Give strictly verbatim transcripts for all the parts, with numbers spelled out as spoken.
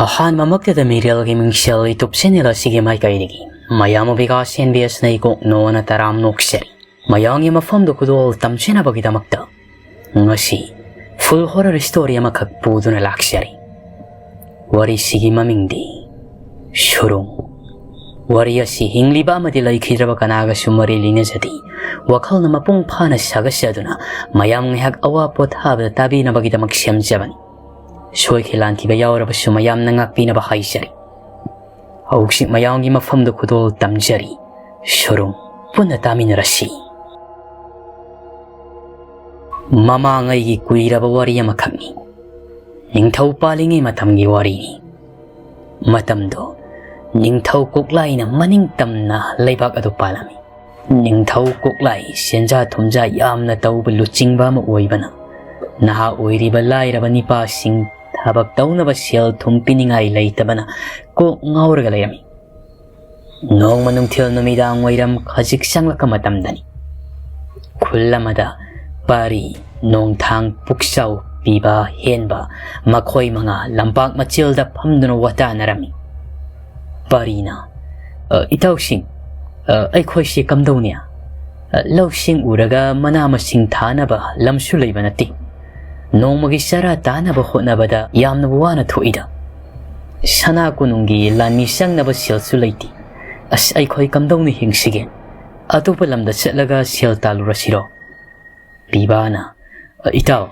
ꯑꯍꯥꯟꯕꯃꯛꯇꯗ ꯃꯤꯔꯦꯜꯒꯤ ꯃꯤꯡꯁꯦꯜ YouTube channel ꯑꯁꯤꯒꯤ ꯃꯥꯏꯀꯩꯗꯒꯤ ꯃꯌꯥꯝ ꯑꯣ ꯕꯤꯀꯥꯁ ꯑꯦꯟ ꯕꯤ ꯑꯦꯁꯅ ꯏꯀꯣꯛ ꯅꯣꯅ ꯇꯔꯥꯝ ꯅꯣꯛꯆꯔꯤ꯫ ꯃꯌꯥꯝꯒꯤ ꯃꯐꯝꯗ ꯈꯨꯗꯣꯜ ꯇꯝꯖꯅꯕꯒꯤꯗꯃꯛꯇ ꯉꯁꯤ full horror story ꯑꯃꯈꯛ ꯄꯨꯗꯨꯅ ꯂꯥꯛꯆꯔꯤ꯫ ꯋꯥꯔꯤꯁꯤꯒꯤ ꯃꯃꯤꯡꯗꯤ ꯁꯨꯔꯨꯡ꯫ ꯋꯥꯔꯤ ꯑꯁꯤ ꯍꯤꯡꯂꯤꯕ ꯑꯃꯗꯤ ꯂꯩꯈꯤꯗ꯭ꯔꯕ ꯀꯅꯥꯒꯁꯨ ꯃꯔꯤ ꯂꯩꯅꯖꯗꯦ꯫ ꯋꯥꯈꯜꯅ ꯃꯄꯨꯡ ꯐꯥꯅ ꯁꯥꯒꯠꯆꯗꯨꯅ ꯃꯌꯥꯝ ꯉꯥꯏꯍꯥꯛ ꯑꯋꯥ ꯄꯣꯊꯥꯕꯗ ꯇꯥꯕꯤꯅꯕꯒꯤꯗꯃꯛ ꯁꯦꯝꯖꯕꯅꯤ꯫ ꯁꯣꯏꯈꯤ ꯂꯥꯟꯈꯤꯕ ꯌꯥꯎꯔꯕꯁꯨ ꯃꯌꯥꯝꯅ ꯉꯥꯛꯄꯤꯅꯕ ꯍꯥꯏꯖꯔꯤ꯫ ꯍꯧꯖꯤꯛ ꯃꯌꯥꯝꯒꯤ ꯃꯐꯝꯗ ꯈꯨꯗꯣꯜ ꯇꯝꯖꯔꯤ꯫ ꯁꯨꯔꯨꯡ, ꯄꯨꯟꯅ ꯇꯥꯃꯤꯟꯅꯔꯁꯤ꯫ ꯃꯃꯥꯡꯉꯩꯒꯤ ꯀꯨꯏꯔꯕ ꯋꯥꯔꯤ ꯑꯃꯈꯛꯅꯤ꯫ ꯅꯤꯡꯊꯧ ꯄꯥꯜꯂꯤꯉꯩ ꯃꯇꯝꯒꯤ ꯋꯥꯔꯤꯅꯤ꯫ ꯃꯇꯝꯗꯣ ꯅꯤꯡꯊꯧ ꯀꯣꯛꯂꯥꯏꯅ ꯃꯅꯤꯡ ꯇꯝꯅ ꯂꯩꯕꯥꯛ ꯑꯗꯨ ꯄꯥꯜꯂꯝꯃꯤ꯫ ꯅꯤꯡꯊꯧ ꯀꯣꯛꯂꯥꯏ ꯁꯦꯟꯖꯥ ꯊꯨꯝꯖꯥ ꯌꯥꯝꯅ ꯇꯧꯕ ꯂꯨꯆꯤꯡꯕ ꯑꯃ ꯑꯣꯏꯕꯅ, ꯅꯍꯥ ꯑꯣꯏꯔꯤꯕ ꯂꯥꯏꯔꯕ ꯅꯤꯄꯥꯁꯤꯡ ꯊꯕꯛ ꯇꯧꯅꯕ ꯁꯦꯜ ꯊꯨꯝ ꯄꯤꯅꯤꯡꯉꯥꯏ ꯂꯩꯇꯕꯅ ꯀꯣꯛ ꯉꯥꯎꯔꯒ ꯂꯩꯔꯝꯃꯤ꯫ ꯅꯣꯡꯃ ꯅꯨꯡꯊꯤꯜ ꯅꯨꯃꯤꯗꯥꯡ ꯋꯥꯏꯔꯝ ꯈꯖꯤꯛ ꯆꯪꯂꯛꯄ ꯃꯇꯝꯗꯅꯤ꯫ ꯈꯨꯜ ꯑꯃꯗ ꯄꯥꯔꯤ, ꯅꯣꯡꯊꯥꯡ, ꯄꯨꯛꯆꯥꯎ, ꯄꯤꯕ, ꯍꯦꯟꯕ, ꯃꯈꯣꯏ ꯃꯉꯥ ꯂꯝꯄꯥꯛ ꯃꯆꯦꯜꯗ ꯐꯝꯗꯨꯅ ꯋꯥꯇꯥꯅꯔꯝꯃꯤ꯫ ꯄꯥꯔꯤꯅ, "ꯑ, ꯏꯇꯥꯎꯁꯤꯡ, ꯑ, ꯑꯩꯈꯣꯏꯁꯤ ꯀꯝꯗꯧꯅꯤ? ꯑ, ꯂꯧꯁꯤꯡ ꯎꯔꯒ ꯃꯅꯥ ꯃꯁꯤꯡ ꯊꯥꯅꯕ ꯂꯝꯁꯨ ꯂꯩꯕ ꯅꯠꯇꯦ꯫ ꯅꯣꯡꯃꯒꯤ ꯆꯔꯥ ꯇꯥꯅꯕ ꯍꯣꯠꯅꯕꯗ ꯌꯥꯝꯅ ꯋꯥꯅ ꯊꯣꯛꯏꯗ꯫ ꯁꯅꯥ ꯀꯣꯅꯨꯡꯒꯤ ꯂꯥꯟꯃꯤ ꯆꯪꯅꯕ ꯁꯦꯜꯁꯨ ꯂꯩꯇꯦ꯫ ꯑꯁ, ꯑꯩꯈꯣꯏ ꯀꯝꯗꯧꯅ ꯍꯤꯡꯁꯤꯒꯦ? ꯑꯇꯣꯞꯄ ꯂꯝꯗ ꯆꯠꯂꯒ ꯁꯦꯜ ꯇꯥꯜꯂꯨꯔꯁꯤꯔꯣ?" ꯄꯤꯕꯥꯅ, "ꯏꯇꯥꯎ,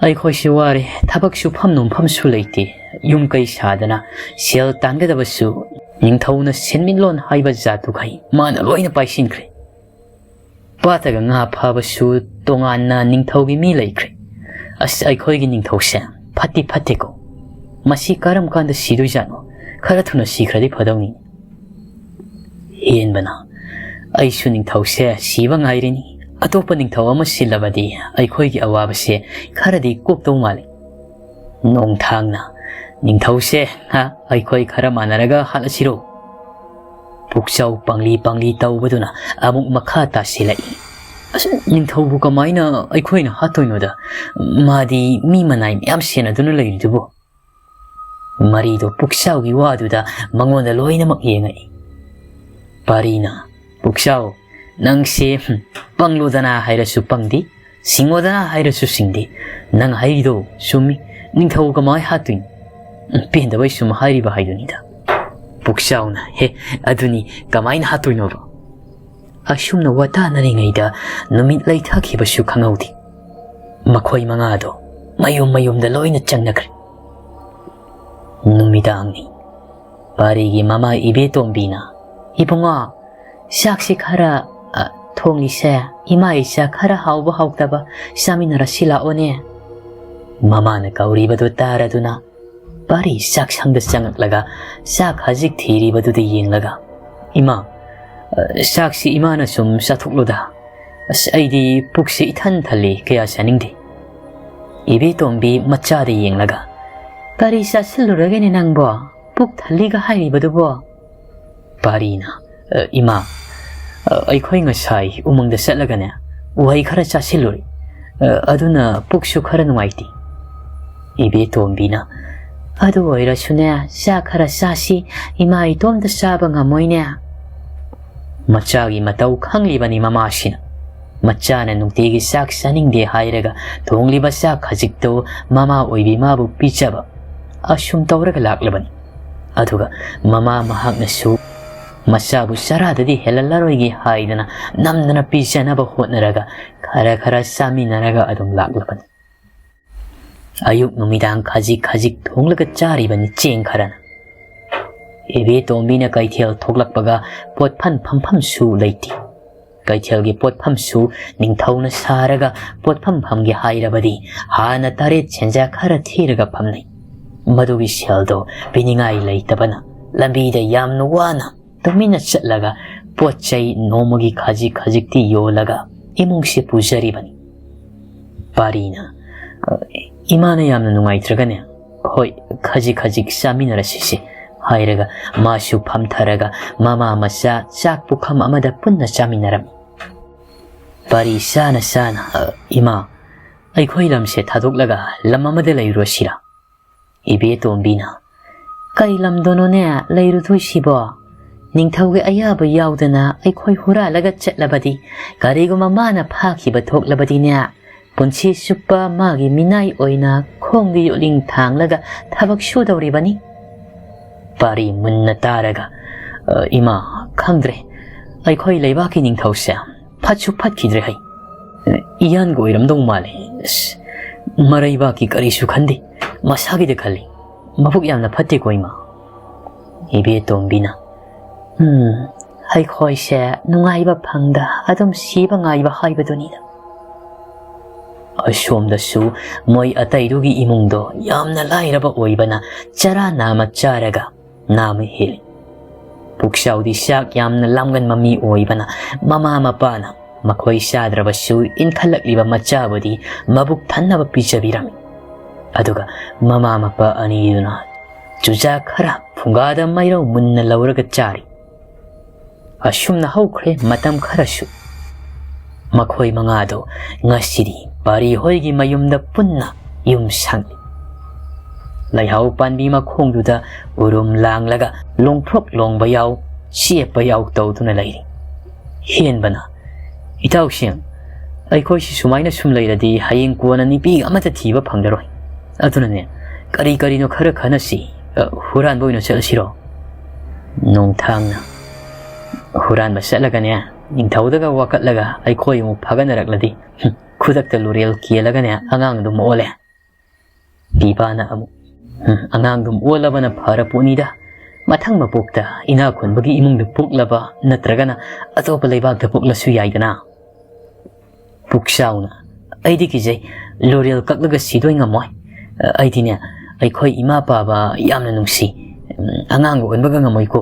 ꯑꯩꯈꯣꯏꯁꯨ ꯋꯥꯔꯦ, ꯊꯕꯛ ꯁꯨꯐꯝ ꯅꯣꯝꯐꯝꯁꯨ ꯂꯩꯇꯦ꯫ ꯌꯨꯝ ꯀꯩ ꯁꯥꯗꯅ ꯁꯦꯜ ꯇꯥꯟꯒꯗꯕꯁꯨ ꯅꯤꯡꯊꯧꯅ ꯁꯦꯟꯃꯤꯠꯂꯣꯟ ꯍꯥꯏꯕ ꯖꯥꯠꯇꯨꯈꯩ ꯃꯥꯅ ꯂꯣꯏꯅ ꯄꯥꯏꯁꯤꯟꯈ꯭ꯔꯦ꯫ ꯄꯥꯠꯇꯒ ꯉꯥ ꯐꯥꯕꯁꯨ ꯇꯣꯉꯥꯟꯅ ꯅꯤꯡꯊꯧꯒꯤ ꯃꯤ ꯂꯩꯈ꯭ꯔꯦ꯫ ꯑꯁ, ꯑꯩꯈꯣꯏꯒꯤ ꯅꯤꯡꯊꯧꯁꯦ ꯐꯠꯇꯤ ꯐꯠꯇꯦꯀꯣ꯫ ꯃꯁꯤ ꯀꯔꯝ ꯀꯥꯟꯗ ꯁꯤꯗꯣꯏꯖꯥꯠꯅꯣ? ꯈꯔ ꯊꯨꯅ ꯁꯤꯈ꯭ꯔꯗꯤ ꯐꯗꯧꯅꯤ꯫" ꯍꯦꯟꯕꯅ, "ꯑꯩꯁꯨ ꯅꯤꯡꯊꯧꯁꯦ ꯁꯤꯕ ꯉꯥꯏꯔꯤꯅꯤ꯫ ꯑꯇꯣꯞꯄ ꯅꯤꯡꯊꯧ ꯑꯃ ꯁꯤꯜꯂꯕꯗꯤ ꯑꯩꯈꯣꯏꯒꯤ ꯑꯋꯥꯕꯁꯦ ꯈꯔꯗꯤ ꯀꯣꯛꯇꯧ ꯃꯥꯜꯂꯤ꯫" ꯅꯣꯡꯊꯥꯡꯅ, "ꯅꯤꯡꯊꯧꯁꯦ, ꯍꯥ, ꯑꯩꯈꯣꯏ ꯈꯔ ꯃꯥꯟꯅꯔꯒ ꯍꯥꯠꯂꯁꯤꯔꯣ?" ꯄꯨꯛꯆꯥꯎ ꯄꯪꯂꯤ ꯄꯪꯂꯤ ꯇꯧꯕꯗꯨꯅ ꯑꯃꯨꯛ ꯃꯈꯥ ꯇꯥꯁꯤꯜꯂꯛꯏ꯫ "ꯑꯁ, ꯅꯤꯡꯊꯧꯕꯨ ꯀꯃꯥꯏꯅ ꯑꯩꯈꯣꯏꯅ ꯍꯥꯠꯇꯣꯏꯅꯣꯗ? ꯃꯥꯗꯤ ꯃꯤ ꯃꯅꯥꯏ ꯃꯌꯥꯝ ꯁꯦꯟꯅꯗꯨꯅ ꯂꯩꯔꯤꯗꯨꯕꯨ?" ꯃꯔꯤꯗꯣ ꯄꯨꯛꯆꯥꯎꯒꯤ ꯋꯥꯗꯨꯗ ꯃꯉꯣꯟꯗ ꯂꯣꯏꯅꯃꯛ ꯌꯦꯡꯉꯛꯏ꯫ ꯄꯥꯔꯤꯅ, "ꯄꯨꯛꯆꯥꯎ, ꯅꯪꯁꯦ, ꯍꯨꯝ, ꯄꯪꯂꯣꯗꯅ ꯍꯥꯏꯔꯁꯨ ꯄꯪꯗꯦ, ꯁꯤꯡꯉꯣꯗꯅ ꯍꯥꯏꯔꯁꯨ ꯁꯤꯡꯗꯦ꯫ ꯅꯪ ꯍꯥꯏꯔꯤꯗꯣ ꯆꯨꯝꯃꯤ, ꯅꯤꯡꯊꯧ ꯀꯃꯥꯏ ꯍꯥꯠꯇꯣꯏꯅꯣ? ꯎꯝ, ꯄꯦꯟꯗꯕꯩ ꯁꯨꯝ ꯍꯥꯏꯔꯤꯕ ꯍꯥꯏꯗꯨꯅꯤꯗ꯫" ꯄꯨꯛꯆꯥꯎꯅ, "ꯍꯦ, ꯑꯗꯨꯅꯤ, ꯀꯃꯥꯏꯅ ꯍꯥꯠꯇꯣꯏꯅꯣꯕ?" ꯑꯁꯨꯝꯅ ꯋꯥꯇꯥꯅꯔꯤꯉꯩꯗ ꯅꯨꯃꯤꯠ ꯂꯩꯊꯈꯤꯕꯁꯨ ꯈꯪꯍꯧꯗꯦ꯫ ꯃꯈꯣꯏ ꯃꯉꯥꯗꯣ ꯃꯌꯨꯝ ꯃꯌꯨꯝꯗ ꯂꯣꯏꯅ ꯆꯪꯅꯈ꯭ꯔꯦ꯫ ꯅꯨꯃꯤꯗꯥꯡꯅꯤ꯫ ꯄꯥꯔꯤꯒꯤ ꯃꯃꯥ ꯏꯕꯦꯇꯣꯝꯕꯤꯅ, "ꯏꯕꯨꯡꯉꯣ, ꯆꯥꯛꯁꯤ ꯈꯔ, ꯑ, ꯊꯣꯡꯂꯤꯁꯦ, ꯏꯃꯥ ꯏꯆꯥ ꯈꯔ ꯍꯥꯎꯕ ꯍꯥꯎꯇꯕ ꯆꯥꯃꯤꯟꯅꯔꯁꯤ ꯂꯥꯛꯑꯣꯅꯦ꯫" ꯃꯃꯥꯅ ꯀꯧꯔꯤꯕꯗꯨ ꯇꯥꯔꯗꯨꯅ ꯄꯥꯔꯤ ꯆꯥꯛꯁꯪꯗ ꯆꯪꯉꯛꯂꯒ ꯆꯥꯛ ꯈꯖꯤꯛ ꯊꯤꯔꯤꯕꯗꯨꯗ ꯌꯦꯡꯂꯒ, "ꯏꯃꯥ, ꯑ, ꯆꯥꯛꯁꯤ ꯏꯃꯥꯅ ꯁꯨꯝ ꯆꯥꯊꯣꯛꯂꯨꯗ꯫ ꯑꯁ, ꯑꯩꯗꯤ ꯄꯨꯛꯁꯤ ꯏꯊꯟ ꯊꯜꯂꯤ, ꯀꯌꯥ ꯆꯥꯅꯤꯡꯗꯦ꯫" ꯏꯕꯦꯇꯣꯝꯕꯤ ꯃꯆꯥꯗ ꯌꯦꯡꯂꯒ, "ꯀꯔꯤ ꯆꯥꯁꯤꯜꯂꯨꯔꯒꯦꯅꯦ ꯅꯪꯕꯣ? ꯄꯨꯛ ꯊꯜꯂꯤꯒ ꯍꯥꯏꯔꯤꯕꯗꯨꯕꯣ?" ꯄꯥꯔꯤꯅ, "ꯑ, ꯏꯃꯥ, ꯑ, ꯑꯩꯈꯣꯏ ꯉꯁꯥꯏ ꯎꯃꯪꯗ ꯆꯠꯂꯒꯅꯦ, ꯎꯍꯩ ꯈꯔ ꯆꯥꯁꯤꯜꯂꯨꯔꯦ꯫ ꯑ, ꯑꯗꯨꯅ ꯄꯨꯛꯁꯨ ꯈꯔ ꯅꯨꯡꯉꯥꯏꯇꯦ꯫" ꯏꯕꯦꯇꯣꯝꯕꯤꯅ, "ꯑꯗꯨ ꯑꯣꯏꯔꯁꯨꯅꯦ, ꯆꯥꯛ ꯈꯔ ꯆꯥꯁꯤ, ꯏꯃꯥ ꯏꯇꯣꯝꯇ ꯆꯥꯕ ꯉꯝꯃꯣꯏꯅꯦ꯫" ꯃꯆꯥꯒꯤ ꯃꯇꯧ ꯈꯪꯂꯤꯕꯅꯤ ꯃꯃꯥꯁꯤꯅ꯫ ꯃꯆꯥꯅ ꯅꯨꯡꯇꯤꯒꯤ ꯆꯥꯛ ꯆꯥꯅꯤꯡꯗꯦ ꯍꯥꯏꯔꯒ ꯊꯣꯡꯂꯤꯕ ꯆꯥꯛ ꯈꯖꯤꯛꯇꯨ ꯃꯃꯥ ꯑꯣꯏꯕꯤ ꯃꯥꯕꯨ ꯄꯤꯖꯕ꯫ ꯑꯁꯨꯝ ꯇꯧꯔꯒ ꯂꯥꯛꯂꯕꯅꯤ꯫ ꯑꯗꯨꯒ ꯃꯃꯥ ꯃꯍꯥꯛꯅꯁꯨ ꯃꯆꯥꯕꯨ ꯆꯔꯥꯗꯗꯤ ꯍꯦꯜꯍꯜꯂꯔꯣꯏꯒꯦ ꯍꯥꯏꯗꯅ ꯅꯝꯗꯅ ꯄꯤꯖꯅꯕ ꯍꯣꯠꯅꯔꯒ ꯈꯔ ꯈꯔ ꯆꯥꯃꯤꯟꯅꯔꯒ ꯑꯗꯨꯝ ꯂꯥꯛꯂꯕꯅꯤ꯫ ꯑꯌꯨꯛ ꯅꯨꯃꯤꯗꯥꯡ ꯈꯖꯤꯛ ꯈꯖꯤꯛ ꯊꯣꯡꯂꯒ ꯆꯥꯔꯤꯕꯅꯤ ꯆꯦꯡ ꯈꯔꯅ꯫ ꯏꯕꯦꯇꯣꯝꯕꯤꯅ ꯀꯩꯊꯦꯜ ꯊꯣꯛꯂꯛꯄꯒ ꯄꯣꯠꯐꯝ ꯐꯝꯐꯝꯁꯨ ꯂꯩꯇꯦ꯫ ꯀꯩꯊꯦꯜꯒꯤ ꯄꯣꯠꯐꯝꯁꯨ ꯅꯤꯡꯊꯧꯅ ꯁꯥꯔꯒ ꯄꯣꯠꯐꯝ ꯐꯝꯒꯦ ꯍꯥꯏꯔꯕꯗꯤ ꯍꯥꯟꯅ ꯇꯔꯦꯠ ꯁꯦꯟꯖꯥ ꯈꯔ ꯊꯤꯔꯒ ꯐꯝꯅꯩ꯫ ꯃꯗꯨꯒꯤ ꯁꯦꯜꯗꯣ ꯄꯤꯅꯤꯡꯉꯥꯏ ꯂꯩꯇꯕꯅ ꯂꯝꯕꯤꯗ ꯌꯥꯝꯅ ꯋꯥꯅ ꯇꯨꯃꯤꯟꯅ ꯆꯠꯂꯒ ꯄꯣꯠ ꯆꯩ ꯅꯣꯡꯃꯒꯤ ꯈꯖꯤꯛ ꯈꯖꯤꯛꯇꯤ ꯌꯣꯜꯂꯒ ꯏꯃꯨꯡꯁꯤ ꯄꯨꯖꯔꯤꯕꯅꯤ꯫ ꯄꯥꯔꯤꯅ, "ꯏꯃꯥꯅ ꯌꯥꯝꯅ ꯅꯨꯡꯉꯥꯏꯇ꯭ꯔꯒꯅꯦ, ꯍꯣꯏ, ꯈꯖꯤꯛ ꯈꯖꯤꯛ ꯆꯥꯃꯤꯟꯅꯔꯁꯤꯁꯦ" ꯍꯥꯏꯔꯒ ꯃꯥꯁꯨ ꯐꯝꯊꯔꯒ ꯃꯃꯥ ꯃꯆꯥ ꯆꯥꯛ ꯄꯨꯈꯝ ꯑꯃꯗ ꯄꯨꯟꯅ ꯆꯥꯃꯤꯟꯅꯔꯝꯃꯤ꯫ ꯄꯥꯔꯤ ꯆꯥꯅ ꯆꯥꯅ, "ꯑ, ꯏꯃꯥ, ꯑꯩꯈꯣꯏ ꯂꯝꯁꯦ ꯊꯥꯗꯣꯛꯂꯒ ꯂꯝ ꯑꯃꯗ ꯂꯩꯔꯨꯔꯁꯤꯔꯥ?" ꯏꯕꯦꯇꯣꯝꯕꯤꯅ, "ꯀꯩ ꯂꯝꯗꯅꯣꯅꯦ ꯂꯩꯔꯨꯗꯣꯏꯁꯤꯕꯣ? ꯅꯤꯡꯊꯧꯒꯤ ꯑꯌꯥꯕ ꯌꯥꯎꯗꯅ ꯑꯩꯈꯣꯏ ꯍꯨꯔꯥꯜꯂꯒ ꯆꯠꯂꯕꯗꯤ, ꯀꯔꯤꯒꯨꯝꯕ ꯃꯥꯅ ꯐꯥꯈꯤꯕ ꯊꯣꯛꯂꯕꯗꯤꯅꯦ, ꯄꯨꯟꯁꯤ ꯆꯨꯞꯄ ꯃꯥꯒꯤ ꯃꯤꯅꯥꯏ ꯑꯣꯏꯅ ꯈꯣꯡꯒꯤ ꯌꯣꯠꯂꯤꯡ ꯊꯥꯡꯂꯒ ꯊꯕꯛ ꯁꯨꯗꯧꯔꯤꯕꯅꯤ"꯫ ꯄꯥꯔꯤ ꯃꯨꯟꯅ ꯇꯥꯔꯒ, "ꯑ, ꯏꯃꯥ, ꯈꯪꯗ꯭ꯔꯦ꯫ ꯑꯩꯈꯣꯏ ꯂꯩꯕꯥꯛꯀꯤ ꯅꯤꯡꯊꯧꯁꯦ ꯐꯠꯁꯨ ꯐꯠꯈꯤꯗ꯭ꯔꯦ ꯍꯩ꯫ ꯏꯌꯥꯟꯒ ꯑꯣꯏꯔꯝꯗꯧ ꯃꯥꯜꯂꯦ꯫ ꯑꯁ, ꯃꯔꯩꯕꯥꯛꯀꯤ ꯀꯔꯤꯁꯨ ꯈꯟꯗꯦ꯫ ꯃꯁꯥꯒꯤꯗ ꯈꯜꯂꯤ꯫ ꯃꯕꯨꯛ ꯌꯥꯝꯅ ꯐꯠꯇꯦꯀꯣ, ꯏꯃꯥ"꯫ ꯏꯕꯦꯇꯣꯝꯕꯤꯅ, "ꯎꯝ, ꯑꯩꯈꯣꯏꯁꯦ ꯅꯨꯡꯉꯥꯏꯕ ꯐꯪꯗ ꯑꯗꯨꯝ ꯁꯤꯕ ꯉꯥꯏꯕ ꯍꯥꯏꯕꯗꯨꯅꯤꯗ"꯫ ꯑꯁꯣꯝꯗꯁꯨ ꯃꯣꯏ ꯑꯇꯩꯗꯨꯒꯤ ꯏꯃꯨꯡꯗꯣ ꯌꯥꯝꯅ ꯂꯥꯏꯔꯕ ꯑꯣꯏꯕꯅ ꯆꯔꯥ ꯅꯥꯝꯃ ꯆꯥꯔꯒ ꯅꯥꯝꯃ ꯍꯦꯜꯂꯤ꯫ ꯄꯨꯛꯆꯥꯎꯗꯤ ꯆꯥꯛ ꯌꯥꯝꯅ ꯂꯥꯝꯒꯟꯕ ꯃꯤ ꯑꯣꯏꯕꯅ ꯃꯃꯥ ꯃꯄꯥꯅ ꯃꯈꯣꯏ ꯆꯥꯗ꯭ꯔꯕꯁꯨ ꯏꯟꯈꯠꯂꯛꯂꯤꯕ ꯃꯆꯥꯕꯨꯗꯤ ꯃꯕꯨꯛ ꯊꯟꯅꯕ ꯄꯤꯖꯕꯤꯔꯝꯃꯤ꯫ ꯑꯗꯨꯒ ꯃꯃꯥ ꯃꯄꯥ ꯑꯅꯤꯗꯨꯅ ꯆꯨꯖꯥꯛ ꯈꯔ ꯐꯨꯡꯒꯥꯗ ꯃꯩꯔꯧ ꯃꯨꯟꯅ ꯂꯧꯔꯒ ꯆꯥꯔꯤ꯫ ꯑꯁꯨꯝꯅ ꯍꯧꯈ꯭ꯔꯦ ꯃꯇꯝ ꯈꯔꯁꯨ꯫ ꯃꯈꯣꯏ ꯃꯉꯥꯗꯣ ꯉꯁꯤꯗꯤ ꯄꯥꯔꯤ ꯍꯣꯏꯒꯤ ꯃꯌꯨꯝꯗ ꯄꯨꯟꯅ ꯌꯨꯝ ꯁꯪꯂꯤ꯫ ꯂꯩꯍꯥꯎ ꯄꯥꯟꯕꯤ ꯃꯈꯣꯡꯗꯨꯗ ꯎꯔꯨꯝ ꯂꯥꯡꯂꯒ ꯂꯣꯡꯊ꯭ꯔꯣꯛ ꯂꯣꯡꯕ ꯌꯥꯎ, ꯆꯦꯞꯄ ꯌꯥꯎ ꯇꯧꯗꯨꯅ ꯂꯩꯔꯤ꯫ ꯍꯦꯟꯕꯅ, "ꯏꯇꯥꯎꯁꯤꯡ, ꯑꯩꯈꯣꯏꯁꯤ ꯁꯨꯃꯥꯏꯅ ꯁꯨꯝ ꯂꯩꯔꯗꯤ ꯍꯌꯦꯡ ꯀꯣꯟꯅ ꯅꯨꯄꯤ ꯑꯃꯠꯇ ꯊꯤꯕ ꯐꯪꯂꯔꯣꯏ꯫ ꯑꯗꯨꯅꯅꯦ, ꯀꯔꯤ ꯀꯔꯤꯅꯣ ꯈꯔ ꯈꯟꯅꯁꯤ, ꯑ, ꯍꯨꯔꯥꯟꯕ ꯑꯣꯏꯅ ꯆꯠꯂꯁꯤꯔꯣ?" ꯅꯣꯡꯊꯥꯡꯅ, "ꯍꯨꯔꯥꯟꯕ ꯆꯠꯂꯒꯅꯦ, ꯅꯤꯡꯊꯧꯗꯒ ꯋꯥꯀꯠꯂꯒ ꯑꯩꯈꯣꯏ ꯑꯃꯨꯛ ꯐꯥꯒꯠꯅꯔꯛꯂꯗꯤ, ꯍꯨꯝ, ꯈꯨꯗꯛꯇ ꯂꯣꯔꯦꯜ ꯀꯦꯜꯂꯒꯅꯦ ꯑꯉꯥꯡ ꯑꯗꯨꯝ ꯑꯣꯜꯂꯦ"꯫ ꯄꯤꯕꯥꯅ ꯑꯃꯨꯛ, "ꯎꯝ, ꯑꯉꯥꯡꯗꯨꯝ ꯑꯣꯜꯂꯕꯅ ꯐꯔ ꯄꯣꯠꯅꯤꯗ꯫ ꯃꯊꯪ ꯃꯄꯣꯛꯇ ꯏꯅꯥꯛ ꯈꯨꯟꯕꯒꯤ ꯏꯃꯨꯡꯗ ꯄꯣꯛꯂꯕ ꯅꯠꯇ꯭ꯔꯒꯅ ꯑꯇꯣꯞꯄ ꯂꯩꯕꯥꯛꯇ ꯄꯣꯛꯂꯁꯨ ꯌꯥꯏꯗꯅ"꯫ ꯄꯨꯛꯆꯥꯎꯅ, "ꯑꯩꯗꯤ ꯀꯤꯖꯩ, ꯂꯣꯔꯦꯜ ꯀꯛꯂꯒ ꯁꯤꯗꯣꯏ ꯉꯝꯃꯣꯏ꯫ ꯑꯩꯗꯤꯅꯦ, ꯑꯩꯈꯣꯏ ꯏꯃꯥ ꯄꯥꯕ ꯌꯥꯝꯅ ꯅꯨꯡꯁꯤ꯫ ꯎꯝ, ꯑꯉꯥꯡꯒ ꯑꯣꯟꯕꯒ ꯉꯝꯃꯣꯏꯀꯣ꯫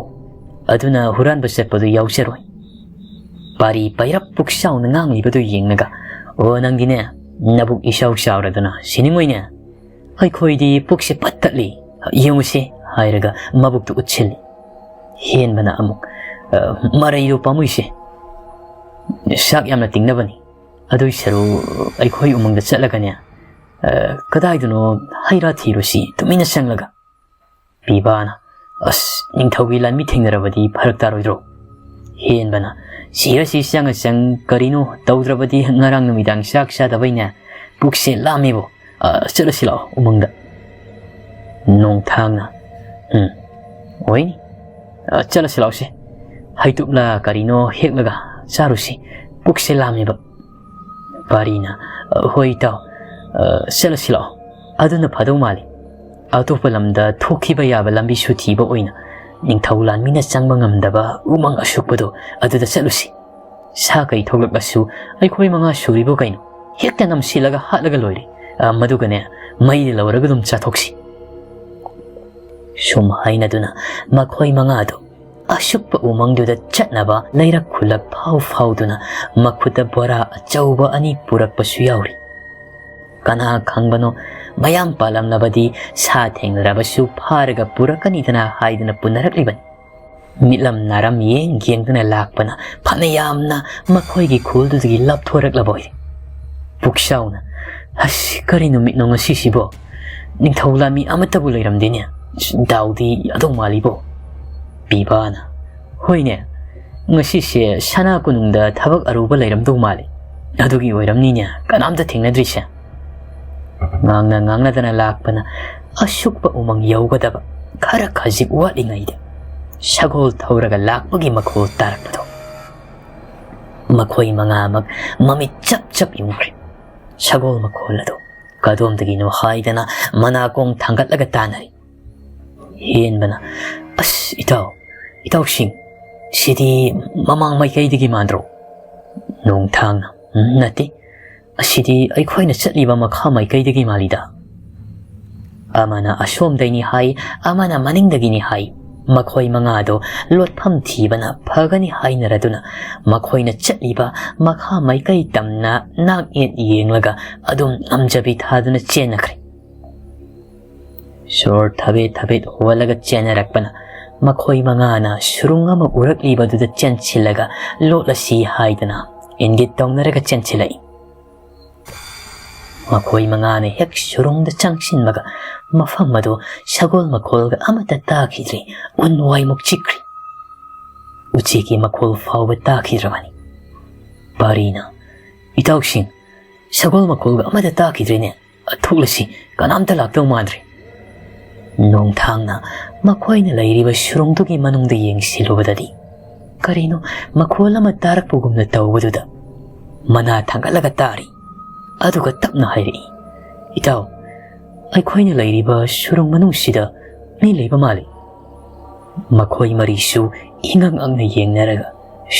ꯑꯗꯨꯅ ꯍꯨꯔꯥꯟꯕ ꯆꯠꯄꯗꯨ ꯌꯥꯎꯖꯔꯣꯏ"꯫ ꯄꯥꯔꯤ ꯄꯩꯔꯞ ꯄꯨꯛꯆꯥꯎꯅ ꯉꯥꯡꯂꯤꯕꯗꯨ ꯌꯦꯡꯂꯒ, "ꯑꯣ, ꯅꯪꯗꯤꯅꯦ, ꯅꯕꯨꯛ ꯏꯆꯥꯎ ꯆꯥꯎꯔꯗꯅ ꯁꯤꯅꯤꯡꯉꯣꯏꯅꯦ"꯫ "ꯑꯩꯈꯣꯏꯗꯤ ꯄꯨꯛꯁꯦ ꯄꯠ ꯇꯠꯂꯤ, ꯌꯦꯡꯉꯨꯁꯦ" ꯍꯥꯏꯔꯒ ꯃꯕꯨꯛꯇꯨ ꯎꯠꯁꯤꯜꯂꯤ꯫ ꯍꯦꯟꯕꯅ ꯑꯃꯨꯛ, "ꯑ, ꯃꯔꯩꯗꯣ ꯄꯥꯝꯃꯨꯏꯁꯦ꯫ ꯆꯥꯛ ꯌꯥꯝꯅ ꯇꯤꯡꯅꯕꯅꯤ꯫ ꯑꯗꯨꯏ ꯁꯔꯨꯛ ꯑꯩꯈꯣꯏ ꯎꯃꯪꯗ ꯆꯠꯂꯒꯅꯦ, ꯑ, ꯀꯗꯥꯏꯗꯅꯣ ꯍꯩ ꯔꯥ ꯊꯤꯔꯨꯁꯤ ꯇꯨꯃꯤꯟꯅ ꯆꯪꯂꯒ"꯫ ꯄꯤꯕꯥꯅ, "ꯑꯁ, ꯅꯤꯡꯊꯧꯒꯤ ꯂꯥꯟꯃꯤ ꯊꯦꯡꯅꯔꯕꯗꯤ ꯐꯔꯛ ꯇꯥꯔꯣꯏꯗ꯭ꯔꯣ?" ꯍꯦꯟꯕꯅ, "ꯁꯤꯔꯁꯤ ꯆꯪꯉ ꯆꯪ, ꯀꯔꯤꯅꯣ ꯇꯧꯗ꯭ꯔꯕꯗꯤ ꯉꯔꯥꯡ ꯅꯨꯃꯤꯗꯥꯡ ꯆꯥꯛ ꯆꯥꯗꯕꯩꯅꯦ ꯄꯨꯛꯁꯦ ꯂꯥꯝꯃꯦꯕꯣ꯫ ꯑ, ꯆꯠꯂꯁꯤ ꯂꯥꯛꯑꯣ ꯎꯃꯪꯗ꯫" ꯅꯣꯡꯊꯥꯡꯅ, "ꯎꯝ, ꯑꯣꯏꯅꯤ꯫ ꯑ, ꯆꯠꯂꯁꯤ ꯂꯥꯛꯑꯣꯁꯦ꯫ ꯍꯩꯇꯨꯞꯂ ꯀꯔꯤꯅꯣ ꯍꯦꯛꯂꯒ ꯆꯥꯔꯨꯁꯤ꯫ ꯄꯨꯛꯁꯦ ꯂꯥꯝꯃꯦꯕ꯫" ꯄꯥꯔꯤꯅ, "ꯑ, ꯍꯣꯏ ꯏꯇꯥꯎ, ꯑ, ꯆꯠꯂꯁꯤ ꯂꯥꯛꯑꯣ꯫ ꯑꯗꯨꯅ ꯐꯗꯧ ꯃꯥꯜꯂꯤ꯫ ꯑꯇꯣꯞꯄ ꯂꯝꯗ ꯊꯣꯛꯈꯤꯕ ꯌꯥꯕ ꯂꯝꯕꯤꯁꯨ ꯊꯤꯕ ꯑꯣꯏꯅ ꯅꯤꯡꯊꯧ ꯂꯥꯟꯃꯤꯅ ꯆꯪꯕ ꯉꯝꯗꯕ ꯎꯃꯪ ꯑꯁꯨꯛꯄꯗꯣ ꯑꯗꯨꯗ ꯆꯠꯂꯨꯁꯤ꯫ ꯁꯥ ꯀꯩ ꯊꯣꯛꯂꯛꯂꯁꯨ ꯑꯩꯈꯣꯏ ꯃꯉꯥ ꯁꯨꯔꯤꯕꯨ ꯀꯩꯅꯣ? ꯍꯦꯛꯇ ꯅꯝꯁꯤꯜꯂꯒ ꯍꯥꯠꯂꯒ ꯂꯣꯏꯔꯦ꯫ ꯑ, ꯃꯗꯨꯒꯅꯦ, ꯃꯩꯗ ꯂꯧꯔꯒ ꯑꯗꯨꯝ ꯆꯥꯊꯣꯛꯁꯤ꯫" ꯁꯨꯝ ꯍꯥꯏꯅꯗꯨꯅ ꯃꯈꯣꯏ ꯃꯉꯥꯗꯨ ꯑꯁꯨꯛꯄ ꯎꯃꯪꯗꯨꯗ ꯆꯠꯅꯕ ꯂꯩꯔꯛ ꯈꯨꯜꯂꯛ ꯐꯥꯎ ꯐꯥꯎꯗꯨꯅ ꯃꯈꯨꯠꯇ ꯕꯣꯔꯥ ꯑꯆꯧꯕ ꯑꯅꯤ ꯄꯨꯔꯛꯄꯁꯨ ꯌꯥꯎꯔꯤ꯫ ꯀꯅꯥ ꯈꯪꯕꯅꯣ, ꯃꯌꯥꯝ ꯄꯥꯜꯂꯝꯂꯕꯗꯤ ꯁꯥ ꯊꯦꯡꯅꯔꯕꯁꯨ ꯐꯥꯔꯒ ꯄꯨꯔꯛꯀꯅꯤꯗꯅ ꯍꯥꯏꯗꯨꯅ ꯄꯨꯅꯔꯛꯂꯤꯕꯅꯤ꯫ ꯃꯤꯠꯂꯝ ꯅꯥꯔꯝ ꯌꯦꯡ ꯌꯦꯡꯗꯨꯅ ꯂꯥꯛꯄꯅ ꯐꯅ ꯌꯥꯝꯅ ꯃꯈꯣꯏꯒꯤ ꯈꯨꯜꯗꯨꯗꯒꯤ ꯂꯥꯞꯊꯣꯔꯛꯂꯕ ꯑꯣꯏꯔꯦ꯫ ꯄꯨꯛꯆꯥꯎꯅ, "ꯑꯁ, ꯀꯔꯤ ꯅꯨꯃꯤꯠꯅꯣ ꯉꯁꯤꯁꯤꯕꯣ? ꯅꯤꯡꯊꯧ ꯂꯥꯟꯃꯤ ꯑꯃꯠꯇꯕꯨ ꯂꯩꯔꯝꯗꯦꯅꯦ꯫ ꯑꯁ, ꯗꯥꯎꯗꯤ ꯌꯥꯗꯧ ꯃꯥꯜꯂꯤꯕꯣ꯫" ꯄꯤꯕꯥꯅ, "ꯍꯣꯏꯅꯦ, ꯉꯁꯤꯁꯦ ꯁꯅꯥ ꯀꯣꯅꯨꯡꯗ ꯊꯕꯛ ꯑꯔꯨꯕ ꯂꯩꯔꯝꯗꯧ ꯃꯥꯜꯂꯤ꯫ ꯑꯗꯨꯒꯤ ꯑꯣꯏꯔꯝꯅꯤꯅꯦ ꯀꯅꯥꯝꯇ ꯊꯦꯡꯅꯗ꯭ꯔꯤꯁꯦ꯫" ꯉꯥꯡꯅ ꯉꯥꯡꯅꯗꯅ ꯂꯥꯛꯄꯅ ꯑꯁꯨꯛꯄ ꯎꯃꯪ ꯌꯧꯒꯗꯕ ꯈꯔ ꯈꯖꯤꯛ ꯋꯥꯠꯂꯤꯉꯩꯗ ꯁꯒꯣꯜ ꯊꯧꯔꯒ ꯂꯥꯛꯄꯒꯤ ꯃꯈꯣꯜ ꯇꯥꯔꯛꯄꯗꯣ, ꯃꯈꯣꯏ ꯃꯉꯥꯃꯛ ꯃꯃꯤꯠ ꯆꯞ ꯆꯞ ꯌꯨꯝꯈ꯭ꯔꯦ꯫ ꯁꯒꯣꯜ ꯃꯈꯣꯜ ꯑꯗꯨ ꯀꯗꯣꯝꯗꯒꯤꯅꯣ ꯍꯥꯏꯗꯅ ꯃꯅꯥꯀꯣꯡ ꯊꯥꯡꯒꯠꯂꯒ ꯇꯥꯟꯅꯔꯤ꯫ ꯍꯦꯟꯕꯅ, "ꯑꯁ, ꯏꯇꯥꯎ, ꯏꯇꯥꯎꯁꯤꯡ, ꯁꯤꯗꯤ ꯃꯃꯥꯡ ꯃꯥꯏꯀꯩꯗꯒꯤ ꯃꯥꯟꯗ꯭ꯔꯣ?" ꯅꯣꯡꯊꯥꯡꯅ, "ꯎꯝ, ꯅꯠꯇꯦ, ꯑꯁꯤꯗꯤ ꯑꯩꯈꯣꯏꯅ ꯆꯠꯂꯤꯕ ꯃꯈꯥ ꯃꯥꯏꯀꯩꯗꯒꯤ ꯃꯥꯜꯂꯤꯗ꯫" ꯑꯃꯅ ꯑꯁꯣꯝꯗꯩꯅꯤ ꯍꯥꯏ, ꯑꯃꯅ ꯃꯅꯤꯡꯗꯒꯤꯅꯤ ꯍꯥꯏ꯫ ꯃꯈꯣꯏ ꯃꯉꯥꯗꯣ ꯂꯣꯠꯐꯝ ꯊꯤꯕꯅ ꯐꯒꯅꯤ ꯍꯥꯏꯅꯔꯗꯨꯅ ꯃꯈꯣꯏꯅ ꯆꯠꯂꯤꯕ ꯃꯈꯥ ꯃꯥꯏꯀꯩ ꯇꯝꯅ ꯅꯥꯛ ꯌꯦꯠ ꯌꯦꯡꯂꯒ ꯑꯗꯨꯝ ꯅꯝꯖꯕꯤ ꯊꯥꯗꯨꯅ ꯆꯦꯟꯅꯈ꯭ꯔꯦ꯫ ꯁꯣꯔ ꯊꯕꯦꯠ ꯊꯕꯦꯠ ꯍꯣꯜꯂꯒ ꯆꯦꯟꯅꯔꯛꯄꯅ ꯃꯈꯣꯏ ꯃꯉꯥꯅ ꯁꯨꯔꯨꯡ ꯑꯃ ꯎꯔꯛꯂꯤꯕꯗꯨꯗ ꯆꯦꯟꯁꯤꯜꯂꯒ ꯂꯣꯠꯂꯁꯤ ꯍꯥꯏꯗꯅ ꯏꯪꯒꯤꯠ ꯇꯧꯅꯔꯒ ꯆꯦꯟꯁꯤꯜꯂꯛꯏ꯫ ꯃꯈꯣꯏ ꯃꯉꯥꯅ ꯍꯦꯛ ꯁꯨꯔꯨꯡꯗ ꯆꯪꯁꯤꯟꯕꯒ ꯃꯐꯝ ꯑꯗꯨ ꯁꯒꯣꯜ ꯃꯈꯣꯜꯒ ꯑꯃꯠꯇ ꯇꯥꯈꯤꯗ꯭ꯔꯦ꯫ ꯎꯟ ꯋꯥꯏꯃꯨꯛ ꯆꯤꯛꯈ꯭ꯔꯦ꯫ ꯎꯆꯦꯛꯀꯤ ꯃꯈꯣꯜ ꯐꯥꯎꯕ ꯇꯥꯈꯤꯗ꯭ꯔꯕꯅꯤ꯫ ꯄꯥꯔꯤꯅ, "ꯏꯇꯥꯎꯁꯤꯡ, ꯁꯒꯣꯜ ꯃꯈꯣꯜꯒ ꯑꯃꯠꯇ ꯇꯥꯈꯤꯗ꯭ꯔꯦꯅꯦ꯫ ꯊꯣꯛꯂꯁꯤ, ꯀꯅꯥꯝꯇ ꯂꯥꯛꯇꯧ ꯃꯥꯟꯗ꯭ꯔꯦ꯫" ꯅꯣꯡꯊꯥꯡꯅ ꯃꯈꯣꯏꯅ ꯂꯩꯔꯤꯕ ꯁꯨꯔꯨꯡꯗꯨꯒꯤ ꯃꯅꯨꯡꯗ ꯌꯦꯡꯁꯤꯜꯂꯨꯕꯗꯗꯤ ꯀꯔꯤꯅꯣ ꯃꯈꯣꯜ ꯑꯃ ꯇꯥꯔꯛꯄꯒꯨꯝꯅ ꯇꯧꯕꯗꯨꯗ ꯃꯅꯥ ꯊꯥꯡꯒꯠꯂꯒ ꯇꯥꯔꯤ꯫ ꯑꯗꯨꯒ ꯇꯞꯅ ꯍꯥꯏꯔꯛꯏ, "ꯏꯇꯥꯎ, ꯑꯩꯈꯣꯏꯅ ꯂꯩꯔꯤꯕ ꯁꯨꯔꯨꯡ ꯃꯅꯨꯡꯁꯤꯗ ꯃꯤ ꯂꯩꯕ ꯃꯥꯜꯂꯤ꯫" ꯃꯈꯣꯏ ꯃꯔꯤꯁꯨ ꯏꯉꯛ ꯉꯛꯅ ꯌꯦꯡꯅꯔꯒ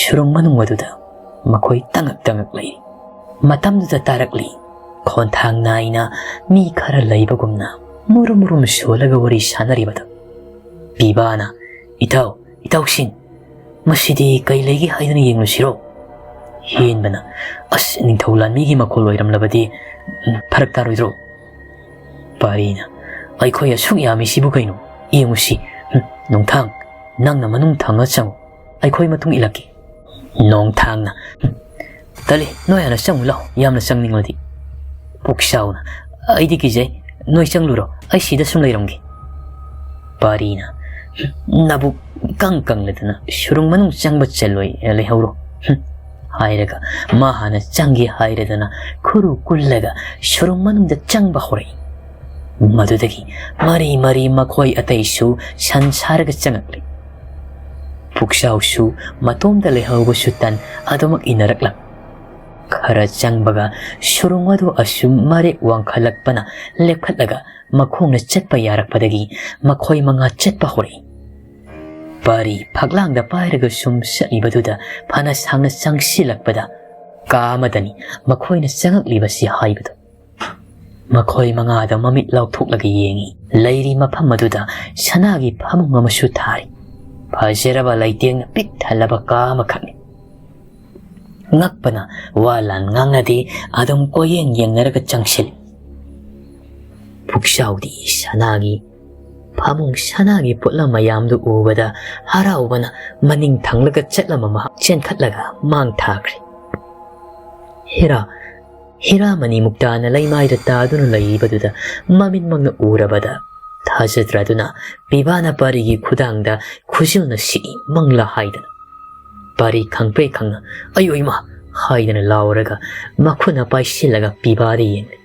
ꯁꯨꯔꯨꯡ ꯃꯅꯨꯡ ꯑꯗꯨꯗ ꯃꯈꯣꯏ ꯇꯉꯛ ꯇꯉꯛ ꯂꯩꯔꯤ꯫ ꯃꯇꯝꯗꯨꯗ ꯇꯥꯔꯛꯂꯤ ꯈꯣꯟꯊꯥꯡ ꯅꯥꯏꯅ ꯃꯤ ꯈꯔ ꯂꯩꯕꯒꯨꯝꯅ ꯃꯨꯔꯨꯝ ꯃꯨꯔꯨꯝ ꯁꯣꯜꯂꯒ ꯋꯥꯔꯤ ꯁꯥꯟꯅꯔꯤꯕꯗꯨ꯫ ꯄꯤꯕꯥꯅ, "ꯏꯇꯥꯎ, ꯏꯇꯥꯎꯁꯤꯡ, ꯃꯁꯤꯗꯤ ꯀꯩ ꯂꯩꯒꯦ ꯍꯥꯏꯗꯨꯅ ꯌꯦꯡꯂꯨꯁꯤꯔꯣ?" ꯍꯦꯟꯕꯅ, "ꯑꯁ, ꯅꯤꯡꯊꯧ ꯂꯥꯟꯃꯤꯒꯤ ꯃꯈꯣꯜ ꯑꯣꯏꯔꯝꯂꯕꯗꯤ, ꯎꯝ, ꯐꯔꯛ ꯇꯥꯔꯣꯏꯗ꯭ꯔꯣ?" ꯄꯥꯔꯤꯅ, "ꯑꯩꯈꯣꯏ ꯑꯁꯨꯛ ꯌꯥꯝꯃꯤꯁꯤꯕꯨ ꯀꯩꯅꯣ? ꯌꯦꯡꯉꯨꯁꯤ꯫ ꯎꯝ, ꯅꯣꯡꯊꯥꯡ, ꯅꯪꯅ ꯃꯅꯨꯡ ꯊꯪꯅ ꯆꯪꯉꯨ꯫ ꯑꯩꯈꯣꯏ ꯃꯇꯨꯡ ꯏꯜꯂꯛꯀꯦ꯫" ꯅꯣꯡꯊꯥꯡꯅ, "ꯎꯝ, ꯇꯜꯂꯤ, ꯅꯣꯏ ꯍꯥꯟꯅ ꯆꯪꯉꯨ ꯂꯥꯎ, ꯌꯥꯝꯅ ꯆꯪꯅꯤꯡꯂꯗꯤ꯫" ꯄꯨꯛꯁꯥꯎꯅ, "ꯑꯩꯗꯤ ꯀꯤꯖꯩ, ꯅꯣꯏ ꯆꯪꯂꯨꯔꯣ, ꯑꯩ ꯁꯤꯗ ꯁꯨꯝ ꯂꯩꯔꯝꯒꯦ꯫" ꯄꯥꯔꯤꯅ, "ꯅꯕꯨꯛ ꯏꯀꯪ ꯀꯪꯂꯗꯅ ꯁꯨꯔꯨꯡ ꯃꯅꯨꯡ ꯆꯪꯕ ꯆꯜꯂꯣꯏ, ꯂꯩꯍꯧꯔꯣ꯫" ꯍꯥꯏꯔꯒ ꯃꯥ ꯍꯥꯟꯅ ꯆꯪꯒꯦ ꯍꯥꯏꯔꯗꯅ ꯈꯨꯔꯨ ꯀꯨꯜꯂꯒ ꯁꯨꯔꯨꯡ ꯃꯅꯨꯡꯗ ꯆꯪꯕ ꯍꯧꯔꯛꯏ꯫ ꯃꯗꯨꯗꯒꯤ ꯃꯔꯤ ꯃꯔꯤ ꯃꯈꯣꯏ ꯑꯇꯩꯁꯨ ꯁꯟ ꯁꯥꯔꯒ ꯆꯪꯉꯛꯂꯤ꯫ ꯄꯨꯛꯁꯥꯎꯁꯨ ꯃꯇꯣꯝꯇ ꯂꯩꯍꯧꯕꯁꯨ ꯇꯟ ꯑꯗꯨꯃꯛ ꯏꯟꯅꯔꯛꯂꯝꯃꯤ꯫ ꯈꯔ ꯆꯪꯕꯒ ꯁꯨꯔꯨꯡ ꯑꯗꯨ ꯑꯁꯨꯝ ꯃꯔꯦꯛ ꯋꯥꯡꯈꯠꯂꯛꯄꯅ ꯂꯦꯞꯈꯠꯂꯒ ꯃꯈꯣꯡꯅ ꯆꯠꯄ ꯌꯥꯔꯛꯄꯗꯒꯤ ꯃꯈꯣꯏ ꯃꯉꯥ ꯆꯠꯄ ꯍꯧꯔꯛꯏ꯫ ꯄꯥꯔꯤ ꯐꯛꯂꯥꯡꯗ ꯄꯥꯏꯔꯒ ꯁꯨꯝ ꯆꯠꯂꯤꯕꯗꯨꯗ ꯐꯅ ꯁꯥꯡꯅ ꯆꯪꯁꯤꯜꯂꯛꯄꯗ ꯀꯥ ꯑꯃꯗꯅꯤ ꯃꯈꯣꯏꯅ ꯆꯪꯉꯛꯂꯤꯕꯁꯤ ꯍꯥꯏꯕꯗꯨ꯫ ꯃꯈꯣꯏ ꯃꯉꯥꯗ ꯃꯃꯤꯠ ꯂꯥꯎꯊꯣꯛꯂꯒ ꯌꯦꯡꯉꯤ꯫ ꯂꯩꯔꯤ ꯃꯐꯝ ꯑꯗꯨꯗ ꯁꯅꯥꯒꯤ ꯐꯃꯨꯡ ꯑꯃꯁꯨ ꯊꯥꯔꯤ꯫ ꯐꯖꯔꯕ ꯂꯩꯇꯦꯡꯅ ꯄꯤꯛ ꯊꯜꯂꯕ ꯀꯥ ꯑꯃꯈꯛꯅꯤ꯫ ꯉꯛꯄꯅ ꯋꯥ ꯂꯥꯟ ꯉꯥꯡꯅꯗꯦ, ꯑꯗꯨꯝ ꯀꯣꯏꯌꯦꯡ ꯌꯦꯡꯅꯔꯒ ꯆꯪꯁꯤꯜꯂꯤ꯫ ꯄꯨꯛꯆꯥꯎꯗꯤ ꯁꯅꯥꯒꯤ ꯐꯃꯨꯡ, ꯁꯅꯥꯒꯤ ꯄꯣꯠꯂꯝ ꯃꯌꯥꯝꯗꯨ ꯎꯕꯗ ꯍꯔꯥꯎꯕꯅ ꯃꯅꯤꯡ ꯊꯪꯂꯒ ꯆꯠꯂꯝꯕ ꯃꯍꯥꯛ ꯆꯦꯟꯈꯠꯂꯒ ꯃꯥꯡ ꯊꯥꯈ꯭ꯔꯦ꯫ "ꯍꯦꯔꯥ, ꯍꯤꯔꯥꯃꯅꯤ ꯃꯨꯛꯇꯥꯅ ꯂꯩꯃꯥꯏꯗ ꯇꯥꯗꯨꯅ ꯂꯩꯔꯤꯕꯗꯨꯗ ꯃꯃꯤꯠꯃꯛꯅ ꯎꯔꯕꯗ ꯊꯥꯖꯗ꯭ꯔꯗꯨꯅ ꯄꯤꯕꯥꯅ ꯄꯥꯔꯤꯒꯤ ꯈꯨꯗꯥꯡꯗ ꯈꯨꯖꯤꯜꯅ ꯁꯤꯛꯏ ꯃꯪꯂꯥ ꯍꯥꯏꯗꯅ꯫ ꯄꯥꯔꯤ ꯈꯪꯄ꯭ꯔꯦꯛ ꯈꯪꯅ "ꯑꯌꯣ ꯏꯃꯥ!" ꯍꯥꯏꯗꯅ ꯂꯥꯎꯔꯒ ꯃꯈꯨꯠꯅ ꯄꯥꯏꯁꯤꯜꯂꯒ ꯄꯤꯕꯥꯗ ꯌꯦꯡꯂꯤ꯫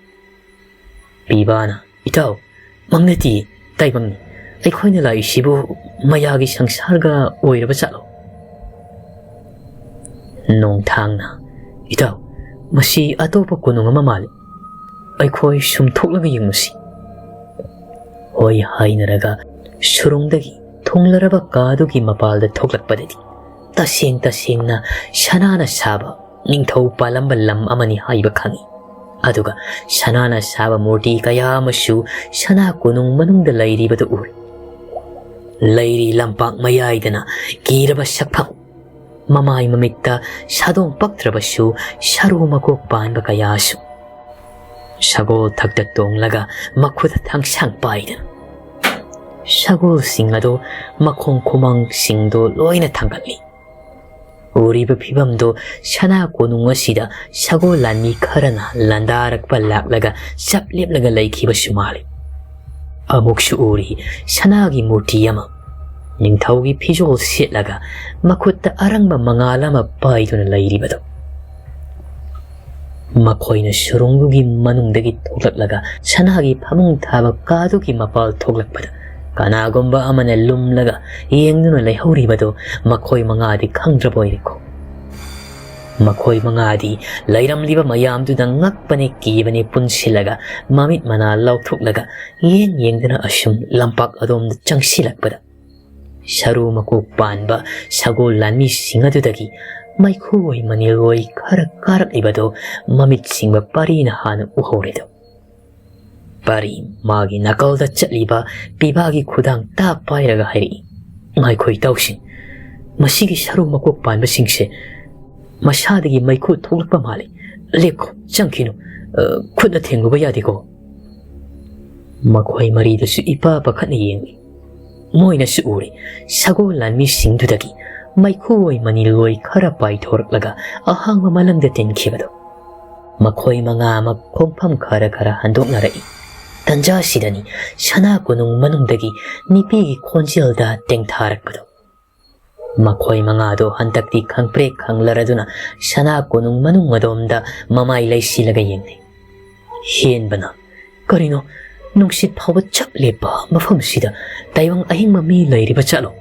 ꯄꯤꯕꯥꯅ, "ꯏꯇꯥꯎ, ꯃꯪ ꯅꯠꯇꯤꯌꯦ, ꯇꯥꯏꯕꯪꯅꯤ꯫ ꯑꯩꯈꯣꯏꯅ ꯂꯥꯛꯏꯁꯤꯕꯨ ꯃꯌꯥꯒꯤ ꯁꯪꯁꯥꯔꯒ ꯑꯣꯏꯔꯕ ꯖꯥꯠꯂꯣ?" ꯅꯣꯡꯊꯥꯡꯅ, "ꯏꯇꯥꯎ, ꯃꯁꯤ ꯑꯇꯣꯞꯄ ꯀꯣꯅꯨꯡ ꯑꯃ ꯃꯥꯜꯂꯤ꯫ ꯑꯩꯈꯣꯏ ꯁꯨꯝ ꯊꯣꯛꯂꯒ ꯌꯦꯡꯉꯨꯁꯤ꯫" ꯍꯣꯏ ꯍꯥꯏꯅꯔꯒ ꯁꯨꯔꯨꯡꯗꯒꯤ ꯊꯨꯡꯂꯔꯕ ꯀꯥꯗꯨꯒꯤ ꯃꯄꯥꯜꯗ ꯊꯣꯛꯂꯛꯄꯗꯗꯤ ꯇꯁꯦꯡ ꯇꯁꯦꯡꯅ ꯁꯅꯥꯅ ꯁꯥꯕ ꯅꯤꯡꯊꯧ ꯄꯥꯜꯂꯝꯕ ꯂꯝ ꯑꯃꯅꯤ ꯍꯥꯏꯕ ꯈꯪꯏ꯫ ꯑꯗꯨꯒ ꯁꯅꯥꯅ ꯁꯥꯕ ꯃꯨꯔꯇꯤ ꯀꯌꯥ ꯑꯃꯁꯨ ꯁꯅꯥ ꯀꯣꯅꯨꯡ ꯃꯅꯨꯡꯗ ꯂꯩꯔꯤꯕꯗꯨ ꯎꯔꯦ꯫ ꯂꯩꯔꯤ ꯂꯝꯄꯥꯛ ꯃꯌꯥꯏꯗꯅ ꯀꯤꯔꯕ ꯁꯛꯐꯝ, ꯃꯃꯥꯏ ꯃꯃꯤꯠꯇ ꯁꯥꯗꯣꯡ ꯄꯛꯇ꯭ꯔꯕꯁꯨ ꯁꯔꯨ ꯃꯀꯣꯛ ꯄꯥꯟꯕ ꯀꯌꯥꯁꯨ꯫ ꯁꯒꯣꯜ ꯊꯛꯇ ꯇꯣꯡꯂꯒ ꯃꯈꯨꯠ ꯊꯥꯡꯁꯥꯡ ꯄꯥꯏꯗꯅ ꯁꯒꯣꯜꯁꯤꯡ ꯑꯗꯣ ꯃꯈꯣꯡ ꯈꯨꯃꯥꯡꯁꯤꯡꯗꯣ ꯂꯣꯏꯅ ꯊꯥꯡꯒꯠꯂꯤ꯫ ꯎꯔꯤꯕ ꯐꯤꯕꯝꯗꯣ ꯁꯅꯥ ꯀꯣꯅꯨꯡ ꯑꯁꯤꯗ ꯁꯒꯣꯜ ꯂꯥꯟꯃꯤ ꯈꯔꯅ ꯂꯥꯟꯗꯥꯔꯛꯄ ꯂꯥꯛꯂꯒ ꯆꯞ ꯂꯦꯞꯂꯒ ꯂꯩꯈꯤꯕꯁꯨ ꯃꯥꯜꯂꯤ꯫ ꯑꯃꯨꯛꯁꯨ ꯎꯔꯤ ꯁꯅꯥꯒꯤ ꯃꯨꯔꯇꯤ ꯑꯃ ꯅꯤꯡꯊꯧꯒꯤ ꯐꯤꯖꯣꯜ ꯁꯦꯠꯂꯒ ꯃꯈꯨꯠꯇ ꯑꯔꯪꯕ ꯃꯉꯥꯜ ꯑꯃ ꯄꯥꯏꯗꯨꯅ ꯂꯩꯔꯤꯕꯗꯣ꯫ ꯃꯈꯣꯏꯅ ꯁꯨꯔꯨꯡꯗꯨꯒꯤ ꯃꯅꯨꯡꯗꯒꯤ ꯊꯣꯛꯂꯛꯂꯒ ꯁꯅꯥꯒꯤ ꯐꯃꯨꯡ ꯊꯥꯕ ꯀꯥꯗꯨꯒꯤ ꯃꯄꯥꯜ ꯊꯣꯛꯂꯛꯄꯗ ꯀꯅꯥꯒꯨꯝꯕ ꯑꯃꯅ ꯂꯨꯝꯂꯒ ꯌꯦꯡꯗꯨꯅ ꯂꯩꯍꯧꯔꯤꯕꯗꯨ ꯃꯈꯣꯏ ꯃꯉꯥꯗꯤ ꯈꯪꯗ꯭ꯔꯕ ꯑꯣꯏꯔꯦꯀꯣ꯫ ꯃꯈꯣꯏ ꯃꯉꯥꯗꯤ ꯂꯩꯔꯝꯂꯤꯕ ꯃꯌꯥꯝꯗꯨꯗ ꯉꯛꯄꯅꯦ ꯀꯤꯕꯅꯦ ꯄꯨꯟꯁꯤꯜꯂꯒ ꯃꯃꯤꯠ ꯃꯅꯥ ꯂꯥꯎꯊꯣꯛꯂꯒ ꯌꯦꯡ ꯌꯦꯡꯗꯨꯅ ꯑꯁꯨꯝ ꯂꯝꯄꯥꯛ ꯑꯗꯣꯝꯗ ꯆꯪꯁꯤꯜꯂꯛꯄꯗ ꯁꯔꯨ ꯃꯀꯣꯛ ꯄꯥꯟꯕ ꯁꯒꯣꯜ ꯂꯥꯟꯃꯤꯁꯤꯡ ꯑꯗꯨꯗꯒꯤ ꯃꯩꯈꯨ ꯑꯣꯏ ꯃꯅꯤꯜ ꯑꯣꯏ ꯈꯔ ꯀꯥꯔꯛꯂꯤꯕꯗꯨ ꯃꯃꯤꯠ ꯁꯤꯡꯕ ꯄꯥꯔꯤꯅ ꯍꯥꯟꯅ ꯎꯍꯧꯔꯦꯗꯣ꯫ ꯄꯥꯔꯤ ꯃꯥꯒꯤ ꯅꯥꯀꯜꯗ ꯆꯠꯂꯤꯕ ꯄꯤꯕꯥꯒꯤ ꯈꯨꯗꯥꯡ ꯇꯥ ꯄꯥꯏꯔꯒ ꯍꯥꯏꯔꯛꯏ, "ꯉꯥꯏꯈꯣ ꯏꯇꯥꯎꯁꯤꯡ, ꯃꯁꯤꯒꯤ ꯁꯔꯨ ꯃꯀꯣꯛ ꯄꯥꯟꯕꯁꯤꯡꯁꯦ ꯃꯁꯥꯗꯒꯤ ꯃꯩꯈꯨ ꯊꯣꯛꯂꯛꯄ ꯃꯥꯜꯂꯤ꯫ ꯂꯦꯞꯈꯣ, ꯆꯪꯈꯤꯅꯨ꯫ ꯑ, ꯈꯨꯠꯅ ꯊꯦꯡꯂꯨꯕ ꯌꯥꯗꯦꯀꯣ꯫" ꯃꯈꯣꯏ ꯃꯔꯤꯗꯨꯁꯨ ꯏꯄꯥ ꯄꯥꯈꯠꯅ ꯌꯦꯡꯂꯤ꯫ ꯃꯣꯏꯅꯁꯨ ꯎꯔꯦ, ꯁꯒꯣꯜ ꯂꯥꯟꯃꯤꯁꯤꯡꯗꯨꯗꯒꯤ ꯃꯩꯈꯨ ꯑꯣꯏ ꯃꯅꯤꯜ ꯑꯣꯏ ꯈꯔ ꯄꯥꯏꯊꯣꯔꯛꯂꯒ ꯑꯍꯥꯡꯕ ꯃꯂꯪꯗ ꯇꯤꯟꯈꯤꯕꯗꯨ꯫ ꯃꯈꯣꯏ ꯃꯉꯥꯃꯛ ꯈꯣꯡꯐꯝ ꯈꯔ ꯈꯔ ꯍꯟꯗꯣꯛꯅꯔꯛꯏ꯫ ꯇꯟꯖꯥꯁꯤꯗꯅꯤ ꯁꯅꯥ ꯀꯣꯅꯨꯡ ꯃꯅꯨꯡꯗꯒꯤ ꯅꯨꯄꯤꯒꯤ ꯈꯣꯟꯖꯦꯜꯗ ꯇꯦꯡꯊꯥꯔꯛꯄꯗꯨ꯫ ꯃꯈꯣꯏ ꯃꯉꯥꯗꯣ ꯍꯟꯗꯛꯇꯤ ꯈꯪꯄ꯭ꯔꯦꯛ ꯈꯪꯂꯔꯗꯨꯅ ꯁꯅꯥ ꯀꯣꯅꯨꯡ ꯃꯅꯨꯡ ꯑꯗꯣꯝꯗ ꯃꯃꯥꯏ ꯂꯩꯁꯤꯜꯂꯒ ꯌꯦꯡꯅꯩ꯫ ꯍꯦꯟꯕꯅ, "ꯀꯔꯤꯅꯣ? ꯅꯨꯡꯁꯤꯠ ꯐꯥꯎꯕ ꯆꯞ ꯂꯦꯞꯄ ꯃꯐꯝꯁꯤꯗ ꯇꯥꯏꯕꯪ ꯑꯍꯤꯡꯕ ꯃꯤ ꯂꯩꯔꯤꯕ ꯆꯠꯂꯣ?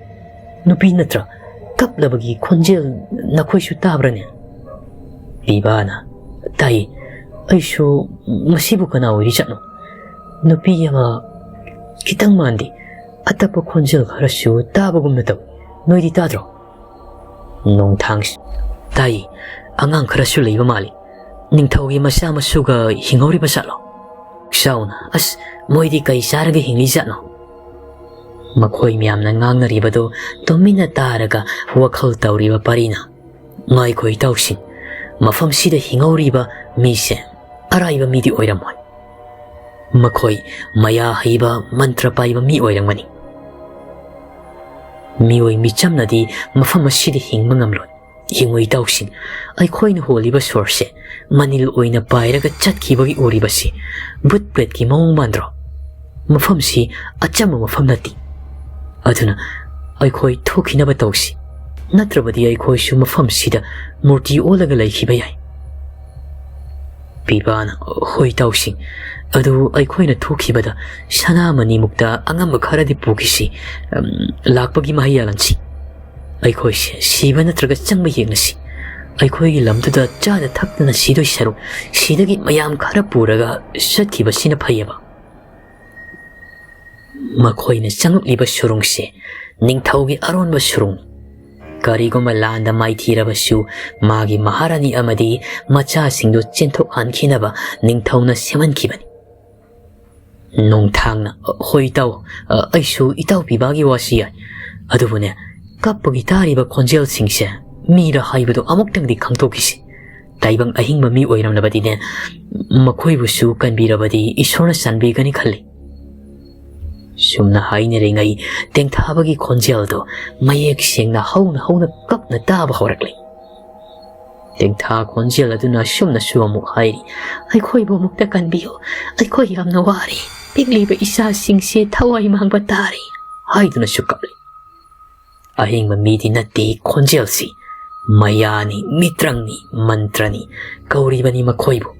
ꯅꯨꯄꯤ ꯅꯠꯇ꯭ꯔꯥ? ꯀꯞꯂꯕꯒꯤ ꯈꯣꯟꯖꯦꯜ ꯅꯈꯣꯏꯁꯨ ꯇꯥꯕ꯭ꯔꯅꯦ?" ꯄꯤꯕꯥꯅ, "ꯇꯥꯏ꯫ ꯑꯩꯁꯨ, ꯃꯁꯤꯕꯨ ꯀꯅꯥ ꯑꯣꯏꯔꯤ ꯆꯠꯅꯣ? ꯅꯨꯄꯤ ꯑꯃ ꯈꯤꯇꯪ ꯃꯥꯟꯗꯦ꯫ ꯑꯇꯞꯄ ꯈꯣꯟꯖꯦꯜ ꯈꯔꯁꯨ ꯇꯥꯕꯒꯨꯝꯅ ꯇꯧꯏ꯫ ꯅꯣꯏꯗꯤ ꯇꯥꯗ꯭ꯔꯣ?" ꯅꯣꯡꯊꯥꯡ, "ꯇꯥꯏ꯫ ꯑꯉꯥꯡ ꯈꯔꯁꯨ ꯂꯩꯕ ꯃꯥꯜꯂꯤ꯫ ꯅꯤꯡꯊꯧꯒꯤ ꯃꯆꯥ ꯃꯁꯨꯒ ꯍꯤꯡꯍꯧꯔꯤꯕ ꯖꯥꯠꯂꯣ? ꯆꯥꯎꯅ, ꯑꯁ, ꯃꯣꯏꯗꯤ ꯀꯩ ꯆꯥꯔꯒ ꯍꯤꯡꯂꯤ ꯖꯥꯠꯅꯣ?" ꯃꯈꯣꯏ ꯃꯌꯥꯝꯅ ꯉꯥꯡꯅꯔꯤꯕꯗꯨ ꯇꯨꯃꯤꯟꯅ ꯇꯥꯔꯒ ꯋꯥꯈꯜ ꯇꯧꯔꯤꯕ ꯄꯔꯤꯅ, "ꯉꯥꯏꯈꯣ ꯏꯇꯥꯎꯁꯤꯡ, ꯃꯐꯝꯁꯤꯗ ꯍꯤꯡꯍꯧꯔꯤꯕ ꯃꯤꯁꯦ ꯑꯔꯥꯏꯕ ꯃꯤꯗꯤ ꯑꯣꯏꯔꯝꯃꯣꯏ꯫ ꯃꯈꯣꯏ ꯃꯌꯥ ꯍꯩꯕ ꯃꯟꯇ꯭ꯔ ꯄꯥꯏꯕ ꯃꯤ ꯑꯣꯏꯔꯝꯒꯅꯤ꯫ ꯃꯤꯑꯣꯏ ꯃꯤꯆꯝꯅꯗꯤ ꯃꯐꯝ ꯑꯁꯤꯗ ꯍꯤꯡꯕ ꯉꯝꯂꯣꯏ꯫ ꯌꯦꯡꯉꯨ ꯏꯇꯥꯎꯁꯤꯡ, ꯑꯩꯈꯣꯏꯅ ꯍꯣꯜꯂꯤꯕ ꯁꯣꯔꯁꯦ ꯃꯅꯤꯜ ꯑꯣꯏꯅ ꯄꯥꯏꯔꯒ ꯆꯠꯈꯤꯕꯒꯤ ꯎꯔꯤꯕꯁꯤ ꯚꯨꯠ ꯄ꯭ꯔꯦꯠꯀꯤ ꯃꯑꯣꯡ ꯃꯥꯟꯗ꯭ꯔꯣ? ꯃꯐꯝꯁꯤ ꯑꯆꯝꯕ ꯃꯐꯝ ꯅꯠꯇꯦ꯫ ꯑꯗꯨꯅ ꯑꯩꯈꯣꯏ ꯊꯣꯛꯈꯤꯅꯕ ꯇꯧꯁꯤ, ꯅꯠꯇ꯭ꯔꯕꯗꯤ ꯑꯩꯈꯣꯏꯁꯨ ꯃꯐꯝꯁꯤꯗ ꯃꯨꯔꯇꯤ ꯑꯣꯜꯂꯒ ꯂꯩꯈꯤꯕ ꯌꯥꯏ꯫" ꯄꯤꯕꯥꯅ, "ꯍꯣꯏ ꯏꯇꯥꯎꯁꯤꯡ, ꯑꯗꯨ ꯑꯩꯈꯣꯏꯅ ꯊꯣꯛꯈꯤꯕꯗ ꯁꯅꯥꯃꯅꯤꯃꯨꯛꯇ ꯑꯉꯝꯕ ꯈꯔꯗꯤ ꯄꯨꯈꯤꯁꯤ꯫ ꯑꯝ, ꯂꯥꯛꯄꯒꯤ ꯃꯍꯩ ꯌꯥꯜꯍꯟꯁꯤ꯫ ꯑꯩꯈꯣꯏꯁꯦ ꯁꯤꯕ ꯅꯠꯇ꯭ꯔꯒ ꯆꯪꯕ ꯌꯦꯡꯂꯁꯤ꯫ ꯑꯩꯈꯣꯏꯒꯤ ꯂꯝꯗꯨꯗ ꯆꯥꯅ ꯊꯛꯇꯅ ꯁꯤꯗꯣꯏ ꯁꯔꯨꯛ, ꯁꯤꯗꯒꯤ ꯃꯌꯥꯝ ꯈꯔ ꯄꯨꯔꯒ ꯆꯠꯈꯤꯕꯁꯤꯅ ꯐꯩꯌꯦꯕ꯫" ꯃꯈꯣꯏꯅ ꯆꯪꯂꯛꯂꯤꯕ ꯁꯨꯔꯨꯡꯁꯦ ꯅꯤꯡꯊꯧꯒꯤ ꯑꯔꯣꯟꯕ ꯁꯨꯔꯨꯡꯅꯤ꯫ ꯀꯔꯤꯒꯨꯝꯕ ꯂꯥꯟꯗ ꯃꯥꯏꯊꯤꯔꯕꯁꯨ ꯃꯥꯒꯤ ꯃꯍꯥꯔꯥꯅꯤ ꯑꯃꯗꯤ ꯃꯆꯥꯁꯤꯡꯗꯨ ꯆꯦꯟꯊꯣꯛꯍꯟꯈꯤꯅꯕ ꯅꯤꯡꯊꯧꯅ ꯁꯦꯝꯍꯟꯈꯤꯕꯅꯤ꯫ ꯅꯣꯡꯊꯥꯡꯅ, "ꯍꯣꯏ ꯏꯇꯥꯎ, ꯑꯩꯁꯨ ꯏꯇꯥꯎ ꯄꯤꯕꯥꯒꯤ ꯋꯥꯁꯤ ꯌꯥꯏ꯫ ꯑꯗꯨꯕꯨꯅꯦ, ꯀꯞꯄꯒꯤ ꯇꯥꯔꯤꯕ ꯈꯣꯟꯖꯦꯜꯁꯤꯡꯁꯦ ꯃꯤꯔ ꯍꯥꯏꯕꯗꯨ ꯑꯃꯨꯛꯇꯪꯗꯤ ꯈꯪꯗꯣꯛꯈꯤꯁꯤ꯫ ꯇꯥꯏꯕꯪ ꯑꯍꯤꯡꯕ ꯃꯤ ꯑꯣꯏꯔꯝꯂꯕꯗꯤꯅꯦ, ꯃꯈꯣꯏꯕꯨꯁꯨ ꯀꯟꯕꯤꯔꯕꯗꯤ ꯏꯁꯣꯔꯅ ꯆꯥꯟꯕꯤꯒꯅꯤ ꯈꯜꯂꯤ꯫" ꯁꯨꯝꯅ ꯍꯥꯏꯅꯔꯤꯉꯩ ꯇꯦꯡꯊꯥꯕꯒꯤ ꯈꯣꯟꯖꯦꯜꯗꯣ ꯃꯌꯦꯛ ꯁꯦꯡꯅ ꯍꯧꯅ ꯍꯧꯅ ꯀꯞꯅ ꯇꯥꯕ ꯍꯧꯔꯛꯂꯦ꯫ ꯇꯦꯡꯊꯥ ꯈꯣꯟꯖꯦꯜ ꯑꯗꯨꯅ ꯑꯁꯨꯝꯅꯁꯨ ꯑꯃꯨꯛ ꯍꯥꯏꯔꯤ, "ꯑꯩꯈꯣꯏꯕꯨ ꯑꯃꯨꯛꯇ ꯀꯟꯕꯤꯌꯨ, ꯑꯩꯈꯣꯏ ꯌꯥꯝꯅ ꯋꯥꯔꯦ, ꯄꯤꯛꯂꯤꯕ ꯏꯆꯥꯁꯤꯡꯁꯦ ꯊꯋꯥꯏ ꯃꯥꯡꯕ ꯇꯥꯔꯦ" ꯍꯥꯏꯗꯨꯅꯁꯨ ꯀꯞꯂꯤ꯫ ꯑꯍꯤꯡꯕ ꯃꯤꯗꯤ ꯅꯠꯇꯦ ꯈꯣꯟꯖꯦꯜꯁꯤ, ꯃꯌꯥꯅꯤ, ꯃꯤꯇ꯭ꯔꯪꯅꯤ, ꯃꯟꯇ꯭ꯔꯅꯤ, ꯀꯧꯔꯤꯕꯅꯤ ꯃꯈꯣꯏꯕꯨ꯫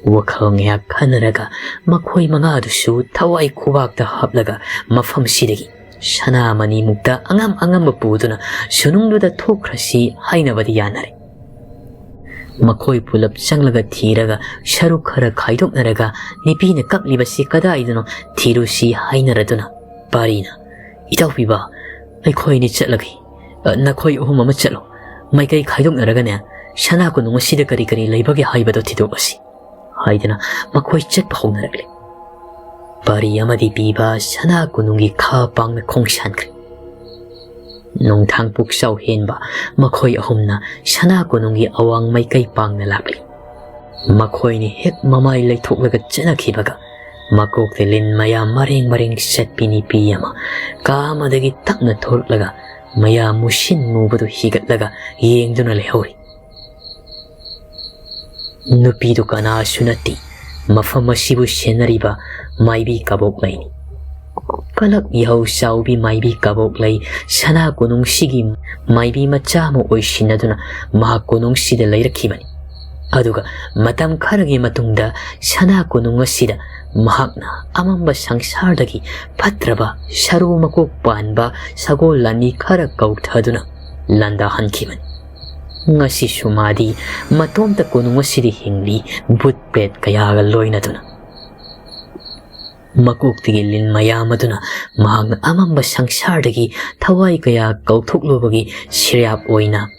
ꯋꯥꯈꯜ ꯉꯥꯏꯍꯥꯛ ꯈꯟꯅꯔꯒ ꯃꯈꯣꯏ ꯃꯉꯥꯗꯨꯁꯨ ꯊꯋꯥꯏ ꯈꯨꯕꯥꯛꯇ ꯍꯥꯞꯂꯒ ꯃꯐꯝꯁꯤꯗꯒꯤ ꯁꯅꯥꯃꯅꯤꯃꯨꯛꯇ ꯑꯉꯝ ꯑꯉꯝꯕ ꯄꯨꯗꯨꯅ ꯁꯨꯅꯨꯡꯗꯨꯗ ꯊꯣꯛꯈ꯭ꯔꯁꯤ ꯍꯥꯏꯅꯕꯗꯤ ꯌꯥꯅꯔꯦ꯫ ꯃꯈꯣꯏ ꯄꯨꯂꯞ ꯆꯪꯂꯒ ꯊꯤꯔꯒ ꯁꯔꯨꯛ ꯈꯔ ꯈꯥꯏꯗꯣꯛꯅꯔꯒ ꯅꯤꯄꯤꯅ ꯀꯞꯂꯤꯕꯁꯤ ꯀꯗꯥꯏꯗꯅꯣ ꯊꯤꯔꯨꯁꯤ ꯍꯥꯏꯅꯔꯗꯨꯅ ꯄꯥꯔꯤꯅ, "ꯏꯇꯥꯎ ꯄꯤꯕ, ꯑꯩꯈꯣꯏꯅꯤ ꯆꯠꯂꯒꯦ꯫ ꯑ, ꯅꯈꯣꯏ ꯑꯍꯨꯝ ꯑꯃ ꯆꯠꯂꯣ꯫ ꯃꯥꯏꯀꯩ ꯈꯥꯏꯗꯣꯛꯅꯔꯒꯅꯦ, ꯁꯅꯥ ꯀꯣꯅꯨꯡ ꯑꯁꯤꯗ ꯀꯔꯤ ꯀꯔꯤ ꯂꯩꯕꯒꯦ ꯍꯥꯏꯕꯗꯣ ꯊꯤꯗꯣꯛꯂꯁꯤ" ꯍꯥꯏꯗꯅ ꯃꯈꯣꯏ ꯆꯠꯄ ꯍꯧꯅꯔꯛꯂꯦ꯫ ꯄꯥꯔꯤ ꯑꯃꯗꯤ ꯄꯤꯕ ꯁꯅꯥ ꯀꯣꯅꯨꯡꯒꯤ ꯈꯥ ꯄꯥꯡꯅ ꯈꯣꯡꯁꯥꯟꯈ꯭ꯔꯦ꯫ ꯅꯣꯡꯊꯥꯡ ꯄꯨꯛꯆꯥꯎ ꯍꯦꯟꯕ ꯃꯈꯣꯏ ꯑꯍꯨꯝꯅ ꯁꯅꯥ ꯀꯣꯅꯨꯡꯒꯤ ꯑꯋꯥꯡ ꯃꯥꯏꯀꯩ ꯄꯥꯡꯅ ꯂꯥꯛꯂꯤ꯫ ꯃꯈꯣꯏꯅꯤ ꯍꯦꯛ ꯃꯃꯥꯏ ꯂꯩꯊꯣꯛꯂꯒ ꯆꯠꯅꯈꯤꯕꯒ, ꯃꯀꯣꯛꯇ ꯂꯤꯟ ꯃꯌꯥ ꯃꯔꯦꯡ ꯃꯔꯦꯡ ꯆꯠꯄꯤ ꯅꯤꯄꯤ ꯑꯃ ꯀꯥ ꯑꯃꯗꯒꯤ ꯇꯞꯅ ꯊꯣꯛꯂꯛꯂꯒ ꯃꯌꯥ ꯃꯨꯁꯤꯟ ꯃꯨꯕꯗꯨ ꯍꯤꯒꯠꯂꯒ ꯌꯦꯡꯗꯨꯅ ꯂꯩꯍꯧꯔꯤ꯫ ꯅꯨꯄꯤꯗꯨ ꯀꯅꯥꯁꯨ ꯅꯠꯇꯦ, ꯃꯐꯝ ꯑꯁꯤꯕꯨ ꯁꯦꯟꯅꯔꯤꯕ ꯃꯥꯏꯕꯤ ꯀꯕꯣꯛꯂꯩꯅꯤ꯫ ꯀꯂꯛ ꯏꯍꯧ ꯆꯥꯎꯕꯤ ꯃꯥꯏꯕꯤ ꯀꯕꯣꯛꯂꯩ ꯁꯅꯥ ꯀꯣꯅꯨꯡꯁꯤꯒꯤ ꯃꯥꯏꯕꯤ ꯃꯆꯥ ꯑꯃ ꯑꯣꯏꯁꯤꯟꯅꯗꯨꯅ ꯃꯍꯥꯛ ꯀꯣꯅꯨꯡꯁꯤꯗ ꯂꯩꯔꯛꯈꯤꯕꯅꯤ꯫ ꯑꯗꯨꯒ ꯃꯇꯝ ꯈꯔꯒꯤ ꯃꯇꯨꯡꯗ ꯁꯅꯥ ꯀꯣꯅꯨꯡ ꯑꯁꯤꯗ ꯃꯍꯥꯛꯅ ꯑꯃꯝꯕ ꯁꯪꯁꯥꯔꯗꯒꯤ ꯐꯠꯇ꯭ꯔꯕ ꯁꯔꯨ ꯃꯀꯣꯛ ꯄꯥꯟꯕ ꯁꯒꯣꯜ ꯂꯥꯟꯃꯤ ꯈꯔ ꯀꯧꯊꯗꯨꯅ ꯂꯥꯟꯗꯥꯍꯟꯈꯤꯕꯅꯤ꯫ ꯉꯁꯤꯁꯨ ꯃꯥꯗꯤ ꯃꯇꯣꯝꯇ ꯀꯣꯅꯨꯡ ꯑꯁꯤꯗ ꯍꯤꯡꯂꯤ, ꯚꯨꯠ ꯄ꯭ꯔꯦꯠ ꯀꯌꯥꯒ ꯂꯣꯏꯅꯗꯨꯅ꯫ ꯃꯀꯣꯛꯇꯒꯤ ꯂꯤꯟ ꯃꯌꯥꯝ ꯑꯗꯨꯅ ꯃꯍꯥꯛꯅ ꯑꯃꯝꯕ ꯁꯪꯁꯥꯔꯗꯒꯤ ꯊꯋꯥꯏ ꯀꯌꯥ ꯀꯧꯊꯣꯛꯂꯨꯕꯒꯤ ꯁꯤꯔꯥꯞ ꯑꯣꯏꯅ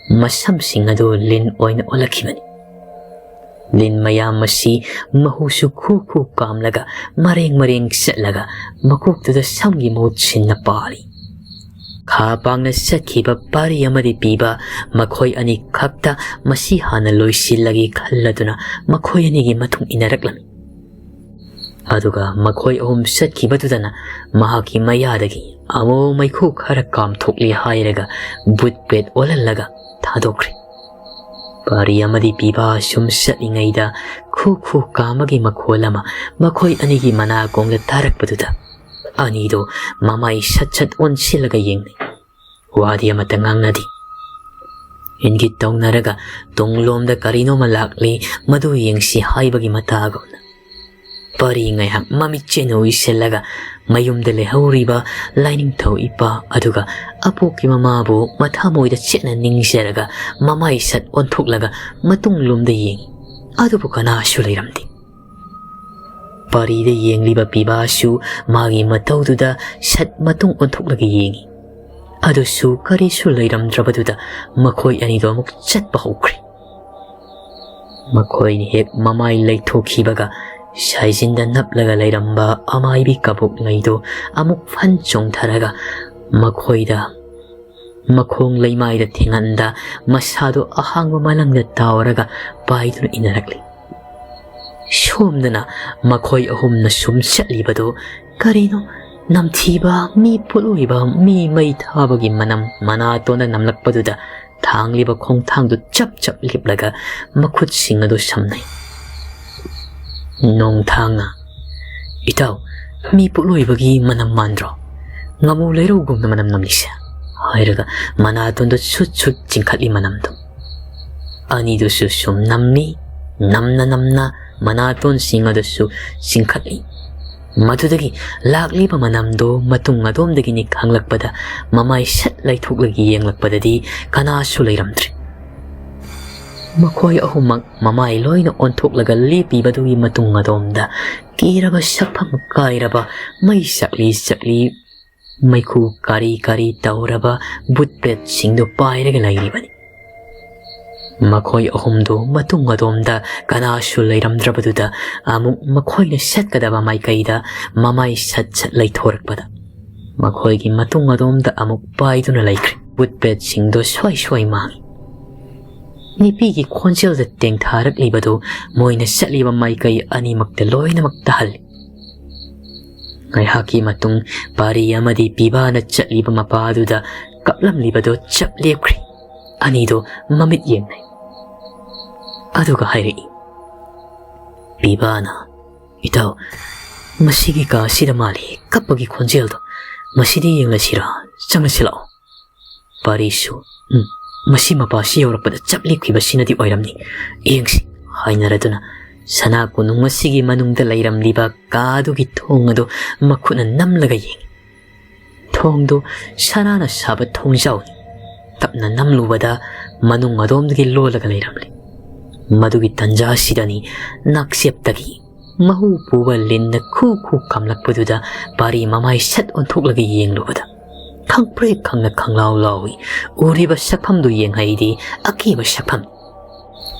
ꯃꯁꯝꯁꯤꯡ ꯑꯗꯨ ꯂꯤꯟ ꯑꯣꯏꯅ ꯑꯣꯜꯂꯛꯈꯤꯕꯅꯤ꯫ ꯂꯤꯟ ꯃꯌꯥꯝ ꯑꯁꯤ ꯃꯍꯨꯁꯨ ꯈꯨ ꯈꯨ ꯀꯥꯝꯂꯒ ꯃꯔꯦꯡ ꯃꯔꯦꯡ ꯆꯠꯂꯒ ꯃꯀꯣꯛꯇꯨꯗ ꯁꯝꯒꯤ ꯃꯍꯨꯠ ꯁꯤꯟꯅ ꯄꯥꯜꯂꯤ꯫ ꯈꯥ ꯄꯥꯡꯅ ꯆꯠꯈꯤꯕ ꯄꯥꯔꯤ ꯑꯃꯗꯤ ꯄꯤꯕ ꯃꯈꯣꯏ ꯑꯅꯤ ꯈꯛꯇ ꯃꯁꯤ ꯍꯥꯟꯅ ꯂꯣꯏꯁꯤꯜꯂꯒꯦ ꯈꯜꯂꯗꯨꯅ ꯃꯈꯣꯏ ꯑꯅꯤꯒꯤ ꯃꯇꯨꯡ ꯏꯟꯅꯔꯛꯂꯝꯃꯤ꯫ ꯑꯗꯨꯒ ꯃꯈꯣꯏ ꯑꯍꯨꯝ ꯆꯠꯈꯤꯕꯗꯨꯗꯅ ꯃꯍꯥꯛꯀꯤ ꯃꯌꯥꯗꯒꯤ ꯑꯃꯨꯛ ꯃꯩꯈꯨ ꯈꯔ ꯀꯥꯝꯊꯣꯛꯂꯦ ꯍꯥꯏꯔꯒ ꯕꯨꯠ ꯄ꯭ꯔꯦꯠ ꯑꯣꯜꯍꯜꯂꯒ ꯊꯥꯗꯣꯛꯈ꯭ꯔꯦ꯫ ꯄꯥꯔꯤ ꯑꯃꯗꯤ ꯄꯤꯕꯥ ꯁꯨꯝ ꯆꯠꯂꯤꯉꯩꯗ ꯈꯨ ꯈꯨ ꯀꯥꯝꯕꯒꯤ ꯃꯈꯣꯜ ꯑꯃ ꯃꯈꯣꯏ ꯑꯅꯤꯒꯤ ꯃꯅꯥꯀꯣꯡꯗ ꯇꯥꯔꯛꯄꯗꯨꯗ ꯑꯅꯤꯗꯣ ꯃꯃꯥꯏ ꯁꯠ ꯁꯠ ꯑꯣꯟꯁꯤꯜꯂꯒ ꯌꯦꯡꯅꯩ꯫ ꯋꯥꯗꯤ ꯑꯃꯠꯇ ꯉꯥꯡꯅꯗꯦ꯫ ꯏꯪꯒꯤꯠ ꯇꯧꯅꯔꯒ ꯇꯨꯡꯂꯣꯝꯗ ꯀꯔꯤꯅꯣꯃ ꯂꯥꯛꯂꯤ, ꯃꯗꯨ ꯌꯦꯡꯁꯤ ꯍꯥꯏꯕꯒꯤ ꯃꯇꯥꯒꯨꯝꯅ꯫ ꯄꯥꯔꯤ ꯉꯥꯏꯍꯥꯛ ꯃꯃꯤꯠ ꯆꯦꯠꯅ ꯎꯏꯁꯤꯜꯂꯒ ꯃꯌꯨꯝꯗ ꯂꯩꯍꯧꯔꯤꯕ ꯂꯥꯏꯅꯤꯡꯊꯧ ꯏꯄꯥ ꯑꯗꯨꯒ ꯑꯄꯣꯛꯀꯤ ꯃꯃꯥꯕꯨ ꯃꯊꯃꯣꯏꯗ ꯆꯦꯠꯅ ꯅꯤꯡꯖꯔꯒ ꯃꯃꯥꯏ ꯁꯠ ꯑꯣꯟꯊꯣꯛꯂꯒ ꯃꯇꯨꯡꯂꯣꯝꯗ ꯌꯦꯡꯏ꯫ ꯑꯗꯨꯕꯨ ꯀꯅꯥꯁꯨ ꯂꯩꯔꯝꯗꯦ꯫ ꯄꯥꯔꯤꯗ ꯌꯦꯡꯂꯤꯕ ꯄꯤꯕꯥꯁꯨ ꯃꯥꯒꯤ ꯃꯇꯧꯗꯨꯗ ꯁꯠ ꯃꯇꯨꯡ ꯑꯣꯟꯊꯣꯛꯂꯒ ꯌꯦꯡꯏ꯫ ꯑꯗꯨꯁꯨ ꯀꯔꯤꯁꯨ ꯂꯩꯔꯝꯗ꯭ꯔꯕꯗꯨꯗ ꯃꯈꯣꯏ ꯑꯅꯤꯗꯣ ꯑꯃꯨꯛ ꯆꯠꯄ ꯍꯧꯈ꯭ꯔꯦ꯫ ꯃꯈꯣꯏꯅ ꯍꯦꯛ ꯃꯃꯥꯏ ꯂꯩꯊꯣꯛꯈꯤꯕꯒ ꯁꯥꯏꯖꯤꯟꯗ ꯅꯞꯂꯒ ꯂꯩꯔꯝꯕ ꯑꯃꯥꯏꯕꯤ ꯀꯕꯣꯛꯉꯩꯗꯨ ꯑꯃꯨꯛ ꯐꯟ ꯆꯣꯡꯊꯔꯒ ꯃꯈꯣꯏꯗ ꯃꯈꯣꯡ ꯂꯩꯃꯥꯏꯗ ꯊꯦꯡꯍꯟꯗ ꯃꯁꯥꯗꯨ ꯑꯍꯥꯡꯕ ꯃꯂꯪꯗ ꯇꯥꯎꯔꯒ ꯄꯥꯏꯗꯨꯅ ꯏꯟꯅꯔꯛꯂꯤ꯫ ꯁꯣꯝꯗꯅ ꯃꯈꯣꯏ ꯑꯍꯨꯝꯅ ꯁꯨꯝ ꯆꯠꯂꯤꯕꯗꯨ ꯀꯔꯤꯅꯣ ꯅꯝꯊꯤꯕ, ꯃꯤ ꯄꯣꯠꯂꯣꯏꯕ, ꯃꯤ ꯃꯩ ꯊꯥꯕꯒꯤ ꯃꯅꯝ ꯃꯅꯥꯇꯣꯟꯗ ꯅꯝꯂꯛꯄꯗꯨꯗ ꯊꯥꯡꯂꯤꯕ ꯈꯣꯡꯊꯥꯡꯗꯨ ꯆꯞ ꯆꯞ ꯂꯦꯞꯂꯒ ꯃꯈꯨꯠꯁꯤꯡ ꯑꯗꯨ ꯁꯝꯅꯩ꯫ ꯅꯣꯡꯊꯥꯡꯅ, "ꯏꯇꯥꯎ, ꯃꯤ ꯄꯣꯠꯂꯣꯏꯕꯒꯤ ꯃꯅꯝ ꯃꯥꯟꯗ꯭ꯔꯣ? ꯉꯥꯃꯨ ꯂꯩꯔꯧꯒꯨꯝꯅ ꯃꯅꯝ ꯅꯝꯂꯤꯁꯦ?" ꯍꯥꯏꯔꯒ ꯃꯅꯥꯇꯣꯟꯗꯨ ꯁꯨꯠ ꯁꯨꯠ ꯆꯤꯡꯈꯠꯂꯤ ꯃꯅꯝꯗꯨ꯫ ꯑꯅꯤꯗꯨꯁꯨ ꯁꯨꯝ ꯅꯝꯃꯤ, ꯅꯝꯅ ꯅꯝꯅ ꯃꯅꯥꯇꯣꯟꯁꯤꯡ ꯑꯗꯨꯁꯨ ꯆꯤꯡꯈꯠꯂꯤ꯫ ꯃꯗꯨꯗꯒꯤ ꯂꯥꯛꯂꯤꯕ ꯃꯅꯝꯗꯨ ꯃꯇꯨꯡ ꯑꯗꯣꯝꯗꯒꯤꯅꯤ ꯈꯪꯂꯛꯄꯗ ꯃꯃꯥꯏ ꯁꯠ ꯂꯩꯊꯣꯛꯂꯒ ꯌꯦꯡꯂꯛꯄꯗꯗꯤ ꯀꯅꯥꯁꯨ ꯂꯩꯔꯝꯗ꯭ꯔꯦ꯫ ꯃꯈꯣꯏ ꯑꯍꯨꯝꯃꯛ ꯃꯃꯥꯏ ꯂꯣꯏꯅ ꯑꯣꯟꯊꯣꯛꯂꯒ ꯂꯦꯞꯄꯤꯕꯗꯨꯒꯤ ꯃꯇꯨꯡ ꯑꯗꯣꯝꯗ ꯀꯤꯔꯕ ꯁꯛꯐꯝ ꯀꯥꯏꯔꯕ ꯃꯩ ꯆꯥꯛꯂꯤ ꯆꯥꯛꯂꯤ ꯃꯩꯈꯨ ꯀꯥꯔꯤ ꯀꯥꯔꯤ ꯇꯧꯔꯕ ꯕꯨꯠ ꯄ꯭ꯔꯦꯠꯁꯤꯡꯗꯨ ꯄꯥꯏꯔꯒ ꯂꯩꯔꯤꯕꯅꯤ꯫ ꯃꯈꯣꯏ ꯑꯍꯨꯝꯗꯨ ꯃꯇꯨꯡ ꯑꯗꯣꯝꯗ ꯀꯅꯥꯁꯨ ꯂꯩꯔꯝꯗ꯭ꯔꯕꯗꯨꯗ ꯑꯃꯨꯛ ꯃꯈꯣꯏꯅ ꯆꯠꯀꯗꯕ ꯃꯥꯏꯀꯩꯗ ꯃꯃꯥꯏ ꯁꯠ ꯁꯠ ꯂꯩꯊꯣꯔꯛꯄꯗ ꯃꯈꯣꯏꯒꯤ ꯃꯇꯨꯡ ꯑꯗꯣꯝꯗ ꯑꯃꯨꯛ ꯄꯥꯏꯗꯨꯅ ꯂꯩꯈ꯭ꯔꯦ꯫ ꯕꯨꯠ ꯄ꯭ꯔꯦꯠꯁꯤꯡꯗꯣ ꯁ꯭ꯋꯥꯏ ꯁ꯭ꯋꯥꯏ ꯃꯥꯡꯏ꯫ ꯅꯨꯄꯤꯒꯤ ꯈꯣꯟꯖꯦꯜꯗ ꯇꯦꯡꯊꯥꯔꯛꯂꯤꯕꯗꯨ ꯃꯣꯏꯅ ꯆꯠꯂꯤꯕ ꯃꯥꯏꯀꯩ ꯑꯅꯤꯃꯛꯇ ꯂꯣꯏꯅꯃꯛ ꯇꯥꯍꯜꯂꯤ꯫ ꯉꯥꯏꯍꯥꯛꯀꯤ ꯃꯇꯨꯡ ꯄꯥꯔꯤ ꯑꯃꯗꯤ ꯄꯤꯕꯥꯅ ꯆꯠꯂꯤꯕ ꯃꯄꯥ ꯑꯗꯨꯗ ꯀꯞꯂꯝꯂꯤꯕꯗꯣ ꯆꯞ ꯂꯦꯞꯈ꯭ꯔꯦ꯫ ꯑꯅꯤꯗꯣ ꯃꯃꯤꯠ ꯌꯦꯡꯅꯩ꯫ ꯑꯗꯨꯒ ꯍꯥꯏꯔꯛꯏ, "ꯄꯤꯕꯥꯅ, ꯏꯇꯥꯎ, ꯃꯁꯤꯒꯤ ꯀꯥ ꯑꯁꯤꯗ ꯃꯥꯜꯂꯤ ꯀꯞꯄꯒꯤ ꯈꯣꯟꯖꯦꯜꯗꯣ꯫ ꯃꯁꯤꯗ ꯌꯦꯡꯂꯁꯤꯔꯥ? ꯆꯪꯂꯁꯤ ꯂꯥꯛꯑꯣ꯫" ꯄꯥꯔꯤꯁꯨ, "ꯎꯝ, ꯃꯁꯤ ꯃꯄꯥꯁꯤ ꯌꯧꯔꯛꯄꯗ ꯆꯞ ꯂꯦꯞꯈꯤꯕꯁꯤꯅꯗꯤ ꯑꯣꯏꯔꯝꯅꯤ꯫ ꯌꯦꯡꯁꯤ," ꯍꯥꯏꯅꯔꯗꯨꯅ ꯁꯅꯥ ꯀꯣꯅꯨꯡ ꯑꯁꯤꯒꯤ ꯃꯅꯨꯡꯗ ꯂꯩꯔꯝꯂꯤꯕ ꯀꯥ ꯑꯗꯨꯒꯤ ꯊꯣꯡ ꯑꯗꯨ ꯃꯈꯨꯠꯅ ꯅꯝꯂꯒ ꯌꯦꯡꯉꯤ꯫ ꯊꯣꯡꯗꯨ ꯁꯅꯥꯅ ꯁꯥꯕ ꯊꯣꯡꯖꯥꯎꯅꯤ꯫ ꯇꯞꯅ ꯅꯝꯂꯨꯕꯗ ꯃꯅꯨꯡ ꯑꯗꯣꯝꯗꯒꯤ ꯂꯣꯜꯂꯒ ꯂꯩꯔꯝꯂꯦ꯫ ꯃꯗꯨꯒꯤ ꯇꯟꯖꯥ ꯑꯁꯤꯗꯅꯤ ꯅꯥꯛꯆꯦꯞꯇꯒꯤ ꯃꯍꯨ ꯄꯨꯕ ꯂꯤꯟꯅ ꯈꯨ ꯈꯨ ꯀꯥꯝꯂꯛꯄꯗꯨꯗ ꯄꯥꯔꯤ ꯃꯃꯥꯏ ꯁꯠ ꯑꯣꯟꯊꯣꯛꯂꯒ ꯌꯦꯡꯂꯨꯕꯗ ꯈꯪꯄ꯭ꯔꯦꯛ ꯈꯪꯅ ꯈꯪꯂꯥꯎ ꯂꯥꯎꯏ꯫ ꯎꯔꯤꯕ ꯁꯛꯐꯝꯗꯨ ꯌꯦꯡꯍꯩꯗꯦ, ꯑꯀꯤꯕ ꯁꯛꯐꯝ꯫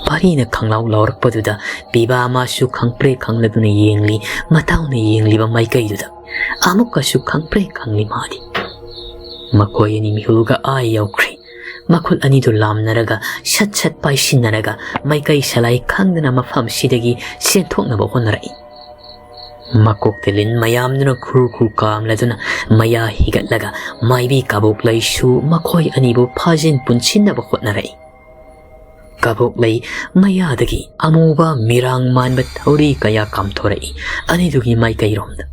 ꯄꯥꯔꯤꯅ ꯈꯪꯂꯥꯎ ꯂꯥꯎꯔꯛꯄꯗꯨꯗ ꯄꯤꯕꯥ ꯃꯥꯁꯨ ꯈꯪꯄ꯭ꯔꯦꯛ ꯈꯪꯂꯗꯨꯅ ꯌꯦꯡꯂꯤ, ꯃꯇꯥꯎꯅ ꯌꯦꯡꯂꯤꯕ ꯃꯥꯏꯀꯩꯗꯨꯗ꯫ ꯑꯃꯨꯛꯀꯁꯨ ꯈꯪꯄ꯭ꯔꯦꯛ ꯈꯪꯂꯤ ꯃꯥꯗꯤ꯫ ꯃꯈꯣꯏ ꯑꯅꯤ ꯃꯤꯍꯨꯜꯒ ꯑꯥ ꯌꯧꯈ꯭ꯔꯦ꯫ ꯃꯈꯨꯠ ꯑꯅꯤꯗꯨ ꯂꯥꯝꯅꯔꯒ, ꯁꯠ ꯁꯠ ꯄꯥꯏꯁꯤꯟꯅꯔꯒ, ꯃꯥꯏꯀꯩ ꯁꯂꯥꯏ ꯈꯪꯗꯅ ꯃꯐꯝꯁꯤꯗꯒꯤ ꯆꯦꯟꯊꯣꯛꯅꯕ ꯍꯣꯠꯅꯔꯛꯏ꯫ ꯃꯀꯣꯛꯇ ꯂꯤꯟ ꯃꯌꯥꯝꯗꯨꯅ ꯈꯨꯔꯨ ꯈꯨꯔꯨ ꯀꯥꯝꯂꯗꯨꯅ ꯃꯌꯥ ꯍꯤꯒꯠꯂꯒ ꯃꯥꯏꯕꯤ ꯀꯕꯣꯛꯂꯩꯁꯨ ꯃꯈꯣꯏ ꯑꯅꯤꯕꯨ ꯐꯥꯖꯤꯟ ꯄꯨꯟꯁꯤꯟꯅꯕ ꯍꯣꯠꯅꯔꯛꯏ꯫ ꯀꯕꯣꯛꯂꯩ ꯃꯌꯥꯗꯒꯤ ꯑꯃꯨꯕ ꯃꯤꯔꯥꯡ ꯃꯥꯟꯕ ꯊꯧꯔꯤ ꯀꯌꯥ ꯀꯥꯝꯊꯣꯔꯛꯏ ꯑꯅꯤꯗꯨꯒꯤ ꯃꯥꯏꯀꯩꯔꯣꯝꯗ꯫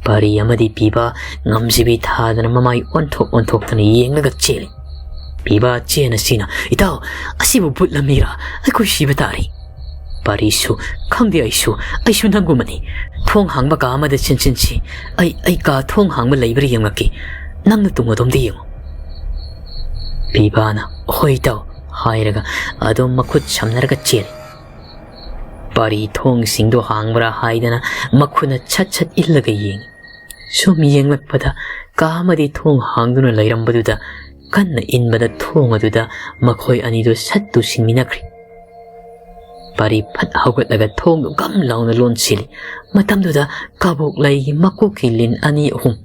ꯄꯥꯔꯤ ꯑꯃꯗꯤ ꯄꯤꯕ ꯉꯝꯖꯕꯤ ꯊꯥꯗꯅ ꯃꯃꯥꯏ ꯑꯣꯟꯊꯣꯛ ꯑꯣꯟꯊꯣꯛꯇꯅ ꯌꯦꯡꯂꯒ ꯆꯦꯜꯂꯤ꯫ ꯄꯤꯕ ꯆꯦꯅ ꯆꯦꯅ, "ꯏꯇꯥꯎ, ꯑꯁꯤꯕꯨ ꯚꯨꯠꯂ ꯃꯤꯔ? ꯑꯩꯈꯣꯏ ꯁꯤꯕ ꯇꯥꯔꯦ꯫" ꯄꯥꯔꯤꯁꯨ, "ꯈꯪꯗꯦ ꯑꯩꯁꯨ, ꯑꯩꯁꯨ ꯅꯪꯒꯨꯝꯕꯅꯤ꯫ ꯊꯣꯡ ꯍꯥꯡꯕ ꯀꯥ ꯑꯃꯗ ꯆꯦꯟꯁꯤꯟꯁꯤ꯫ ꯑꯩ, ꯑꯩ ꯀꯥ ꯊꯣꯡ ꯍꯥꯡꯕ ꯂꯩꯕ꯭ꯔꯥ ꯌꯦꯡꯂꯛꯀꯦ꯫ ꯅꯪꯅ ꯇꯨꯡ ꯑꯗꯣꯝꯗ ꯌꯦꯡꯉꯨ꯫" ꯄꯤꯕꯥꯅ, "ꯍꯣꯏ ꯏꯇꯥꯎ," ꯍꯥꯏꯔꯒ ꯑꯗꯨꯝ ꯃꯈꯨꯠ ꯁꯝꯅꯔꯒ ꯆꯦꯜꯂꯤ꯫ ꯄꯥꯔꯤ ꯊꯣꯡꯁꯤꯡꯗꯣ ꯍꯥꯡꯕ꯭ꯔꯥ ꯍꯥꯏꯗꯅ ꯃꯈꯨꯠꯅ ꯁꯠ ꯁꯠ ꯏꯜꯂꯒ ꯌꯦꯡꯉꯤ꯫ ꯁꯨꯝ ꯌꯦꯡꯂꯛꯄꯗ ꯀꯥ ꯑꯃꯗꯤ ꯊꯣꯡ ꯍꯥꯡꯗꯨꯅ ꯂꯩꯔꯝꯕꯗꯨꯗ ꯀꯟꯅ ꯏꯟꯕꯗ ꯊꯣꯡ ꯑꯗꯨꯗ ꯃꯈꯣꯏ ꯑꯅꯤꯗꯨ ꯁꯠ ꯇꯨꯁꯤꯟꯃꯤꯟꯅꯈ꯭ꯔꯦ꯫ ꯄꯥꯔꯤ ꯐꯠ ꯍꯧꯒꯠꯂꯒ ꯊꯣꯡꯗꯨ ꯒꯝ ꯂꯥꯎꯅ ꯂꯣꯟꯁꯤꯜꯂꯤ꯫ ꯃꯇꯝꯗꯨꯗ ꯀꯕꯣꯛꯂꯩꯒꯤ ꯃꯀꯣꯛꯀꯤ ꯂꯤꯟ ꯑꯅꯤ ꯑꯍꯨꯝ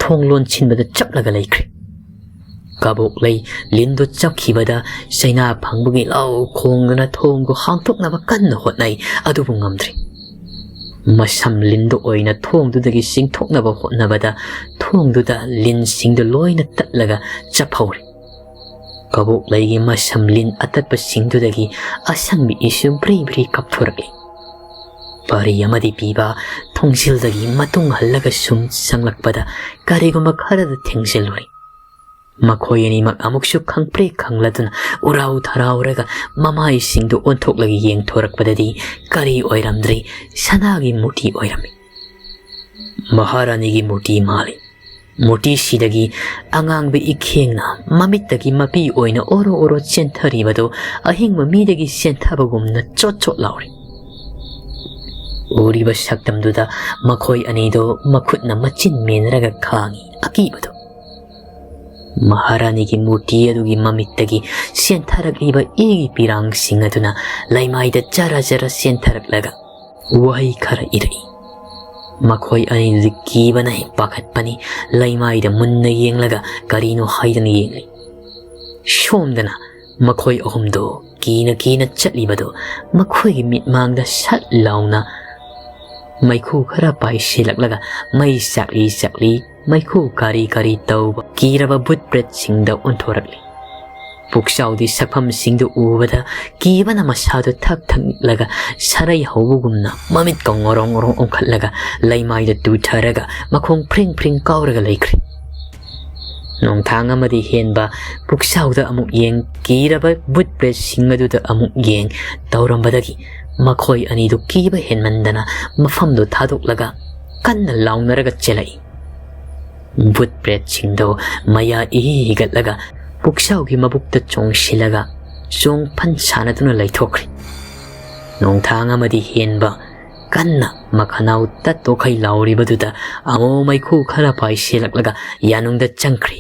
ꯊꯣꯡ ꯂꯣꯟꯁꯤꯟꯕꯗ ꯆꯞꯂꯒ ꯂꯩꯈ꯭ꯔꯦ꯫ ꯀꯕꯣꯛꯂꯩ ꯂꯤꯟꯗꯨ ꯆꯞꯈꯤꯕꯗ ꯆꯩꯅꯥ ꯐꯪꯕꯒꯤ ꯂꯥꯎ ꯈꯣꯡꯗꯨꯅ ꯊꯣꯡꯗꯨ ꯍꯥꯡꯗꯣꯛꯅꯕ ꯀꯟꯅ ꯍꯣꯠꯅꯩ, ꯑꯗꯨꯕꯨ ꯉꯝꯗ꯭ꯔꯦ꯫ ꯃꯁꯝ ꯂꯤꯟꯗꯨ ꯑꯣꯏꯅ ꯊꯣꯡꯗꯨꯗꯒꯤ ꯆꯤꯡꯊꯣꯛꯅꯕ ꯍꯣꯠꯅꯕꯗ ꯊꯣꯡꯗꯨꯗ ꯂꯤꯟꯁꯤꯡꯗꯨ ꯂꯣꯏꯅ ꯇꯠꯂꯒ ꯆꯞꯍꯧꯔꯦ꯫ ꯀꯕꯣꯛꯂꯩꯒꯤ ꯃꯁꯝ ꯂꯤꯟ ꯑꯇꯠꯄꯁꯤꯡꯗꯨꯗꯒꯤ ꯑꯁꯪꯕꯤ ꯏꯁꯨ ꯕ꯭ꯔꯤ ꯕ꯭ꯔꯤ ꯀꯥꯞꯊꯣꯔꯛꯂꯤ꯫ ꯄꯥꯔꯤ ꯑꯃꯗꯤ ꯄꯤꯕ ꯊꯣꯡꯖꯤꯜꯗꯒꯤ ꯃꯇꯨꯡ ꯍꯜꯂꯒ ꯁꯨꯝ ꯆꯪꯂꯛꯄꯗ ꯀꯔꯤꯒꯨꯝꯕ ꯈꯔꯗ ꯊꯦꯡꯖꯤꯜꯂꯨꯔꯦ꯫ ꯃꯈꯣꯏ ꯑꯅꯤꯃꯛ ꯑꯃꯨꯛꯁꯨ ꯈꯪꯄ꯭ꯔꯦꯛ ꯈꯪꯂꯗꯨꯅ ꯎꯔꯥꯎ ꯊꯔꯥꯎꯔꯒ ꯃꯃꯥꯏꯁꯤꯡꯗꯨ ꯑꯣꯟꯊꯣꯛꯂꯒ ꯌꯦꯡꯊꯣꯔꯛꯄꯗꯗꯤ ꯀꯔꯤ ꯑꯣꯏꯔꯝꯗ꯭ꯔꯦ, ꯁꯅꯥꯒꯤ ꯃꯨꯔꯇꯤ ꯑꯣꯏꯔꯝꯃꯤ꯫ ꯃꯍꯥꯔꯥꯅꯤꯒꯤ ꯃꯨꯔꯇꯤ ꯃꯥꯜꯂꯤ꯫ ꯃꯨꯔꯇꯤꯁꯤꯗꯒꯤ ꯑꯉꯥꯡꯕ ꯏꯈꯦꯡꯅ ꯃꯃꯤꯠꯇꯒꯤ ꯃꯄꯤ ꯑꯣꯏꯅ ꯑꯣꯔꯣ ꯑꯣꯔꯣ ꯆꯦꯟꯊꯔꯤꯕꯗꯨ ꯑꯍꯤꯡꯕ ꯃꯤꯗꯒꯤ ꯆꯦꯟꯊꯕꯒꯨꯝꯅ ꯆꯣꯠ ꯆꯣꯠ ꯂꯥꯎꯔꯤ꯫ ꯎꯔꯤꯕ ꯁꯛꯇꯝꯗꯨꯗ ꯃꯈꯣꯏ ꯑꯅꯤꯗꯣ ꯃꯈꯨꯠꯅ ꯃꯆꯤꯟ ꯃꯦꯟꯅꯔꯒ ꯈꯥꯡꯉꯤ ꯑꯀꯤꯕꯗꯣ꯫ ꯃꯍꯥꯔꯥꯅꯤꯒꯤ ꯃꯨꯔꯇꯤ ꯑꯗꯨꯒꯤ ꯃꯃꯤꯠꯇꯒꯤ ꯆꯦꯟꯊꯔꯛꯂꯤꯕ ꯏꯒꯤ ꯄꯤꯔꯥꯡꯁꯤꯡ ꯑꯗꯨꯅ ꯂꯩꯃꯥꯏꯗ ꯖꯔ ꯖꯔ ꯆꯦꯟꯊꯔꯛꯂꯒ ꯋꯥꯍꯩ ꯈꯔ ꯏꯔꯛꯏ꯫ ꯃꯈꯣꯏ ꯑꯅꯤꯗꯨꯗꯤ ꯀꯤꯕꯅ ꯍꯦꯛ ꯄꯥꯈꯠꯄꯅꯤ꯫ ꯂꯩꯃꯥꯏꯗ ꯃꯨꯟꯅ ꯌꯦꯡꯂꯒ ꯀꯔꯤꯅꯣ ꯍꯥꯏꯗꯅ ꯌꯦꯡꯂꯤ꯫ ꯁꯣꯝꯗꯅ ꯃꯈꯣꯏ ꯑꯍꯨꯝꯗꯣ ꯀꯤꯅ ꯀꯤꯅ ꯆꯠꯂꯤꯕꯗꯣ ꯃꯈꯣꯏꯒꯤ ꯃꯤꯠꯃꯥꯡꯗ ꯁꯠ ꯂꯥꯎꯅ ꯃꯩꯈꯨ ꯈꯔ ꯄꯥꯏꯁꯤꯜꯂꯛꯂꯒ ꯃꯩ ꯆꯥꯛꯂꯤ ꯆꯥꯛꯂꯤ ꯃꯩꯈꯨ ꯀꯥꯔꯤ ꯀꯥꯔꯤ ꯇꯧꯕ ꯀꯤꯔꯕ ꯚꯨꯠ ꯄ꯭ꯔꯦꯠꯁꯤꯡꯗ ꯑꯣꯟꯊꯣꯔꯛꯂꯤ꯫ ꯄꯨꯛꯆꯥꯎꯗꯤ ꯁꯛꯐꯝꯁꯤꯡꯗꯨ ꯎꯕꯗ ꯀꯤꯕꯅ ꯃꯁꯥꯗꯨ ꯊꯛ ꯊꯛ ꯅꯤꯛꯂꯒ ꯁꯔꯩ ꯍꯧꯕꯒꯨꯝꯅ ꯃꯃꯤꯠꯀ ꯉꯣꯔꯣꯡ ꯉꯣꯔꯣꯡ ꯑꯣꯟꯈꯠꯂꯒ ꯂꯩꯃꯥꯏꯗ ꯇꯨꯊꯔꯒ ꯃꯈꯣꯡ ꯐ꯭ꯔꯤꯡ ꯐ꯭ꯔꯤꯡ ꯀꯥꯎꯔꯒ ꯂꯩꯈ꯭ꯔꯦ꯫ ꯅꯣꯡꯊꯥꯡ ꯑꯃꯗꯤ ꯍꯦꯟꯕ ꯄꯨꯛꯆꯥꯎꯗ ꯑꯃꯨꯛ ꯌꯦꯡ, ꯀꯤꯔꯕ ꯚꯨꯠ ꯄ꯭ꯔꯦꯠꯁꯤꯡ ꯑꯗꯨꯗ ꯑꯃꯨꯛ ꯌꯦꯡ ꯇꯧꯔꯝꯕꯗꯒꯤ ꯃꯈꯣꯏ ꯑꯅꯤꯗꯨ ꯀꯤꯕ ꯍꯦꯟꯃꯟꯗꯅ ꯃꯐꯝꯗꯨ ꯊꯥꯗꯣꯛꯂꯒ ꯀꯟꯅ ꯂꯥꯎꯅꯔꯒ ꯆꯦꯜꯂꯛꯏ꯫ ꯚꯨꯠ ꯄ꯭ꯔꯦꯠꯁꯤꯡꯗꯣ ꯃꯌꯥ ꯏꯍꯤ ꯍꯤꯒꯠꯂꯒ ꯄꯨꯛꯆꯥꯎꯒꯤ ꯃꯕꯨꯛꯇ ꯆꯣꯡꯁꯤꯜꯂꯒ ꯆꯣꯡ ꯐꯟ ꯁꯥꯟꯅꯗꯨꯅ ꯂꯩꯊꯣꯛꯈ꯭ꯔꯦ꯫ ꯅꯣꯡꯊꯥꯡ ꯑꯃꯗꯤ ꯍꯦꯟꯕ ꯀꯟꯅ ꯃꯈꯅꯥꯎ ꯇꯠꯇꯣꯛꯈꯩ ꯂꯥꯎꯔꯤꯕꯗꯨꯗ ꯑꯃꯨꯛ ꯃꯩꯈꯨ ꯈꯔ ꯄꯥꯏꯁꯤꯜꯂꯛꯂꯒ ꯌꯥꯅꯨꯡꯗ ꯆꯪꯈ꯭ꯔꯦ꯫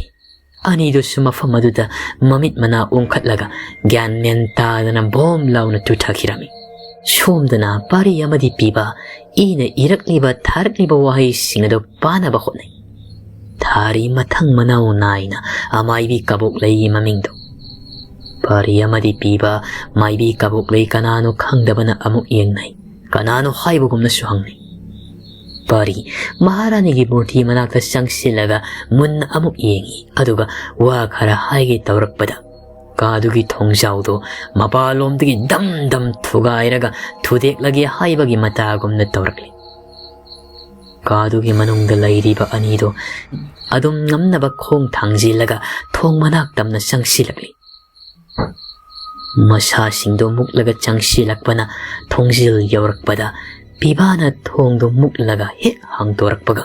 ꯑꯅꯤꯗꯨꯁꯨ ꯃꯐꯝ ꯑꯗꯨꯗ ꯃꯃꯤꯠ ꯃꯅꯥ ꯑꯣꯟꯈꯠꯂꯒ ꯒ꯭ꯌꯥꯟ ꯃꯦꯟ ꯇꯥꯗꯅ ꯚꯣꯝ ꯂꯥꯎꯅ ꯇꯨꯊꯈꯤꯔꯝꯃꯤ꯫ ꯁꯣꯝꯗꯅ ꯄꯥꯔꯤ ꯑꯃꯗꯤ ꯄꯤꯕ ꯏꯅ ꯏꯔꯛꯂꯤꯕ ꯊꯥꯔꯛꯂꯤꯕ ꯋꯥꯍꯩꯁꯤꯡ ꯑꯗꯨ ꯄꯥꯅꯕ ꯍꯣꯠꯅꯩ꯫ ꯊꯥꯔꯤ ꯃꯊꯪ ꯃꯅꯥꯎ ꯅꯥꯏꯅ ꯑꯃꯥꯏꯕꯤ ꯀꯕꯣꯛꯂꯩꯒꯤ ꯃꯃꯤꯡꯗꯨ꯫ ꯄꯥꯔꯤ ꯑꯃꯗꯤ ꯄꯤꯕ ꯃꯥꯏꯕꯤ ꯀꯕꯣꯛꯂꯩ ꯀꯅꯥꯅꯣ ꯈꯪꯗꯕꯅ ꯑꯃꯨꯛ ꯌꯦꯡꯅꯩ꯫ ꯀꯅꯥꯅꯣ ꯍꯥꯏꯕꯒꯨꯝꯅꯁꯨ ꯍꯪꯂꯤ꯫ ꯄꯔꯤ ꯃꯍꯥꯔꯥꯅꯤꯒꯤ ꯃꯨꯔꯇꯤ ꯃꯅꯥꯛꯇ ꯆꯪꯁꯤꯜꯂꯒ ꯃꯨꯟꯅ ꯑꯃꯨꯛ ꯌꯦꯡꯉꯤ꯫ ꯑꯗꯨꯒ ꯋꯥ ꯈꯔ ꯍꯥꯏꯒꯦ ꯇꯧꯔꯛꯄꯗ, ꯀꯥꯗꯨꯒꯤ ꯊꯣꯡꯖꯥꯎꯗꯣ ꯃꯄꯥꯟꯂꯣꯝꯗꯒꯤ ꯗꯝ ꯗꯝ ꯊꯨꯒꯥꯏꯔꯒ ꯊꯨꯗꯦꯛꯂꯒꯦ ꯍꯥꯏꯕꯒꯤ ꯃꯇꯥꯒꯨꯝꯅ ꯇꯧꯔꯛꯂꯤ꯫ ꯀꯥꯗꯨꯒꯤ ꯃꯅꯨꯡꯗ ꯂꯩꯔꯤꯕ ꯑꯅꯤꯗꯣ ꯑꯗꯨꯝ ꯉꯝꯅꯕ ꯈꯣꯡ ꯊꯥꯡꯖꯤꯜꯂꯒ ꯊꯣꯡ ꯃꯅꯥꯛ ꯇꯝꯅ ꯆꯪꯁꯤꯜꯂꯛꯂꯤ꯫ ꯃꯁꯥꯁꯤꯡꯗꯣ ꯃꯨꯛꯂꯒ ꯆꯪꯁꯤꯜꯂꯛꯄꯅ ꯊꯣꯡꯖꯤꯜ ꯌꯧꯔꯛꯄꯗ ꯄꯤꯕꯥꯅ ꯊꯣꯡꯗꯣ ꯃꯨꯛꯂꯒ ꯍꯦꯛ ꯍꯥꯡꯗꯣꯔꯛꯄꯒ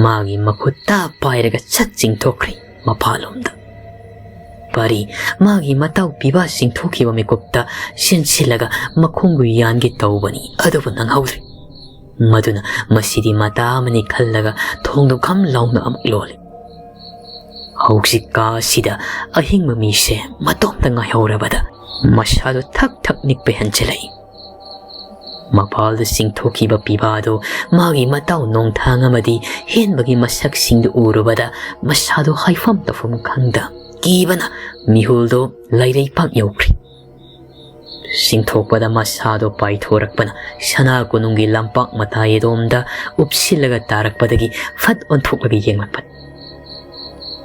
ꯃꯥꯒꯤ ꯃꯈꯨꯠꯇ ꯄꯥꯏꯔꯒ ꯁꯠ ꯆꯤꯡꯊꯣꯛꯈ꯭ꯔꯦ ꯃꯄꯥꯟꯂꯣꯝꯗ꯫ ꯄꯔꯤ ꯃꯥꯒꯤ ꯃꯇꯥꯎ ꯄꯤꯕꯥ ꯆꯤꯡꯊꯣꯛꯈꯤꯕ ꯃꯤꯀꯨꯞꯇ ꯆꯦꯟꯁꯤꯜꯂꯒ ꯃꯈꯣꯡꯕꯨ ꯌꯥꯟꯒꯦ ꯇꯧꯕꯅꯤ, ꯑꯗꯨꯕꯨ ꯅꯪꯍꯧꯗ꯭ꯔꯦ꯫ ꯃꯗꯨꯅ ꯃꯁꯤꯗꯤ ꯃꯇꯥ ꯑꯃꯅꯤ ꯈꯜꯂꯒ ꯊꯣꯡꯗꯨ ꯈꯝ ꯂꯥꯎꯅ ꯑꯃꯨꯛ ꯂꯣꯜꯂꯤ꯫ ꯍꯧꯖꯤꯛ ꯀꯥ ꯑꯁꯤꯗ ꯑꯍꯤꯡꯕ ꯃꯤꯁꯦ ꯃꯇꯣꯝꯇ ꯉꯥꯏꯍꯧꯔꯕꯗ ꯃꯁꯥꯗꯨ ꯊꯛ ꯊꯛ ꯅꯤꯛꯄ ꯍꯦꯟꯖꯤꯜꯂꯛꯏ꯫ ꯃꯄꯥꯜꯗ ꯆꯤꯡꯊꯣꯛꯈꯤꯕ ꯄꯤꯕꯥꯗꯨ ꯃꯥꯒꯤ ꯃꯇꯥꯎ ꯅꯣꯡꯊꯥꯡ ꯑꯃꯗꯤ ꯍꯦꯟꯕꯒꯤ ꯃꯁꯛꯁꯤꯡꯗꯨ ꯎꯔꯨꯕꯗ ꯃꯁꯥꯗꯨ ꯍꯥꯏꯐꯝ ꯇꯧꯐꯝ ꯈꯪꯗ ꯀꯤꯕꯅ ꯃꯤꯍꯨꯜꯗꯨ ꯂꯩꯔꯩ ꯄꯥꯛ ꯌꯧꯈ꯭ꯔꯦ꯫ ꯆꯤꯡꯊꯣꯛꯄꯗ ꯃꯁꯥꯗꯣ ꯄꯥꯏꯊꯣꯔꯛꯄꯅ ꯁꯅꯥ ꯀꯣꯅꯨꯡꯒꯤ ꯂꯝꯄꯥꯛ ꯃꯇꯥꯏ ꯑꯗꯣꯝꯗ ꯎꯞꯁꯤꯜꯂꯒ ꯇꯥꯔꯛꯄꯗꯒꯤ ꯐꯠ ꯑꯣꯟꯊꯣꯛꯂꯒ ꯌꯦꯡꯂꯛꯄꯅꯤ꯫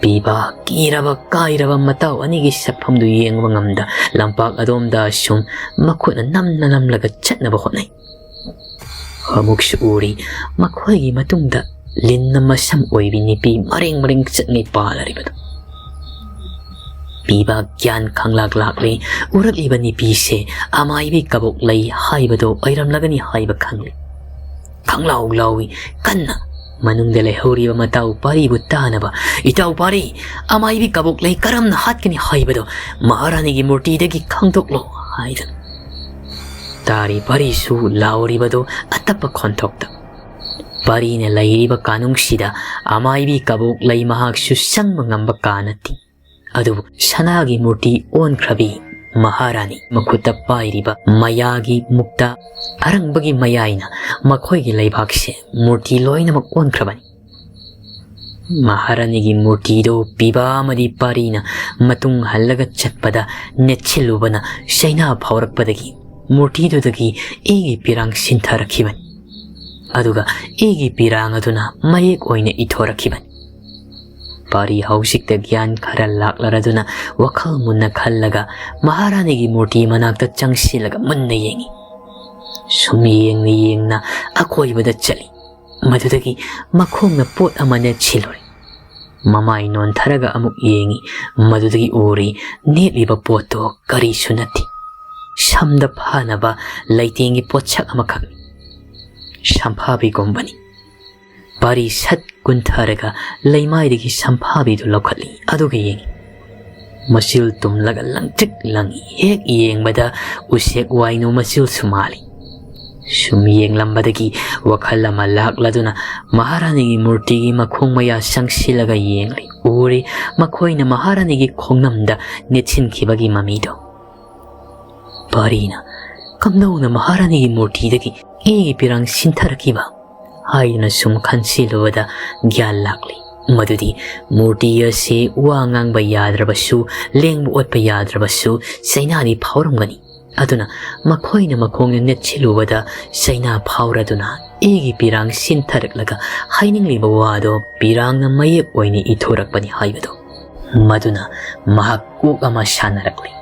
ꯄꯤꯕꯥ ꯀꯤꯔꯕ ꯀꯥꯏꯔꯕ ꯃꯇꯥꯎ ꯑꯅꯤꯒꯤ ꯁꯛꯐꯝꯗꯨ ꯌꯦꯡꯕ ꯉꯝꯗ ꯂꯝꯄꯥꯛ ꯑꯗꯣꯝꯗ ꯁꯨꯝ ꯃꯈꯨꯠꯅ ꯅꯝꯅ ꯅꯝꯂꯒ ꯆꯠꯅꯕ ꯍꯣꯠꯅꯩ꯫ ꯑꯃꯨꯛꯁꯨ ꯎꯔꯤ ꯃꯈꯣꯏꯒꯤ ꯃꯇꯨꯡꯗ ꯂꯤꯟꯅ ꯃꯁꯝ ꯑꯣꯏꯕꯤ ꯅꯤꯄꯤ ꯃꯔꯦꯡ ꯃꯔꯦꯡ ꯆꯠꯉꯩ ꯄꯥꯜꯂꯔꯤꯕꯗꯨ꯫ ꯄꯤꯕ ꯒ꯭ꯌꯥꯟ ꯈꯪꯂꯥꯛ ꯂꯥꯛꯂꯤ꯫ ꯎꯔꯛꯂꯤꯕ ꯅꯤꯄꯤꯁꯦ ꯑꯃꯥꯏꯕꯤ ꯀꯕꯣꯛ ꯂꯩ ꯍꯥꯏꯕꯗꯣ ꯑꯣꯏꯔꯝꯂꯒꯅꯤ ꯍꯥꯏꯕ ꯈꯪꯂꯤ꯫ ꯈꯪꯂꯥꯎ ꯂꯥꯎꯏ ꯀꯟꯅ꯫ ꯃꯅꯨꯡꯗ ꯂꯩꯍꯧꯔꯤꯕ ꯃꯇꯥꯎ ꯄꯥꯔꯤꯕꯨ ꯇꯥꯅꯕ, "ꯏꯇꯥꯎ ꯄꯥꯔꯤ, ꯑꯃꯥꯏꯕꯤ ꯀꯕꯣꯛ ꯂꯩ ꯀꯔꯝꯅ ꯍꯥꯠꯀꯅꯤ ꯍꯥꯏꯕꯗꯣ ꯃꯍꯥꯔꯥꯅꯤꯒꯤ ꯃꯨꯔꯇꯤꯗꯒꯤ ꯈꯪꯗꯣꯛꯂꯣ" ꯍꯥꯏꯗꯅ꯫ ꯇꯥꯔꯤ ꯄꯥꯔꯤꯁꯨ ꯂꯥꯎꯔꯤꯕꯗꯨ ꯑꯇꯞꯄ ꯈꯣꯟꯊꯣꯛꯇ꯫ ꯄꯥꯔꯤꯅ ꯂꯩꯔꯤꯕ ꯀꯥꯅꯨꯡꯁꯤꯗ ꯑꯃꯥꯏꯕꯤ ꯀꯕꯣꯛ ꯂꯩ ꯃꯍꯥꯛꯁꯨ ꯆꯪꯕ ꯉꯝꯕ ꯀꯥ ꯅꯠꯇꯦ꯫ ꯑꯗꯨꯕꯨ ꯁꯅꯥꯒꯤ ꯃꯨꯔꯇꯤ ꯑꯣꯟꯈ꯭ꯔꯕꯤ ꯃꯍꯥꯔꯥꯅꯤ ꯃꯈꯨꯠꯇ ꯄꯥꯏꯔꯤꯕ ꯃꯌꯥꯒꯤ ꯃꯨꯛꯇ ꯑꯔꯪꯕꯒꯤ ꯃꯌꯥꯏꯅ ꯃꯈꯣꯏꯒꯤ ꯂꯩꯕꯥꯛꯁꯦ ꯃꯨꯔꯇꯤ ꯂꯣꯏꯅꯃꯛ ꯑꯣꯟꯈ꯭ꯔꯕꯅꯤ꯫ ꯃꯍꯥꯔꯥꯅꯤꯒꯤ ꯃꯨꯔꯇꯤꯗꯨ ꯄꯤꯕꯥ ꯑꯃꯗꯤ ꯄꯥꯔꯤꯅ ꯃꯇꯨꯡ ꯍꯜꯂꯒ ꯆꯠꯄꯗ ꯅꯦꯠꯁꯤꯜꯂꯨꯕꯅ ꯆꯩꯅꯥ ꯐꯥꯎꯔꯛꯄꯗꯒꯤ ꯃꯨꯔꯇꯤꯗꯨꯗꯒꯤ ꯏꯒꯤ ꯄꯤꯔꯥꯡ ꯁꯤꯟꯊꯔꯛꯈꯤꯕꯅꯤ꯫ ꯑꯗꯨꯒ ꯏꯒꯤ ꯄꯤꯔꯥꯡ ꯑꯗꯨꯅ ꯃꯌꯦꯛ ꯑꯣꯏꯅ ꯏꯊꯣꯔꯛꯈꯤꯕꯅꯤ꯫ ꯄꯥꯔꯤ ꯍꯧꯖꯤꯛꯇ ꯒ꯭ꯌꯥꯟ ꯈꯔ ꯂꯥꯛꯂꯔꯗꯨꯅ ꯋꯥꯈꯜ ꯃꯨꯟꯅ ꯈꯜꯂꯒ ꯃꯍꯥꯔꯥꯅꯤꯒꯤ ꯃꯨꯔꯇꯤ ꯃꯅꯥꯛꯇ ꯆꯪꯁꯤꯜꯂꯒ ꯃꯨꯟꯅ ꯌꯦꯡꯏ꯫ ꯁꯨꯝ ꯌꯦꯡꯅ ꯌꯦꯡꯅ ꯑꯀꯣꯏꯕꯗ ꯆꯠꯂꯤ꯫ ꯃꯗꯨꯗꯒꯤ ꯃꯈꯣꯡꯅ ꯄꯣꯠ ꯑꯃ ꯅꯦꯠꯁꯤꯜꯂꯨꯔꯦ꯫ ꯃꯃꯥꯏ ꯅꯣꯟꯊꯔꯒ ꯑꯃꯨꯛ ꯌꯦꯡꯏ꯫ ꯃꯗꯨꯗꯒꯤ ꯎꯔꯤ ꯅꯦꯠꯂꯤꯕ ꯄꯣꯠꯇꯣ ꯀꯔꯤꯁꯨ ꯅꯠꯇꯦ꯫ ꯁꯝꯗ ꯐꯥꯅꯕ ꯂꯩꯇꯦꯡꯒꯤ ꯄꯣꯠꯁꯛ ꯑꯃꯈꯛꯅꯤ꯫ ꯁꯝꯐꯥꯕꯤꯒꯨꯝꯕꯅꯤ꯫ ꯄꯥꯔꯤ ꯁꯠ ꯀꯨꯟꯊꯔꯒ ꯂꯩꯃꯥꯏꯗꯒꯤ ꯁꯝꯐꯥꯕꯤꯗꯨ ꯂꯧꯈꯠꯂꯤ꯫ ꯑꯗꯨꯒ ꯌꯦꯡꯏ꯫ ꯃꯆꯤꯜ ꯇꯨꯝꯂꯒ ꯂꯪꯇ꯭ꯔꯤꯛ ꯂꯪꯏ꯫ ꯍꯦꯛ ꯌꯦꯡꯕꯗ ꯎꯆꯦꯛ ꯋꯥꯏꯅꯨ ꯃꯆꯤꯜꯁꯨ ꯃꯥꯜꯂꯤ꯫ ꯁꯨꯝ ꯌꯦꯡꯂꯝꯕꯗꯒꯤ ꯋꯥꯈꯜ ꯑꯃ ꯂꯥꯛꯂꯗꯨꯅ ꯃꯍꯥꯔꯥꯅꯤꯒꯤ ꯃꯨꯔꯇꯤꯒꯤ ꯃꯈꯣꯡ ꯃꯌꯥ ꯆꯪꯁꯤꯜꯂꯒ ꯌꯦꯡꯂꯤ꯫ ꯎꯔꯤ ꯃꯈꯣꯏꯅ ꯃꯍꯥꯔꯥꯅꯤꯒꯤ ꯈꯣꯡꯅꯝꯗ ꯅꯦꯠꯁꯤꯟꯈꯤꯕꯒꯤ ꯃꯃꯤꯗꯣ꯫ ꯄꯥꯔꯤꯅ ꯀꯝꯗꯧꯅ ꯃꯍꯥꯔꯥꯅꯤꯒꯤ ꯃꯨꯔꯇꯤꯗꯒꯤ ꯏꯒꯤ ꯄꯤꯔꯥꯡ ꯁꯤꯟꯊꯔꯛꯈꯤꯕ ꯍꯥꯏꯗꯨꯅ ꯁꯨꯝ ꯈꯟꯁꯤꯜꯂꯨꯕꯗ ꯒ꯭ꯌꯥꯟ ꯂꯥꯛꯂꯤ꯫ ꯃꯗꯨꯗꯤ ꯃꯨꯔꯇꯤ ꯑꯁꯤ ꯋꯥ ꯉꯥꯡꯕ ꯌꯥꯗ꯭ꯔꯕꯁꯨ, ꯂꯦꯡꯕ ꯑꯣꯠꯄ ꯌꯥꯗ꯭ꯔꯕꯁꯨ ꯆꯩꯅꯥꯗꯤ ꯐꯥꯎꯔꯝꯒꯅꯤ꯫ ꯑꯗꯨꯅ ꯃꯈꯣꯏꯅ ꯃꯈꯣꯡꯗ ꯅꯦꯠꯁꯤꯜꯂꯨꯕꯗ ꯆꯩꯅꯥ ꯐꯥꯎꯔꯗꯨꯅ ꯏꯒꯤ ꯄꯤꯔꯥꯡ ꯁꯤꯟꯊꯔꯛꯂꯒ ꯍꯥꯏꯅꯤꯡꯂꯤꯕ ꯋꯥꯗꯣ ꯄꯤꯔꯥꯡꯅ ꯃꯌꯦꯛ ꯑꯣꯏꯅ ꯏꯊꯣꯔꯛꯄꯅꯤ ꯍꯥꯏꯕꯗꯣ꯫ ꯃꯗꯨꯅ ꯃꯍꯥꯛ ꯀꯣꯛ ꯑꯃ ꯁꯥꯟꯅꯔꯛꯂꯤ꯫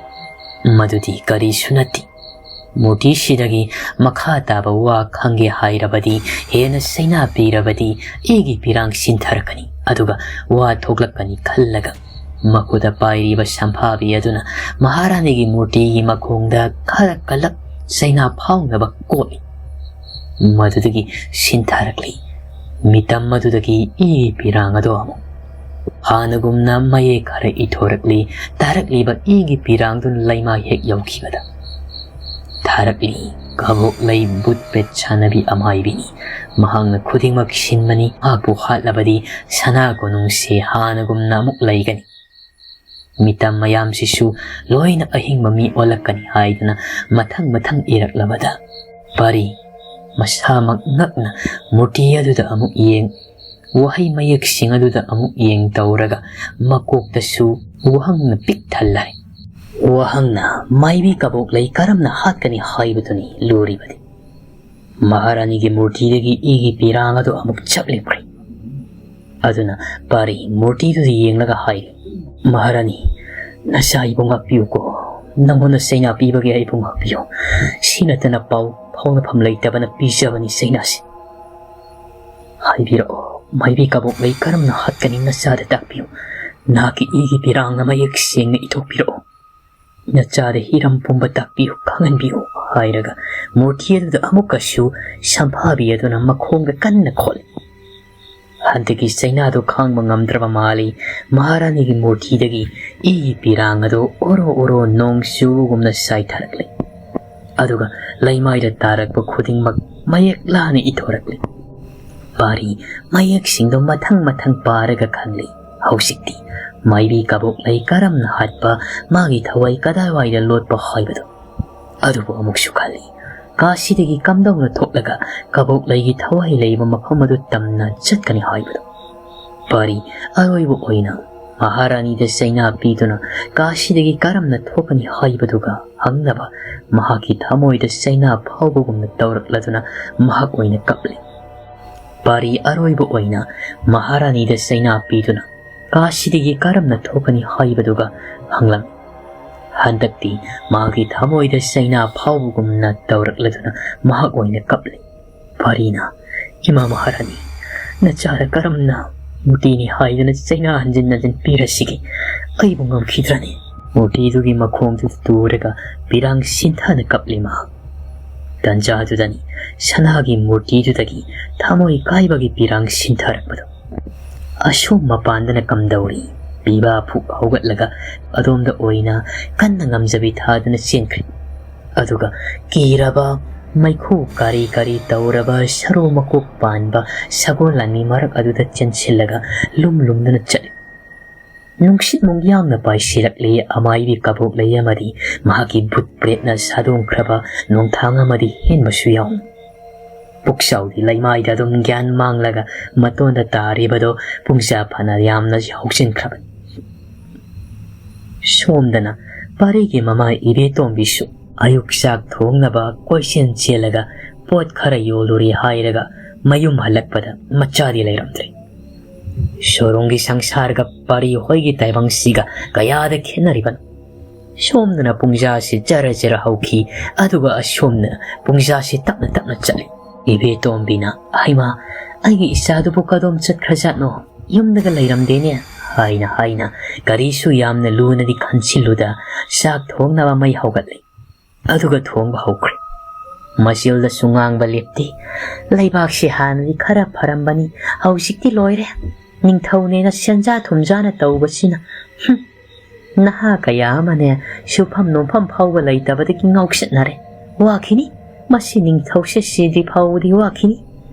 ꯃꯗꯨꯗꯤ ꯀꯔꯤꯁꯨ ꯅꯠꯇꯦ꯫ ꯃꯨꯔꯇꯤꯁꯤꯗꯒꯤ ꯃꯈꯥ ꯇꯥꯕ ꯋꯥ ꯈꯪꯒꯦ ꯍꯥꯏꯔꯕꯗꯤ, ꯍꯦꯟꯅ ꯆꯩꯅꯥ ꯄꯤꯔꯕꯗꯤ, ꯏꯒꯤ ꯄꯤꯔꯥꯡ ꯁꯤꯟꯊꯔꯛꯀꯅꯤ, ꯑꯗꯨꯒ ꯋꯥ ꯊꯣꯛꯂꯛꯀꯅꯤ ꯈꯜꯂꯒ ꯃꯈꯨꯠꯇ ꯄꯥꯏꯔꯤꯕ ꯁꯝꯐꯥꯕꯤ ꯑꯗꯨꯅ ꯃꯍꯥꯔꯥꯅꯤꯒꯤ ꯃꯨꯔꯇꯤꯒꯤ ꯃꯈꯣꯡꯗ ꯈꯔ ꯀꯜꯂꯞ ꯆꯩꯅꯥ ꯐꯥꯎꯅꯕ ꯀꯣꯠꯂꯤ꯫ ꯃꯗꯨꯗꯒꯤ ꯁꯤꯟꯊꯔꯛꯂꯤ꯫ ꯃꯤꯇꯝ ꯑꯗꯨꯗꯒꯤ ꯏꯒꯤ ꯄꯤꯔꯥꯡ ꯑꯗꯣ ꯑꯃꯨꯛ ꯍꯥꯟꯅꯒꯨꯝꯅ ꯃꯌꯦꯛ ꯈꯔ ꯏꯊꯣꯔꯛꯂꯤ꯫ ꯇꯥꯔꯛꯂꯤꯕ ꯏꯒꯤ ꯄꯤꯔꯥꯡꯗꯨꯅ ꯂꯩꯃꯥꯏ ꯍꯦꯛ ꯌꯧꯈꯤꯕꯗ ꯊꯥꯔꯛꯂꯤ꯫ ꯀꯕꯣꯛ ꯂꯩ ꯕꯨꯠ ꯄꯦꯠ ꯁꯥꯟꯅꯕꯤ ꯑꯃꯥꯏꯕꯤꯅꯤ꯫ ꯃꯍꯥꯛꯅ ꯈꯨꯗꯤꯡꯃꯛ ꯁꯤꯟꯕꯅꯤ꯫ ꯃꯍꯥꯛꯄꯨ ꯍꯥꯠꯂꯕꯗꯤ ꯁꯅꯥ ꯀꯣꯅꯨꯡꯁꯦ ꯍꯥꯟꯅꯒꯨꯝꯅ ꯑꯃꯨꯛ ꯂꯩꯒꯅꯤ꯫ ꯃꯤꯇꯝ ꯃꯌꯥꯝꯁꯤꯁꯨ ꯂꯣꯏꯅ ꯑꯍꯤꯡꯕ ꯃꯤ ꯑꯣꯜꯂꯛꯀꯅꯤ ꯍꯥꯏꯗꯅ ꯃꯊꯪ ꯃꯊꯪ ꯏꯔꯛꯂꯕꯗ ꯄꯥꯔꯤ ꯃꯁꯥꯃꯛ ꯉꯛꯅ ꯃꯨꯔꯇꯤ ꯑꯗꯨꯗ ꯑꯃꯨꯛ ꯌꯦꯡ, ꯋꯥꯍꯩ ꯃꯌꯦꯛꯁꯤꯡ ꯑꯗꯨꯗ ꯑꯃꯨꯛ ꯌꯦꯡ ꯇꯧꯔꯒ ꯃꯀꯣꯛꯇꯁꯨ ꯋꯥꯍꯪꯅ ꯄꯤꯛ ꯊꯜꯂꯦ꯫ ꯋꯥꯍꯪꯅ ꯃꯥꯏꯕꯤ ꯀꯕꯣꯛꯂꯩ ꯀꯔꯝꯅ ꯍꯥꯠꯀꯅꯤ ꯍꯥꯏꯕꯗꯨꯅꯤ ꯂꯨꯔꯤꯕꯗꯤ꯫ ꯃꯍꯥꯔꯥꯅꯤꯒꯤ ꯃꯨꯔꯇꯤꯗꯒꯤ ꯏꯒꯤ ꯄꯤꯔꯥꯡ ꯑꯗꯨ ꯑꯃꯨꯛ ꯆꯞꯂꯤꯈ꯭ꯔꯦ꯫ ꯑꯗꯨꯅ ꯄꯥꯔꯤ ꯃꯨꯔꯇꯤꯗꯨꯗ ꯌꯦꯡꯂꯒ ꯍꯥꯏꯔꯤ, "ꯃꯍꯥꯔꯥꯅꯤ, ꯅꯆꯥ ꯑꯩꯕꯨ ꯉꯥꯛꯄꯤꯌꯨꯀꯣ꯫ ꯅꯪꯉꯣꯟꯗ ꯆꯩꯅꯥ ꯄꯤꯕꯒꯤ ꯑꯩꯕꯨ ꯉꯥꯛꯄꯤꯌꯨ꯫ ꯁꯤ ꯅꯠꯇꯅ ꯄꯥꯎ ꯐꯥꯎꯅꯐꯝ ꯂꯩꯇꯕꯅ ꯄꯤꯖꯕꯅꯤ ꯆꯩꯅꯥꯁꯤ꯫ ꯍꯥꯏꯕꯤꯔꯛꯑꯣ, ꯃꯥꯏꯕꯤ ꯀꯕꯣꯛꯂꯩ ꯀꯔꯝꯅ ꯍꯥꯠꯀꯅꯤ ꯅꯆꯥꯗ ꯇꯥꯛꯄꯤꯌꯨ꯫ ꯅꯍꯥꯛꯀꯤ ꯏꯒꯤ ꯄꯤꯔꯥꯡꯅ ꯃꯌꯦꯛ ꯁꯦꯡꯅ ꯏꯊꯣꯛꯄꯤꯔꯛꯑꯣ꯫ ꯅꯆꯥꯗ ꯍꯤꯔꯝ ꯄꯨꯝꯕ ꯇꯥꯛꯄꯤꯌꯨ, ꯈꯪꯍꯟꯕꯤꯌꯨ" ꯍꯥꯏꯔꯒ ꯃꯨꯔꯇꯤ ꯑꯗꯨꯗ ꯑꯃꯨꯛꯀꯁꯨ ꯁꯝꯐꯥꯕꯤ ꯑꯗꯨꯅ ꯃꯈꯣꯡꯗ ꯀꯟꯅ ꯈꯣꯠꯂꯤ꯫ ꯍꯟꯗꯛꯀꯤ ꯆꯩꯅꯥꯗꯨ ꯈꯥꯡꯕ ꯉꯝꯗ꯭ꯔꯕ ꯃꯥꯜꯂꯤ꯫ ꯃꯍꯥꯔꯥꯅꯤꯒꯤ ꯃꯨꯔꯇꯤꯗꯒꯤ ꯏꯒꯤ ꯄꯤꯔꯥꯡ ꯑꯗꯨ ꯑꯣꯔꯣ ꯑꯣꯔꯣ ꯅꯣꯡ ꯆꯨꯕꯒꯨꯝꯅ ꯆꯥꯏꯊꯔꯛꯂꯤ꯫ ꯑꯗꯨꯒ ꯂꯩꯃꯥꯏꯗ ꯇꯥꯔꯛꯄ ꯈꯨꯗꯤꯡꯃꯛ ꯃꯌꯦꯛ ꯂꯥꯅ ꯏꯊꯣꯔꯛꯂꯤ꯫ ꯄꯥꯔꯤ ꯃꯌꯦꯛꯁꯤꯡꯗꯣ ꯃꯊꯪ ꯃꯊꯪ ꯄꯥꯔꯒ ꯈꯪꯂꯤ꯫ ꯍꯧꯖꯤꯛꯇꯤ ꯃꯥꯏꯕꯤ ꯀꯕꯣꯛꯂꯩ ꯀꯔꯝꯅ ꯍꯥꯠꯄ, ꯃꯥꯒꯤ ꯊꯋꯥꯏ ꯀꯗꯥꯏꯋꯥꯏꯗ ꯂꯣꯠꯄ ꯍꯥꯏꯕꯗꯣ꯫ ꯑꯗꯨꯕꯨ ꯑꯃꯨꯛꯁꯨ ꯈꯜꯂꯤ, ꯀꯥꯁꯤꯗꯒꯤ ꯀꯝꯗꯧꯅ ꯊꯣꯛꯂꯒ ꯀꯕꯣꯛꯂꯩꯒꯤ ꯊꯋꯥꯏ ꯂꯩꯕ ꯃꯐꯝ ꯑꯗꯨ ꯇꯝꯅ ꯆꯠꯀꯅꯤ ꯍꯥꯏꯕꯗꯣ꯫ ꯄꯥꯔꯤ ꯑꯔꯣꯏꯕ ꯑꯣꯏꯅ ꯃꯍꯥꯔꯥꯅꯤꯗ ꯆꯩꯅꯥ ꯄꯤꯗꯨꯅ ꯀꯥꯁꯤꯗꯒꯤ ꯀꯔꯝꯅ ꯊꯣꯛꯀꯅꯤ ꯍꯥꯏꯕꯗꯨꯒ ꯍꯪꯅꯕ ꯃꯍꯥꯛꯀꯤ ꯊꯃꯣꯏꯗ ꯆꯩꯅꯥ ꯐꯥꯎꯕꯒꯨꯝꯅ ꯇꯧꯔꯛꯂꯗꯨꯅ ꯃꯍꯥꯛ ꯑꯣꯏꯅ ꯀꯞꯂꯤ꯫ ꯄꯥꯔꯤ ꯑꯔꯣꯏꯕ ꯑꯣꯏꯅ ꯃꯍꯥꯔꯥꯅꯤꯗ ꯆꯩꯅꯥ ꯄꯤꯗꯨꯅ ꯀꯥꯁꯤꯗꯒꯤ ꯀꯔꯝꯅ ꯊꯣꯛꯀꯅꯤ ꯍꯥꯏꯕꯗꯨꯒ ꯍꯪꯂꯝꯃꯤ꯫ ꯍꯟꯗꯛꯇꯤ ꯃꯥꯒꯤ ꯊꯃꯣꯏꯗ ꯆꯩꯅꯥ ꯐꯥꯎꯕꯒꯨꯝꯅ ꯇꯧꯔꯛꯂꯗꯨꯅ ꯃꯍꯥꯛ ꯑꯣꯏꯅ ꯀꯞꯂꯤ꯫ ꯄꯥꯔꯤꯅ, "ꯏꯃꯥ ꯃꯍꯥꯔꯥꯅꯤ, ꯅꯆꯥꯗ ꯀꯔꯝꯅ ꯃꯨꯔꯇꯤꯅꯤ ꯍꯥꯏꯗꯨꯅ ꯆꯩꯅꯥ ꯍꯟꯖꯤꯟ ꯍꯟꯖꯤꯟ ꯄꯤꯔꯁꯤꯒꯦ? ꯑꯩꯕꯨ ꯉꯝꯈꯤꯗ꯭ꯔꯅꯤ?" ꯃꯨꯔꯇꯤꯗꯨꯒꯤ ꯃꯈꯣꯡꯗꯨ ꯇꯨꯔꯒ ꯄꯤꯔꯥꯡ ꯁꯤꯟꯊꯅ ꯀꯞꯂꯤ ꯃꯍꯥꯛ꯫ ꯇꯟꯖꯥꯗꯨꯗꯅꯤ ꯁꯅꯥꯒꯤ ꯃꯨꯔꯇꯤꯗꯨꯗꯒꯤ ꯊꯃꯣꯏ ꯀꯥꯏꯕꯒꯤ ꯄꯤꯔꯥꯡ ꯁꯤꯟꯊꯔꯛꯄꯗꯣ꯫ ꯑꯁꯣꯝ ꯃꯄꯥꯟꯗꯅ ꯀꯝꯗꯧꯔꯤ? ꯄꯤꯕꯥ ꯐꯨꯛ ꯍꯧꯒꯠꯂꯒ ꯑꯗꯣꯝꯗ ꯑꯣꯏꯅ ꯀꯟꯅ ꯉꯝꯖꯕꯤ ꯊꯥꯗꯨꯅ ꯆꯦꯟꯈ꯭ꯔꯦ꯫ ꯑꯗꯨꯒ ꯀꯤꯔꯕ ꯃꯩꯈꯨ ꯀꯥꯔꯤ ꯀꯥꯔꯤ ꯇꯧꯔꯕ ꯁꯔꯨ ꯃꯀꯣꯛ ꯄꯥꯟꯕ ꯁꯒꯣꯜ ꯂꯥꯟꯃꯤ ꯃꯔꯛ ꯑꯗꯨꯗ ꯆꯦꯟꯁꯤꯜꯂꯒ ꯂꯨꯝ ꯂꯨꯝꯗꯨꯅ ꯆꯠꯂꯤ꯫ ꯅꯨꯡꯁꯤꯠ ꯃꯨꯡꯌꯥꯝꯅ ꯄꯥꯏꯁꯤꯜꯂꯛꯂꯤ꯫ ꯑꯃꯥꯏꯕꯤ ꯀꯕꯣꯛꯂꯩ ꯑꯃꯗꯤ ꯃꯍꯥꯛꯀꯤ ꯚꯨꯠ ꯄ꯭ꯔꯦꯠꯅ ꯁꯥꯗꯣꯡꯈ꯭ꯔꯕ ꯅꯣꯡꯊꯥꯡ ꯑꯃꯗꯤ ꯍꯦꯟꯕꯁꯨ ꯌꯥꯎꯏ꯫ ꯄꯨꯛꯆꯥꯎꯗꯤ ꯂꯩꯃꯥꯏꯗ ꯑꯗꯨꯝ ꯒ꯭ꯌꯥꯟ ꯃꯥꯡꯂꯒ ꯃꯇꯣꯟꯗ ꯇꯥꯔꯤꯕꯗꯣ ꯄꯨꯡꯖꯥ ꯐꯅ ꯌꯥꯝꯅ ꯍꯧꯖꯤꯟꯈ꯭ꯔꯕꯅꯤ꯫ ꯁꯣꯝꯗꯅ ꯄꯥꯔꯤꯒꯤ ꯃꯃꯥ ꯏꯕꯦꯇꯣꯝꯕꯤꯁꯨ ꯑꯌꯨꯛ ꯆꯥꯛ ꯊꯣꯡꯅꯕ ꯀꯣꯏꯆꯦꯟ ꯆꯦꯜꯂꯒ ꯄꯣꯠ ꯈꯔ ꯌꯣꯜꯂꯨꯔꯦ ꯍꯥꯏꯔꯒ ꯃꯌꯨꯝ ꯍꯜꯂꯛꯄꯗ ꯃꯆꯥꯗꯤ ꯂꯩꯔꯝꯗ꯭ꯔꯦ꯫ ꯁꯣꯔꯨꯡꯒꯤ ꯁꯪꯁꯥꯔꯒ ꯄꯥꯔꯤ ꯍꯣꯏꯒꯤ ꯇꯥꯏꯕꯪꯁꯤꯒ ꯀꯌꯥꯗ ꯈꯦꯠꯅꯔꯤꯕꯅꯣ? ꯁꯣꯝꯗꯅ ꯄꯨꯡꯖꯥꯁꯤ ꯖꯔ ꯖꯔ ꯍꯧꯈꯤ, ꯑꯗꯨꯒ ꯑꯁꯣꯝꯗꯅ ꯄꯨꯡꯖꯥꯁꯤ ꯇꯞꯅ ꯇꯞꯅ ꯆꯠꯂꯤ꯫ ꯏꯕꯦꯇꯣꯝꯕꯤꯅ, "ꯍꯩꯃꯥ, ꯑꯩꯒꯤ ꯏꯆꯥꯗꯨꯕꯨ ꯀꯗꯣꯝ ꯆꯠꯈ꯭ꯔꯖꯥꯠꯅꯣ? ꯌꯨꯝꯗꯒ ꯂꯩꯔꯝꯗꯦꯅꯦ" ꯍꯥꯏꯅ ꯍꯥꯏꯅ ꯀꯔꯤꯁꯨ ꯌꯥꯝꯅ ꯂꯨꯅꯗꯤ ꯈꯟꯖꯤꯜꯂꯨꯗ ꯆꯥꯛ ꯊꯣꯡꯅꯕ ꯃꯩ ꯍꯧꯒꯠꯂꯤ꯫ ꯑꯗꯨꯒ ꯊꯣꯡꯕ ꯍꯧꯈ꯭ꯔꯦ꯫ ꯃꯆꯤꯜꯗꯁꯨ ꯉꯥꯡꯕ ꯂꯦꯞꯇꯦ꯫ "ꯂꯩꯕꯥꯛꯁꯤ ꯍꯥꯟꯅꯗꯤ ꯈꯔ ꯐꯔꯝꯕꯅꯤ, ꯍꯧꯖꯤꯛꯇꯤ ꯂꯣꯏꯔꯦ꯫ ꯅꯤꯡꯊꯧꯅꯦꯅ ꯁꯦꯟꯖꯥ ꯊꯨꯝꯖꯥꯅ ꯇꯧꯕꯁꯤꯅ꯫ ꯍꯨꯝ, ꯅꯍꯥ ꯀꯌꯥ ꯑꯃꯅꯦ ꯁꯨꯐꯝ ꯅꯣꯝꯐꯝ ꯐꯥꯎꯕ ꯂꯩꯇꯕꯗꯒꯤ ꯉꯥꯎꯆꯠꯅꯔꯦ꯫ ꯋꯥꯈꯤꯅꯤ, ꯃꯁꯤ ꯅꯤꯡꯊꯧꯁꯦ ꯁꯤꯗ꯭ꯔꯤ ꯐꯥꯎꯕꯗꯤ ꯋꯥꯈꯤꯅꯤ꯫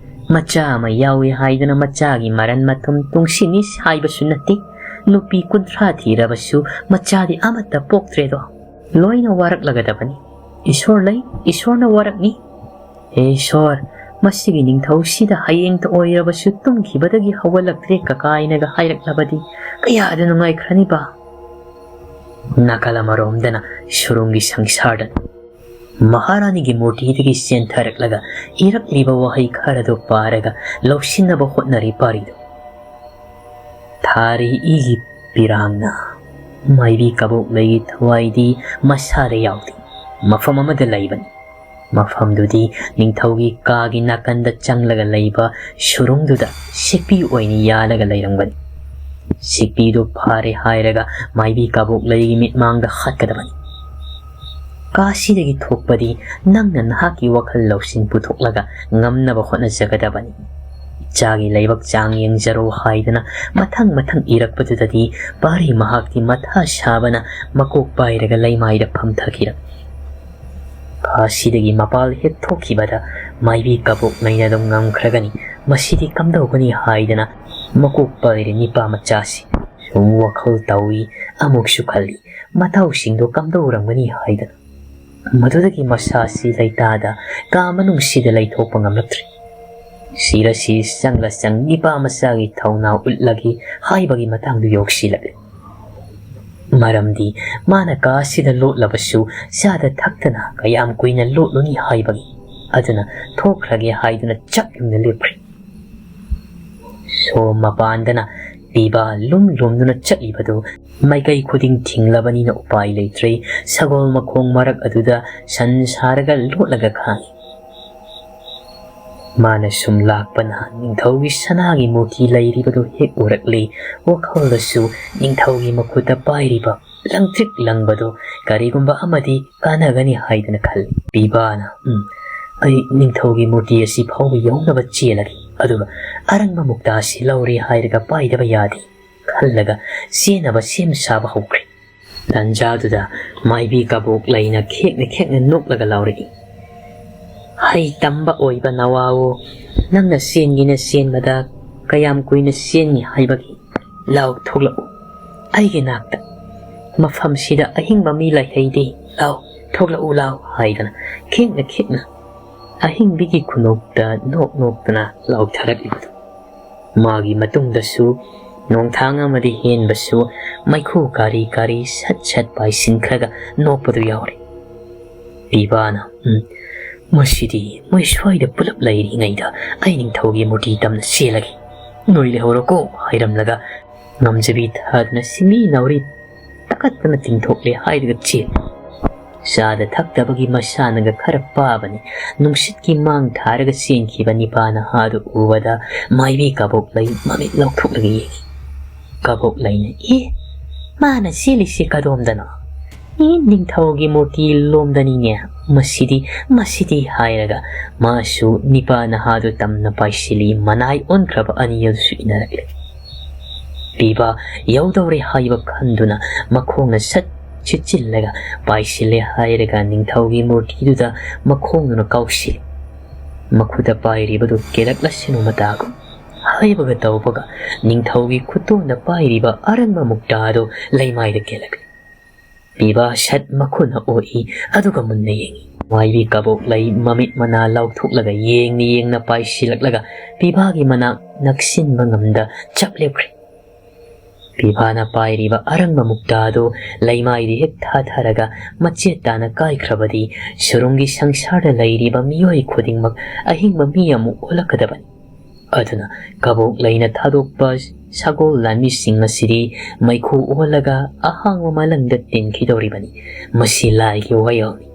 ꯃꯆꯥ ꯑꯃ ꯌꯥꯎꯏ ꯍꯥꯏꯗꯨꯅ ꯃꯆꯥꯒꯤ ꯃꯔꯟ ꯃꯊꯨꯝ ꯇꯨꯡꯁꯤꯟꯅꯤ ꯍꯥꯏꯕꯁꯨ ꯅꯠꯇꯦ꯫ ꯅꯨꯄꯤ ꯀꯨꯟꯊ꯭ꯔꯥ ꯊꯤꯔꯕꯁꯨ ꯃꯆꯥꯗꯤ ꯑꯃꯠꯇ ꯄꯣꯛꯇ꯭ꯔꯦꯗꯣ꯫ ꯂꯣꯏꯅ ꯋꯥꯔꯛꯂꯒꯗꯕꯅꯤ꯫ ꯏꯁꯣꯔ ꯂꯩ, ꯏꯁꯣꯔꯅ ꯋꯥꯔꯛꯅꯤ꯫ ꯍꯦ ꯏꯁꯣꯔ, ꯃꯁꯤꯒꯤ ꯅꯤꯡꯊꯧꯁꯤꯗ ꯍꯌꯦꯡꯇ ꯑꯣꯏꯔꯕꯁꯨ ꯇꯨꯝꯈꯤꯕꯗꯒꯤ ꯍꯧꯒꯠꯂꯛꯇ꯭ꯔꯦ ꯀꯀꯥꯏꯅꯒ ꯍꯥꯏꯔꯛꯂꯕꯗꯤ ꯀꯌꯥꯗ ꯅꯨꯡꯉꯥꯏꯈ꯭ꯔꯅꯤꯕ?" ꯅꯥꯀꯜ ꯑꯃꯔꯣꯝꯗꯅ ꯁꯨꯔꯨꯡꯒꯤ ꯁꯪꯁꯥꯔꯗ ꯃꯍꯥꯔꯥꯅꯤꯒꯤ ꯃꯨꯔꯇꯤꯗꯒꯤ ꯆꯦꯟꯊꯔꯛꯂꯒ ꯏꯔꯛꯂꯤꯕ ꯋꯥꯍꯩ ꯈꯔꯗꯨ ꯄꯥꯔꯒ ꯂꯧꯁꯤꯟꯅꯕ ꯍꯣꯠꯅꯔꯤ ꯄꯥꯔꯤꯗꯨ꯫ ꯊꯥꯔꯤ ꯏꯒꯤ ꯄꯤꯔꯥꯡꯅ ꯃꯥꯏꯕꯤ ꯀꯕꯣꯛꯂꯩꯒꯤ ꯊꯋꯥꯏꯗꯤ ꯃꯁꯥꯗ ꯌꯥꯎꯗꯦ꯫ ꯃꯐꯝ ꯑꯃꯗ ꯂꯩꯕꯅꯤ꯫ ꯃꯐꯝꯗꯨꯗꯤ ꯅꯤꯡꯊꯧꯒꯤ ꯀꯥꯒꯤ ꯅꯥꯀꯟꯗ ꯆꯪꯂꯒ ꯂꯩꯕ ꯁꯨꯔꯨꯡꯗꯨꯗ ꯁꯤꯛꯄꯤ ꯑꯣꯏꯅ ꯌꯥꯜꯂꯒ ꯂꯩꯔꯝꯒꯅꯤ꯫ ꯁꯤꯛꯄꯤꯗꯨ ꯐꯥꯔꯦ ꯍꯥꯏꯔꯒ ꯃꯥꯏꯕꯤ ꯀꯕꯣꯛꯂꯩꯒꯤ ꯃꯤꯠꯃꯥꯡꯗ ꯍꯥꯠꯀꯗꯕꯅꯤ꯫ ꯀꯥꯁꯤꯗꯒꯤ ꯊꯣꯛꯄꯗꯤ ꯅꯪꯅ ꯅꯍꯥꯛꯀꯤ ꯋꯥꯈꯜ ꯂꯧꯁꯤꯡ ꯄꯨꯊꯣꯛꯂꯒ ꯉꯝꯅꯕ ꯍꯣꯠꯅꯖꯒꯗꯕꯅꯤ꯫ "ꯏꯆꯥꯒꯤ ꯂꯥꯏꯕꯛ ꯆꯥꯡ ꯌꯦꯡꯖꯔꯣ" ꯍꯥꯏꯗꯅ ꯃꯊꯪ ꯃꯊꯪ ꯏꯔꯛꯄꯗꯨꯗꯗꯤ ꯄꯥꯔꯤ ꯃꯍꯥꯛꯇꯤ ꯃꯊꯥ ꯁꯥꯕꯅ ꯃꯀꯣꯛ ꯄꯥꯏꯔꯒ ꯂꯩꯃꯥꯏꯗ ꯐꯝꯊꯈꯤꯔꯝꯃꯤ꯫ ꯀꯥꯁꯤꯗꯒꯤ ꯃꯄꯥꯜ ꯍꯦꯛ ꯊꯣꯛꯈꯤꯕꯗ ꯃꯥꯏꯕꯤ ꯀꯕꯣꯛꯂꯩꯅ ꯑꯗꯨꯝ ꯉꯝꯈ꯭ꯔꯒꯅꯤ, ꯃꯁꯤꯗꯤ ꯀꯝꯗꯧꯒꯅꯤ ꯍꯥꯏꯗꯅ ꯃꯀꯣꯛ ꯄꯥꯏꯔꯤ ꯅꯤꯄꯥ ꯃꯆꯥꯁꯤ ꯁꯨꯝ ꯋꯥꯈꯜ ꯇꯧꯏ, ꯑꯃꯨꯛꯁꯨ ꯈꯜꯂꯤ, ꯃꯇꯥꯎꯁꯤꯡꯗꯣ ꯀꯝꯗꯧꯔꯝꯒꯅꯤ ꯍꯥꯏꯗꯅ꯫ ꯃꯗꯨꯗꯒꯤ ꯃꯁꯥꯁꯤ ꯂꯩꯇꯥꯗ ꯀꯥ ꯃꯅꯨꯡꯁꯤꯗ ꯂꯩꯊꯣꯛꯄ ꯉꯝꯂꯛꯇ꯭ꯔꯦ꯫ ꯁꯤꯔꯁꯤ ꯆꯪꯂ ꯆꯪ ꯅꯤꯄꯥ ꯃꯆꯥꯒꯤ ꯊꯧꯅꯥ ꯎꯠꯂꯒꯦ ꯍꯥꯏꯕꯒꯤ ꯃꯇꯥꯡꯗꯨ ꯌꯧꯁꯤꯜꯂꯛꯂꯦ꯫ ꯃꯔꯝꯗꯤ ꯃꯥꯅ ꯀꯥ ꯑꯁꯤꯗ ꯂꯣꯠꯂꯕꯁꯨ ꯆꯥꯗ ꯊꯛꯇꯅ ꯀꯌꯥꯝ ꯀꯨꯏꯅ ꯂꯣꯠꯂꯨꯅꯤ ꯍꯥꯏꯕꯒꯤ꯫ ꯑꯗꯨꯅ ꯊꯣꯛꯈ꯭ꯔꯒꯦ ꯍꯥꯏꯗꯨꯅ ꯆꯞ ꯌꯨꯡꯅ ꯂꯦꯞꯈ꯭ꯔꯦ꯫ ꯁꯣ ꯃꯄꯥꯟꯗꯅ ꯄꯤꯕꯥ ꯂꯨꯝ ꯂꯨꯝꯗꯨꯅ ꯆꯠꯂꯤꯕꯗꯨ ꯃꯥꯏꯀꯩ ꯈꯨꯗꯤꯡ ꯊꯤꯡꯂꯕꯅꯤꯅ ꯎꯄꯥꯏ ꯂꯩꯇ꯭ꯔꯦ꯫ ꯁꯒꯣꯜ ꯃꯈꯣꯡ ꯃꯔꯛ ꯑꯗꯨꯗ ꯁꯟ ꯁꯥꯔꯒ ꯂꯣꯠꯂꯒ ꯈꯥꯡꯏ꯫ ꯃꯥꯅ ꯁꯨꯝ ꯂꯥꯛꯄꯅ ꯅꯤꯡꯊꯧꯒꯤ ꯁꯅꯥꯒꯤ ꯃꯨꯔꯇꯤ ꯂꯩꯔꯤꯕꯗꯨ ꯍꯦꯛ ꯎꯔꯛꯂꯤ꯫ ꯋꯥꯈꯜꯗꯁꯨ ꯅꯤꯡꯊꯧꯒꯤ ꯃꯈꯨꯠꯇ ꯄꯥꯏꯔꯤꯕ ꯂꯪꯇ꯭ꯔꯤꯛ ꯂꯪꯕꯗꯨ ꯀꯔꯤꯒꯨꯝꯕ ꯑꯃꯗꯤ ꯀꯥꯟꯅꯒꯅꯤ ꯍꯥꯏꯗꯅ ꯈꯜꯂꯤ꯫ ꯄꯤꯕꯥꯅ, "ꯎꯝ, ꯑꯩ ꯅꯤꯡꯊꯧꯒꯤ ꯃꯨꯔꯇꯤ ꯑꯁꯤ ꯐꯥꯎꯕ ꯌꯧꯅꯕ ꯆꯦꯜꯂꯒꯦ, ꯑꯗꯨꯒ ꯑꯔꯪꯕ ꯃꯨꯛꯇꯥ ꯑꯁꯤ ꯂꯧꯔꯦ ꯍꯥꯏꯔꯒ ꯄꯥꯏꯗꯕ ꯌꯥꯗꯦ" ꯈꯜꯂꯒ ꯆꯦꯟꯅꯕ ꯁꯦꯝ ꯁꯥꯕ ꯍꯧꯈ꯭ꯔꯦ꯫ ꯇꯟꯖꯥꯗꯨꯗ ꯃꯥꯏꯕꯤ ꯀꯕꯣꯛ ꯂꯩꯅ ꯈꯦꯛꯅ ꯈꯦꯛꯅ ꯅꯣꯛꯂꯒ ꯂꯥꯎꯔꯛꯏ, "ꯍꯩ ꯇꯝꯕ ꯑꯣꯏꯕ ꯅꯋꯥꯋꯣ, ꯅꯪꯅ ꯆꯦꯟꯒꯦꯅ ꯆꯦꯟꯕꯗ ꯀꯌꯥꯝ ꯀꯨꯏꯅ ꯆꯦꯟꯅꯤ ꯍꯥꯏꯕꯒꯤ? ꯂꯥꯎ ꯊꯣꯛꯂꯛꯎ ꯑꯩꯒꯤ ꯅꯥꯛꯇ꯫ ꯃꯐꯝꯁꯤꯗ ꯑꯍꯤꯡꯕ ꯃꯤ ꯂꯩꯍꯩꯗꯦ꯫ ꯂꯥꯎ ꯊꯣꯛꯂꯛꯎ ꯂꯥꯎ" ꯍꯥꯏꯗꯅ ꯈꯦꯛꯅ ꯈꯦꯛꯅ ꯑꯍꯤꯡꯕꯤꯒꯤ ꯈꯨꯅꯣꯛꯇ ꯅꯣꯛ ꯅꯣꯛꯇꯅ ꯂꯥꯎꯊꯔꯛꯂꯤꯕꯗꯨ꯫ ꯃꯥꯒꯤ ꯃꯇꯨꯡꯗꯁꯨ ꯅꯣꯡꯊꯥꯡ ꯑꯃꯗꯤ ꯍꯦꯟꯕꯁꯨ ꯃꯩꯈꯨ ꯀꯥꯔꯤ ꯀꯥꯔꯤ ꯁꯠ ꯁꯠ ꯄꯥꯏꯁꯤꯟꯈ꯭ꯔꯒ ꯅꯣꯛꯄꯗꯨ ꯌꯥꯎꯔꯤ꯫ ꯄꯤꯕꯥꯅ, "ꯎꯝ, ꯃꯁꯤꯗꯤ ꯃꯣꯏ ꯁ꯭ꯋꯥꯏꯗ ꯄꯨꯂꯞ ꯂꯩꯔꯤꯉꯩꯗ ꯑꯩ ꯅꯤꯡꯊꯧꯒꯤ ꯃꯨꯔꯇꯤ ꯇꯝꯅ ꯆꯦꯜꯂꯒꯦ꯫ ꯅꯣꯏ ꯂꯩꯍꯧꯔꯣꯀꯣ" ꯍꯥꯏꯔꯝꯂꯒ ꯉꯝꯖꯕꯤ ꯊꯥꯗꯨꯅ ꯁꯤꯡꯂꯤ ꯅꯥꯎꯔꯤ ꯇꯀꯠꯇꯅ ꯇꯤꯡꯊꯣꯛꯂꯦ ꯍꯥꯏꯔꯒ ꯆꯦꯜꯂꯤ꯫ ꯆꯥꯗ ꯊꯛꯇꯕꯒꯤ ꯃꯁꯥꯅꯒ ꯈꯔ ꯄꯥꯕꯅꯤ꯫ ꯅꯨꯡꯁꯤꯠꯀꯤ ꯃꯥꯡ ꯊꯥꯔꯒ ꯆꯦꯟꯈꯤꯕ ꯅꯤꯄꯥ ꯅꯍꯥꯗꯨ ꯎꯕꯗ ꯃꯥꯏꯕꯤ ꯀꯕꯣꯛ ꯂꯩ ꯃꯃꯤꯠ ꯂꯥꯎꯊꯣꯛꯂꯒ ꯌꯦꯡꯉꯤ꯫ ꯀꯕꯣꯛ ꯂꯩꯅ, "ꯑꯦ, ꯃꯥꯅ ꯆꯦꯜꯂꯤꯁꯤ ꯀꯗꯣꯝꯗꯅꯣ? ꯑꯦ, ꯅꯤꯡꯊꯧꯒꯤ ꯃꯨꯔꯇꯤ ꯂꯣꯝꯗꯅꯤꯅꯦ꯫ ꯃꯁꯤꯗꯤ, ꯃꯁꯤꯗꯤ" ꯍꯥꯏꯔꯒ ꯃꯥꯁꯨ ꯅꯤꯄꯥ ꯅꯍꯥꯗꯨ ꯇꯝꯅ ꯄꯥꯏꯁꯤꯜꯂꯤ꯫ ꯃꯅꯥꯏ ꯑꯣꯟꯈ꯭ꯔꯕ ꯑꯅꯤ ꯑꯗꯨꯁꯨ ꯏꯟꯅꯔꯛꯂꯦ꯫ ꯄꯤꯕ ꯌꯧꯗꯧꯔꯦ ꯍꯥꯏꯕ ꯈꯟꯗꯨꯅ ꯃꯈꯣꯡꯅ ꯁꯠ ꯁꯤꯠꯆꯤꯜꯂꯒ ꯄꯥꯏꯁꯤꯜꯂꯦ ꯍꯥꯏꯔꯒ ꯅꯤꯡꯊꯧꯒꯤ ꯃꯨꯔꯇꯤꯗꯨꯗ ꯃꯈꯣꯡꯗꯨꯅ ꯀꯥꯎꯁꯤꯜꯂꯤ꯫ ꯃꯈꯨꯠꯇ ꯄꯥꯏꯔꯤꯕꯗꯨ ꯀꯦꯜꯂꯛꯂꯁꯅꯨ ꯃꯇꯥꯒꯨꯝ꯫ ꯍꯥꯏꯕꯒ ꯇꯧꯕꯒ ꯅꯤꯡꯊꯧꯒꯤ ꯈꯨꯠꯇꯣꯟꯗ ꯄꯥꯏꯔꯤꯕ ꯑꯔꯪꯕ ꯃꯨꯛꯇꯥꯗꯨ ꯂꯩꯃꯥꯏꯗ ꯀꯦꯜꯂꯛꯂꯤ꯫ ꯄꯤꯕꯥ ꯁꯠ ꯃꯈꯨꯠꯅ ꯑꯣꯛꯏ, ꯑꯗꯨꯒ ꯃꯨꯟꯅ ꯌꯦꯡꯏ꯫ ꯃꯥꯏꯕꯤ ꯀꯕꯣꯛ ꯂꯩ ꯃꯃꯤꯠ ꯃꯅꯥ ꯂꯥꯎꯊꯣꯛꯂꯒ ꯌꯦꯡꯅ ꯌꯦꯡꯅ ꯄꯥꯏꯁꯤꯜꯂꯛꯂꯒ ꯄꯤꯕꯥꯒꯤ ꯃꯅꯥꯛ ꯅꯛꯁꯤꯟꯕ ꯉꯝꯗ ꯆꯞ ꯂꯦꯞꯈ꯭ꯔꯦ꯫ ꯄꯤꯕꯥꯅ ꯄꯥꯏꯔꯤꯕ ꯑꯔꯪꯕ ꯃꯨꯛꯇꯥꯗꯨ ꯂꯩꯃꯥꯏꯗ ꯍꯦꯛ ꯊꯥꯊꯔꯒ ꯃꯆꯦꯠ ꯇꯥꯅ ꯀꯥꯏꯈ꯭ꯔꯕꯗꯤ ꯁꯨꯔꯨꯡꯒꯤ ꯁꯪꯁꯥꯔꯗ ꯂꯩꯔꯤꯕ ꯃꯤꯑꯣꯏ ꯈꯨꯗꯤꯡꯃꯛ ꯑꯍꯤꯡꯕ ꯃꯤ ꯑꯃꯨꯛ ꯑꯣꯜꯂꯛꯀꯗꯕꯅꯤ꯫ ꯑꯗꯨꯅ ꯀꯕꯣꯛ ꯂꯩꯅ ꯊꯥꯗꯣꯛꯄ ꯁꯒꯣꯜ ꯂꯥꯟꯃꯤꯁꯤꯡ ꯑꯁꯤꯗꯤ ꯃꯩꯈꯨ ꯑꯣꯜꯂꯒ ꯑꯍꯥꯡꯕ ꯃꯥꯂꯪꯗ ꯇꯤꯟꯈꯤꯗꯧꯔꯤꯕꯅꯤ꯫ ꯃꯁꯤ ꯂꯥꯏꯒꯤ ꯋꯥꯌꯦꯜꯅꯤ꯫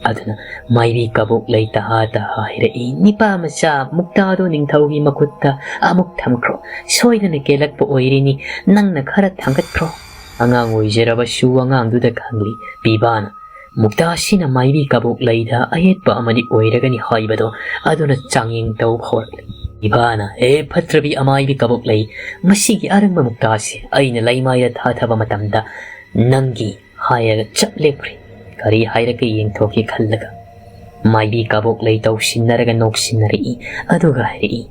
ꯑꯗꯨꯅ ꯃꯥꯏꯕꯤ ꯀꯕꯣꯛ ꯂꯩ ꯇꯍꯥ ꯇꯍꯥ ꯍꯥꯏꯔꯛꯏ, "ꯅꯤꯄꯥ ꯃꯆꯥ, ꯃꯨꯛꯇꯥꯗꯣ ꯅꯤꯡꯊꯧꯒꯤ ꯃꯈꯨꯠꯇ ꯑꯃꯨꯛ ꯊꯝꯈ꯭ꯔꯣ꯫ ꯁꯣꯏꯗꯅ ꯀꯦꯜꯂꯛꯄ ꯑꯣꯏꯔꯤꯅꯤ꯫ ꯅꯪꯅ ꯈꯔ ꯊꯥꯡꯒꯠꯈ꯭ꯔꯣ꯫" ꯑꯉꯥꯡ ꯑꯣꯏꯖꯔꯕꯁꯨ ꯑꯉꯥꯡꯗꯨꯗ ꯈꯪꯂꯤ ꯄꯤꯕꯥꯅ ꯃꯨꯛꯇꯥꯁꯤꯅ ꯃꯥꯏꯕꯤ ꯀꯕꯣꯛ ꯂꯩꯗ ꯑꯌꯦꯠꯄ ꯑꯃꯗꯤ ꯑꯣꯏꯔꯒꯅꯤ ꯍꯥꯏꯕꯗꯣ꯫ ꯑꯗꯨꯅ ꯆꯥꯡꯌꯦꯡ ꯇꯧꯕ ꯍꯧꯔꯛꯂꯤ꯫ ꯄꯤꯕꯥꯅ, "ꯑꯦ ꯐꯠꯇ꯭ꯔꯕꯤ ꯑꯃꯥꯏꯕꯤ ꯀꯕꯣꯛ ꯂꯩ, ꯃꯁꯤꯒꯤ ꯑꯔꯪꯕ ꯃꯨꯛꯇꯥꯁꯤ ꯑꯩꯅ ꯂꯩꯃꯥꯏꯗ ꯊꯥꯊꯕ ꯃꯇꯝꯗ ꯅꯪꯒꯤ ꯍꯥꯏꯔꯒ ꯆꯞ ꯂꯦꯞꯈ꯭ꯔꯦ꯫ ꯀꯔꯤ ꯍꯥꯏꯔꯛꯀꯦ ꯌꯦꯡꯊꯣꯛꯀꯦ ꯈꯜꯂꯒ꯫" ꯃꯥꯏꯕꯤ ꯀꯕꯣꯛ ꯂꯩ ꯇꯧꯁꯤꯟꯅꯔꯒ ꯅꯣꯛꯁꯤꯟꯅꯔꯛꯏ꯫ ꯑꯗꯨꯒ ꯍꯥꯏꯔꯛꯏ,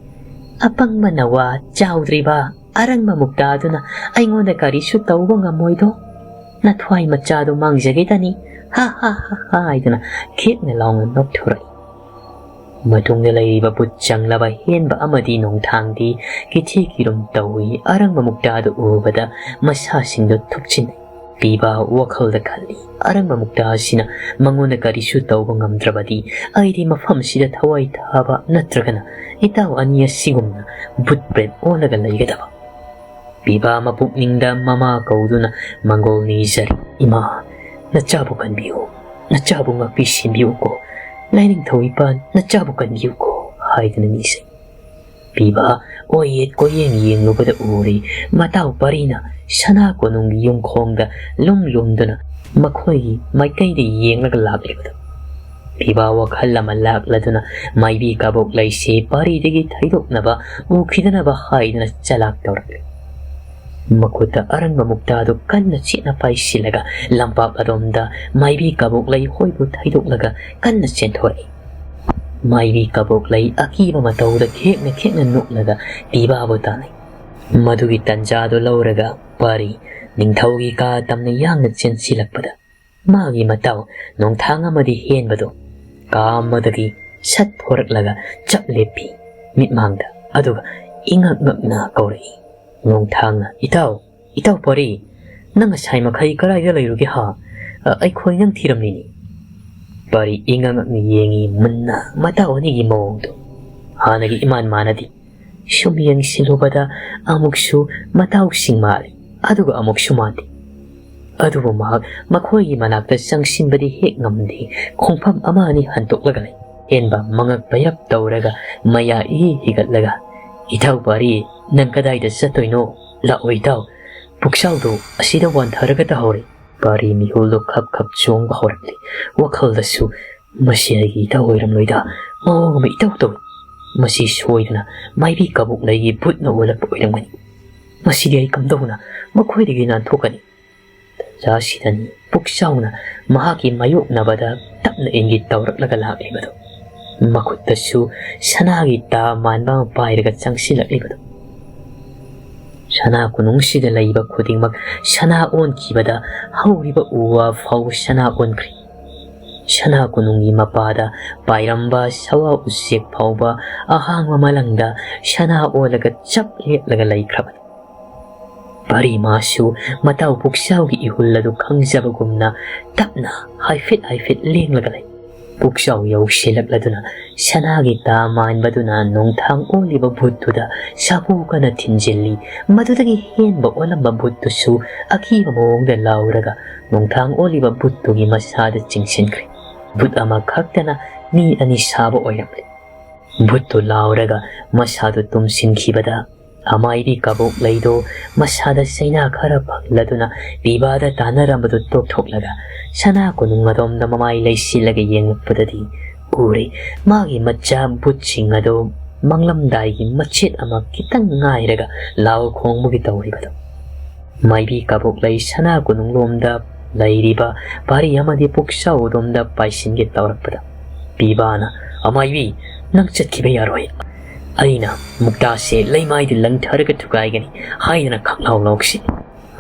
"ꯑꯄꯪꯕ ꯅꯋꯥ ꯆꯥꯎꯗ꯭ꯔꯤꯕ ꯑꯔꯪꯕ ꯃꯨꯛꯇꯥꯗꯨꯅ ꯑꯩꯉꯣꯟꯗ ꯀꯔꯤꯁꯨ ꯇꯧꯕ ꯉꯝꯃꯣꯏꯗꯣ꯫ ꯅꯊ꯭ꯋꯥꯏ ꯃꯆꯥꯗꯣ ꯃꯥꯡꯖꯒꯦꯗꯅꯤ꯫ ꯍꯥ ꯍꯥ ꯍꯥ ꯍꯥ" ꯍꯥꯏꯗꯨꯅ ꯈꯦꯛꯅ ꯂꯥꯎꯅ ꯅꯣꯛꯊꯣꯔꯛꯏ꯫ ꯃꯇꯨꯡꯗ ꯂꯩꯔꯤꯕ ꯕꯨꯠ ꯆꯪꯂꯕ ꯍꯦꯟꯕ ꯑꯃꯗꯤ ꯅꯣꯡꯊꯥꯡꯗꯤ ꯀꯤꯊꯤ ꯀꯤꯔꯨꯝ ꯇꯧꯏ꯫ ꯑꯔꯪꯕ ꯃꯨꯛꯇꯥꯗꯨ ꯎꯕꯗ ꯃꯁꯥꯁꯤꯡꯗꯨ ꯊꯨꯞꯆꯤꯟꯅꯩ꯫ ꯄꯤꯕꯥ ꯋꯥꯈꯜꯗ ꯈꯜꯂꯤ, "ꯑꯔꯪꯕ ꯃꯨꯛꯇꯥ ꯑꯁꯤꯅ ꯃꯉꯣꯟꯗ ꯀꯔꯤꯁꯨ ꯇꯧꯕ ꯉꯝꯗ꯭ꯔꯕꯗꯤ ꯑꯩꯗꯤ ꯃꯐꯝꯁꯤꯗ ꯊꯋꯥꯏ ꯊꯥꯕ ꯅꯠꯇ꯭ꯔꯒꯅ ꯏꯇꯥꯎ ꯑꯅꯤ ꯑꯁꯤꯒꯨꯝꯅ ꯕꯨꯠ ꯄ꯭ꯔꯦꯠ ꯑꯣꯜꯂꯒ ꯂꯩꯒꯗꯕ꯫" ꯄꯤꯕꯥ ꯃꯄꯨꯛꯅꯤꯡꯗ ꯃꯃꯥ ꯀꯧꯗꯨꯅ ꯃꯪꯒꯣꯜ ꯅꯤꯖꯔꯤ꯫ "ꯏꯃꯥ, ꯅꯆꯥꯕꯨ ꯀꯟꯕꯤꯌꯨ, ꯅꯆꯥꯕꯨ ꯉꯥꯛꯄꯤ ꯁꯦꯟꯕꯤꯌꯨꯀꯣ, ꯂꯥꯏꯅꯤꯡꯊꯧ ꯏꯄꯥ, ꯅꯆꯥꯕꯨ ꯀꯟꯕꯤꯌꯨꯀꯣ" ꯍꯥꯏꯗꯨꯅ ꯅꯤꯖꯩ꯫ ꯄꯤꯕꯥ ꯑꯣꯏꯌꯦꯠ ꯀꯣꯏꯌꯦꯡ ꯌꯦꯡꯂꯨꯕꯗ ꯎꯔꯤ ꯃꯇꯥꯎ ꯄꯥꯔꯤꯅ ꯁꯅꯥ ꯀꯣꯅꯨꯡꯒꯤ ꯌꯨꯝꯈꯣꯡꯗ ꯂꯨꯝ ꯂꯨꯝꯗꯨꯅ ꯃꯈꯣꯏꯒꯤ ꯃꯥꯏꯀꯩꯗ ꯌꯦꯡꯂꯒ ꯂꯥꯛꯂꯤꯕꯗꯨ꯫ ꯄꯤꯕꯥ ꯋꯥꯈꯜ ꯑꯃ ꯂꯥꯛꯂꯗꯨꯅ ꯃꯥꯏꯕꯤ ꯀꯕꯣꯛ ꯂꯩꯁꯤ ꯄꯥꯔꯤꯗꯒꯤ ꯊꯩꯗꯣꯛꯅꯕ ꯎꯈꯤꯗꯅꯕ ꯍꯥꯏꯗꯨꯅ ꯆꯂꯥꯛ ꯇꯧꯔꯛꯂꯤ꯫ ꯃꯈꯨꯠꯇ ꯑꯔꯪꯕ ꯃꯨꯛꯇꯥꯗꯨ ꯀꯟꯅ ꯆꯦꯠꯅ ꯄꯥꯏꯁꯤꯜꯂꯒ ꯂꯝꯄꯥꯛ ꯑꯗꯣꯝꯗ ꯃꯥꯏꯕꯤ ꯀꯕꯣꯛ ꯂꯩ ꯍꯣꯏꯕꯨ ꯊꯩꯗꯣꯛꯂꯒ ꯀꯟꯅ ꯆꯦꯟꯊꯣꯔꯛꯏ꯫ ꯃꯥꯏꯕꯤ ꯀꯕꯣꯛ ꯂꯩ ꯑꯀꯤꯕ ꯃꯇꯧꯗ ꯈꯦꯛꯅ ꯈꯦꯛꯅ ꯅꯣꯛꯂꯒ ꯄꯤꯕꯥꯕꯨ ꯇꯥꯟꯅꯩ꯫ ꯃꯗꯨꯒꯤ ꯇꯟꯖꯥꯗꯨ ꯂꯧꯔꯒ ꯄꯥꯔꯤ ꯅꯤꯡꯊꯧꯒꯤ ꯀꯥ ꯇꯝꯅ ꯌꯥꯡꯅ ꯆꯦꯟꯁꯤꯜꯂꯛꯄꯗ ꯃꯥꯒꯤ ꯃꯇꯥꯎ ꯅꯣꯡꯊꯥꯡ ꯑꯃꯗꯤ ꯍꯦꯟꯕꯗꯨ ꯀꯥ ꯑꯃꯗꯒꯤ ꯁꯠ ꯊꯣꯔꯛꯂꯒ ꯆꯞ ꯂꯦꯞꯄꯤ ꯃꯤꯠꯃꯥꯡꯗ꯫ ꯑꯗꯨꯒ ꯏꯉꯛ ꯉꯛꯅ ꯀꯧꯔꯛꯏ, ꯅꯣꯡꯊꯥꯡꯅ, "ꯏꯇꯥꯎ, "ꯏꯇꯥꯎ ꯄꯥꯔꯤ, ꯅꯪ ꯉꯁꯥꯏ ꯃꯈꯩ ꯀꯗꯥꯏꯗ ꯂꯩꯔꯨꯒꯦ ꯍꯥ? ꯑ, ꯑꯩꯈꯣꯏ ꯅꯪ ꯊꯤꯔꯝꯂꯤꯅꯤ꯫" ꯄꯥꯔꯤ ꯏꯉꯛ ꯉꯛꯅ ꯌꯦꯡꯉꯤ ꯃꯨꯟꯅ ꯃꯇꯥꯎ ꯑꯅꯤꯒꯤ ꯃꯑꯣꯡꯗꯨ꯫ ꯍꯥꯟꯅꯒꯤ ꯏꯃꯥꯟ ꯃꯥꯟꯅꯗꯦ꯫ ꯁꯨꯝ ꯌꯦꯡꯁꯤꯜꯂꯨꯕꯗ ꯑꯃꯨꯛꯁꯨ ꯃꯇꯥꯎꯁꯤꯡ ꯃꯥꯜꯂꯤ, ꯑꯗꯨꯒ ꯑꯃꯨꯛꯁꯨ ꯃꯥꯟꯗꯦ꯫ ꯑꯗꯨꯕꯨ ꯃꯍꯥꯛ ꯃꯈꯣꯏꯒꯤ ꯃꯅꯥꯛꯇ ꯆꯪꯁꯤꯟꯕꯗꯤ ꯍꯦꯛ ꯉꯝꯗꯦ꯫ ꯈꯣꯡꯐꯝ ꯑꯃ ꯑꯅꯤ ꯍꯟꯇꯣꯛꯂꯒ ꯂꯩ꯫ ꯍꯦꯟꯕ ꯃꯉꯛ ꯄꯩꯔꯞ ꯇꯧꯔꯒ ꯃꯌꯥ ꯏꯍꯤ ꯍꯤꯒꯠꯂꯒ, "ꯏꯇꯥꯎ ꯄꯥꯔꯤ, ꯅꯪ ꯀꯗꯥꯏꯗ ꯆꯠꯇꯣꯏꯅꯣ? ꯂꯥꯛꯑꯣ ꯏꯇꯥꯎ, ꯄꯨꯛꯆꯥꯎꯗꯣ ꯑꯁꯤꯗ ꯋꯥꯟꯊꯔꯒ ꯇꯥꯍꯧꯔꯦ꯫" ꯄꯥꯔꯤ ꯃꯤꯍꯨꯜꯗꯣ ꯈꯞ ꯈꯞ ꯆꯣꯡꯕ ꯍꯧꯔꯛꯂꯤ꯫ ꯋꯥꯈꯜꯗꯁꯨ, "ꯃꯁꯤ ꯑꯩꯒꯤ ꯏꯇꯥꯎ ꯑꯣꯏꯔꯝꯂꯣꯏꯗ, ꯃꯑꯣꯡ ꯑꯃ ꯏꯇꯧ ꯇꯧꯏ꯫ ꯃꯁꯤ ꯁꯣꯏꯗꯅ ꯃꯥꯏꯕꯤ ꯀꯕꯣꯛꯂꯩꯒꯤ ꯚꯨꯠꯅ ꯑꯣꯜꯂꯛꯄ ꯑꯣꯏꯔꯝꯒꯅꯤ꯫ ꯃꯁꯤꯗꯤ ꯑꯩ ꯀꯝꯗꯧꯅ ꯃꯈꯣꯏꯗꯒꯤ ꯅꯥꯟꯊꯣꯛꯀꯅꯤ?" ꯇꯟꯖꯥꯁꯤꯗꯅꯤ ꯄꯨꯛꯆꯥꯎꯅ ꯃꯍꯥꯛꯀꯤ ꯃꯥꯌꯣꯛꯅꯕꯗ ꯇꯞꯅ ꯏꯪꯒꯤꯠ ꯇꯧꯔꯛꯂꯒ ꯂꯥꯛꯂꯤꯕꯗꯨ꯫ ꯃꯈꯨꯠꯇꯁꯨ ꯁꯅꯥꯒꯤ ꯇꯥ ꯃꯥꯟꯕ ꯑꯃ ꯄꯥꯏꯔꯒ ꯆꯪꯁꯤꯜꯂꯛꯂꯤꯕꯗꯨ꯫ ꯁꯅꯥ ꯀꯣꯅꯨꯡꯁꯤꯗ ꯂꯩꯕ ꯈꯨꯗꯤꯡꯃꯛ ꯁꯅꯥ ꯑꯣꯟꯈꯤꯕꯗ ꯍꯧꯔꯤꯕ ꯎ ꯋꯥ ꯐꯥꯎꯕ ꯁꯅꯥ ꯑꯣꯟꯈ꯭ꯔꯦ꯫ ꯁꯅꯥ ꯀꯣꯅꯨꯡꯒꯤ ꯃꯄꯥꯗ ꯄꯥꯏꯔꯝꯕ ꯁꯋꯥ ꯎꯆꯦꯛ ꯐꯥꯎꯕ ꯑꯍꯥꯡꯕ ꯃꯂꯪꯗ ꯁꯅꯥ ꯑꯣꯜꯂꯒ ꯆꯞ ꯂꯦꯞꯂꯒ ꯂꯩꯈ꯭ꯔꯕꯅꯤ꯫ ꯄꯥꯔꯤ ꯃꯥꯁꯨ ꯃꯇꯥꯎ ꯄꯨꯛꯆꯥꯎꯒꯤ ꯏꯍꯨꯜ ꯑꯗꯨ ꯈꯪꯖꯕꯒꯨꯝꯅ ꯇꯞꯅ ꯍꯥꯏꯐꯦꯠ ꯍꯥꯏꯐꯦꯠ ꯂꯦꯡꯂꯒ ꯂꯩ꯫ ꯄꯨꯛꯆꯥꯎ ꯌꯧꯁꯤꯜꯂꯛꯂꯗꯨꯅ ꯁꯅꯥꯒꯤ ꯇꯥ ꯃꯥꯟꯕꯗꯨꯅ ꯅꯣꯡꯊꯥꯡ ꯑꯣꯜꯂꯤꯕ ꯚꯨꯠꯇꯨꯗ ꯁꯥꯕꯨ ꯀꯟꯅ ꯊꯤꯟꯖꯤꯜꯂꯤ꯫ ꯃꯗꯨꯗꯒꯤ ꯍꯦꯟꯕ ꯑꯣꯜꯂꯝꯕ ꯚꯨꯠꯇꯨꯁꯨ ꯑꯀꯤꯕ ꯃꯑꯣꯡꯗ ꯂꯥꯎꯔꯒ ꯅꯣꯡꯊꯥꯡ ꯑꯣꯜꯂꯤꯕ ꯚꯨꯠꯇꯨꯒꯤ ꯃꯁꯥꯗ ꯆꯤꯡꯁꯤꯟꯈ꯭ꯔꯦ꯫ ꯚꯨꯠ ꯑꯃꯈꯛꯇꯅ ꯃꯤ ꯑꯅꯤ ꯁꯥꯕ ꯑꯣꯏꯔꯝꯂꯦ꯫ ꯚꯨꯠꯇꯨ ꯂꯥꯎꯔꯒ ꯃꯁꯥꯗꯨ ꯇꯨꯝꯁꯤꯟꯈꯤꯕꯗ ꯑꯃꯥꯏꯕꯤ ꯀꯕꯣꯛꯂꯩꯗꯣ ꯃꯁꯥꯗ ꯆꯩꯅꯥ ꯈꯔ ꯐꯪꯂꯗꯨꯅ ꯄꯤꯕꯥꯗ ꯇꯥꯟꯅꯔꯝꯕꯗꯨ ꯇꯣꯛꯊꯣꯛꯂꯒ ꯁꯅꯥ ꯀꯣꯅꯨꯡ ꯑꯗꯣꯝꯗ ꯃꯃꯥꯏ ꯂꯩꯁꯤꯜꯂꯒ ꯌꯦꯡꯂꯛꯄꯗꯗꯤ ꯎꯔꯦ, ꯃꯥꯒꯤ ꯃꯆꯥ ꯚꯨꯠꯁꯤꯡ ꯑꯗꯣ ꯃꯪꯂꯝꯗꯥꯏꯒꯤ ꯃꯆꯦꯠ ꯑꯃ ꯈꯤꯇꯪ ꯉꯥꯏꯔꯒ ꯂꯥꯎ ꯈꯣꯡꯕꯒꯤ ꯇꯧꯔꯤꯕꯗꯣ꯫ ꯃꯥꯏꯕꯤ ꯀꯕꯣꯛꯂꯩ ꯁꯅꯥ ꯀꯣꯅꯨꯡꯂꯣꯝꯗ ꯂꯩꯔꯤꯕ ꯄꯥꯔꯤ ꯑꯃꯗꯤ ꯄꯨꯛꯆꯥꯎ ꯑꯗꯣꯝꯗ ꯄꯥꯏꯁꯤꯟꯒꯦ ꯇꯧꯔꯛꯄꯗ ꯄꯤꯕꯥꯅ, "ꯑꯃꯥꯏꯕꯤ, ꯅꯪ ꯆꯠꯈꯤꯕ ꯌꯥꯔꯣꯏ꯫ ꯑꯩꯅ ꯃꯨꯛꯇꯥꯁꯦ ꯂꯩꯃꯥꯏꯗ ꯂꯪꯊꯔꯒ ꯊꯨꯒꯥꯏꯒꯅꯤ" ꯍꯥꯏꯗꯅ ꯈꯪꯂꯥꯎ ꯂꯥꯎꯁꯤꯜꯂꯤ꯫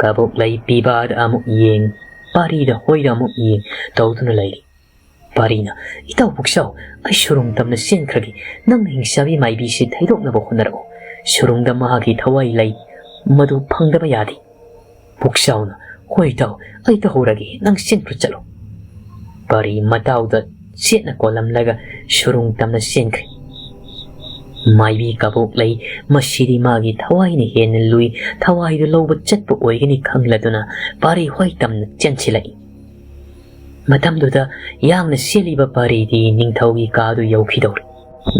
ꯀꯕꯣꯛꯂꯩ ꯄꯤꯕꯥꯗ ꯑꯃꯨꯛ ꯌꯦꯡ, ꯄꯥꯔꯤꯗ ꯍꯣꯏꯗ ꯑꯃꯨꯛ ꯌꯦꯡ ꯇꯧꯗꯨꯅ ꯂꯩꯔꯤ꯫ ꯄꯥꯔꯤꯅ, "ꯏꯇꯥꯎ ꯄꯨꯛꯆꯥꯎ, ꯑꯩ ꯁꯨꯔꯨꯡ ꯇꯝꯅ ꯆꯦꯟꯈ꯭ꯔꯒꯦ꯫ ꯅꯪꯅ ꯍꯤꯡꯆꯥꯕꯤ ꯃꯥꯏꯕꯤꯁꯤ ꯊꯩꯗꯣꯛꯅꯕ ꯍꯣꯠꯅꯔꯛꯑꯣ꯫ ꯁꯨꯔꯨꯡꯗ ꯃꯍꯥꯛꯀꯤ ꯊꯋꯥꯏ ꯂꯩ, ꯃꯗꯨ ꯐꯪꯗꯕ ꯌꯥꯗꯦ"꯫ ꯄꯨꯛꯆꯥꯎꯅ, "ꯍꯣꯏ ꯇꯥꯎ, ꯑꯩ ꯇꯧꯍꯧꯔꯒꯦ, ꯅꯪ ꯆꯦꯟꯈ꯭ꯔꯣ ꯆꯠꯂꯣ"꯫ ꯄꯥꯔꯤ ꯃꯇꯥꯎꯗ ꯆꯦꯠꯅ ꯀꯣꯜꯂꯝꯂꯒ ꯁꯨꯔꯨꯡ ꯇꯝꯅ ꯆꯦꯟꯈ꯭ꯔꯦ꯫ ꯃꯥꯏꯕꯤ ꯀꯕꯣꯛꯂꯩ, ꯃꯁꯤꯗꯤ ꯃꯥꯒꯤ ꯊꯋꯥꯏꯅ ꯍꯦꯟꯅ ꯂꯨꯏ, ꯊꯋꯥꯏꯗꯨ ꯂꯧꯕ ꯆꯠꯄ ꯑꯣꯏꯒꯅꯤ ꯈꯪꯂꯗꯨꯅ ꯄꯥꯔꯤ ꯍꯣꯏ ꯇꯝꯅ ꯆꯦꯟꯁꯤꯜꯂꯛꯏ꯫ ꯃꯇꯝꯗꯨꯗ ꯌꯥꯡꯅ ꯆꯦꯜꯂꯤꯕ ꯄꯥꯔꯤꯗꯤ ꯅꯤꯡꯊꯧꯒꯤ ꯀꯥꯗꯨ ꯌꯧꯈꯤꯗꯧꯔꯦ꯫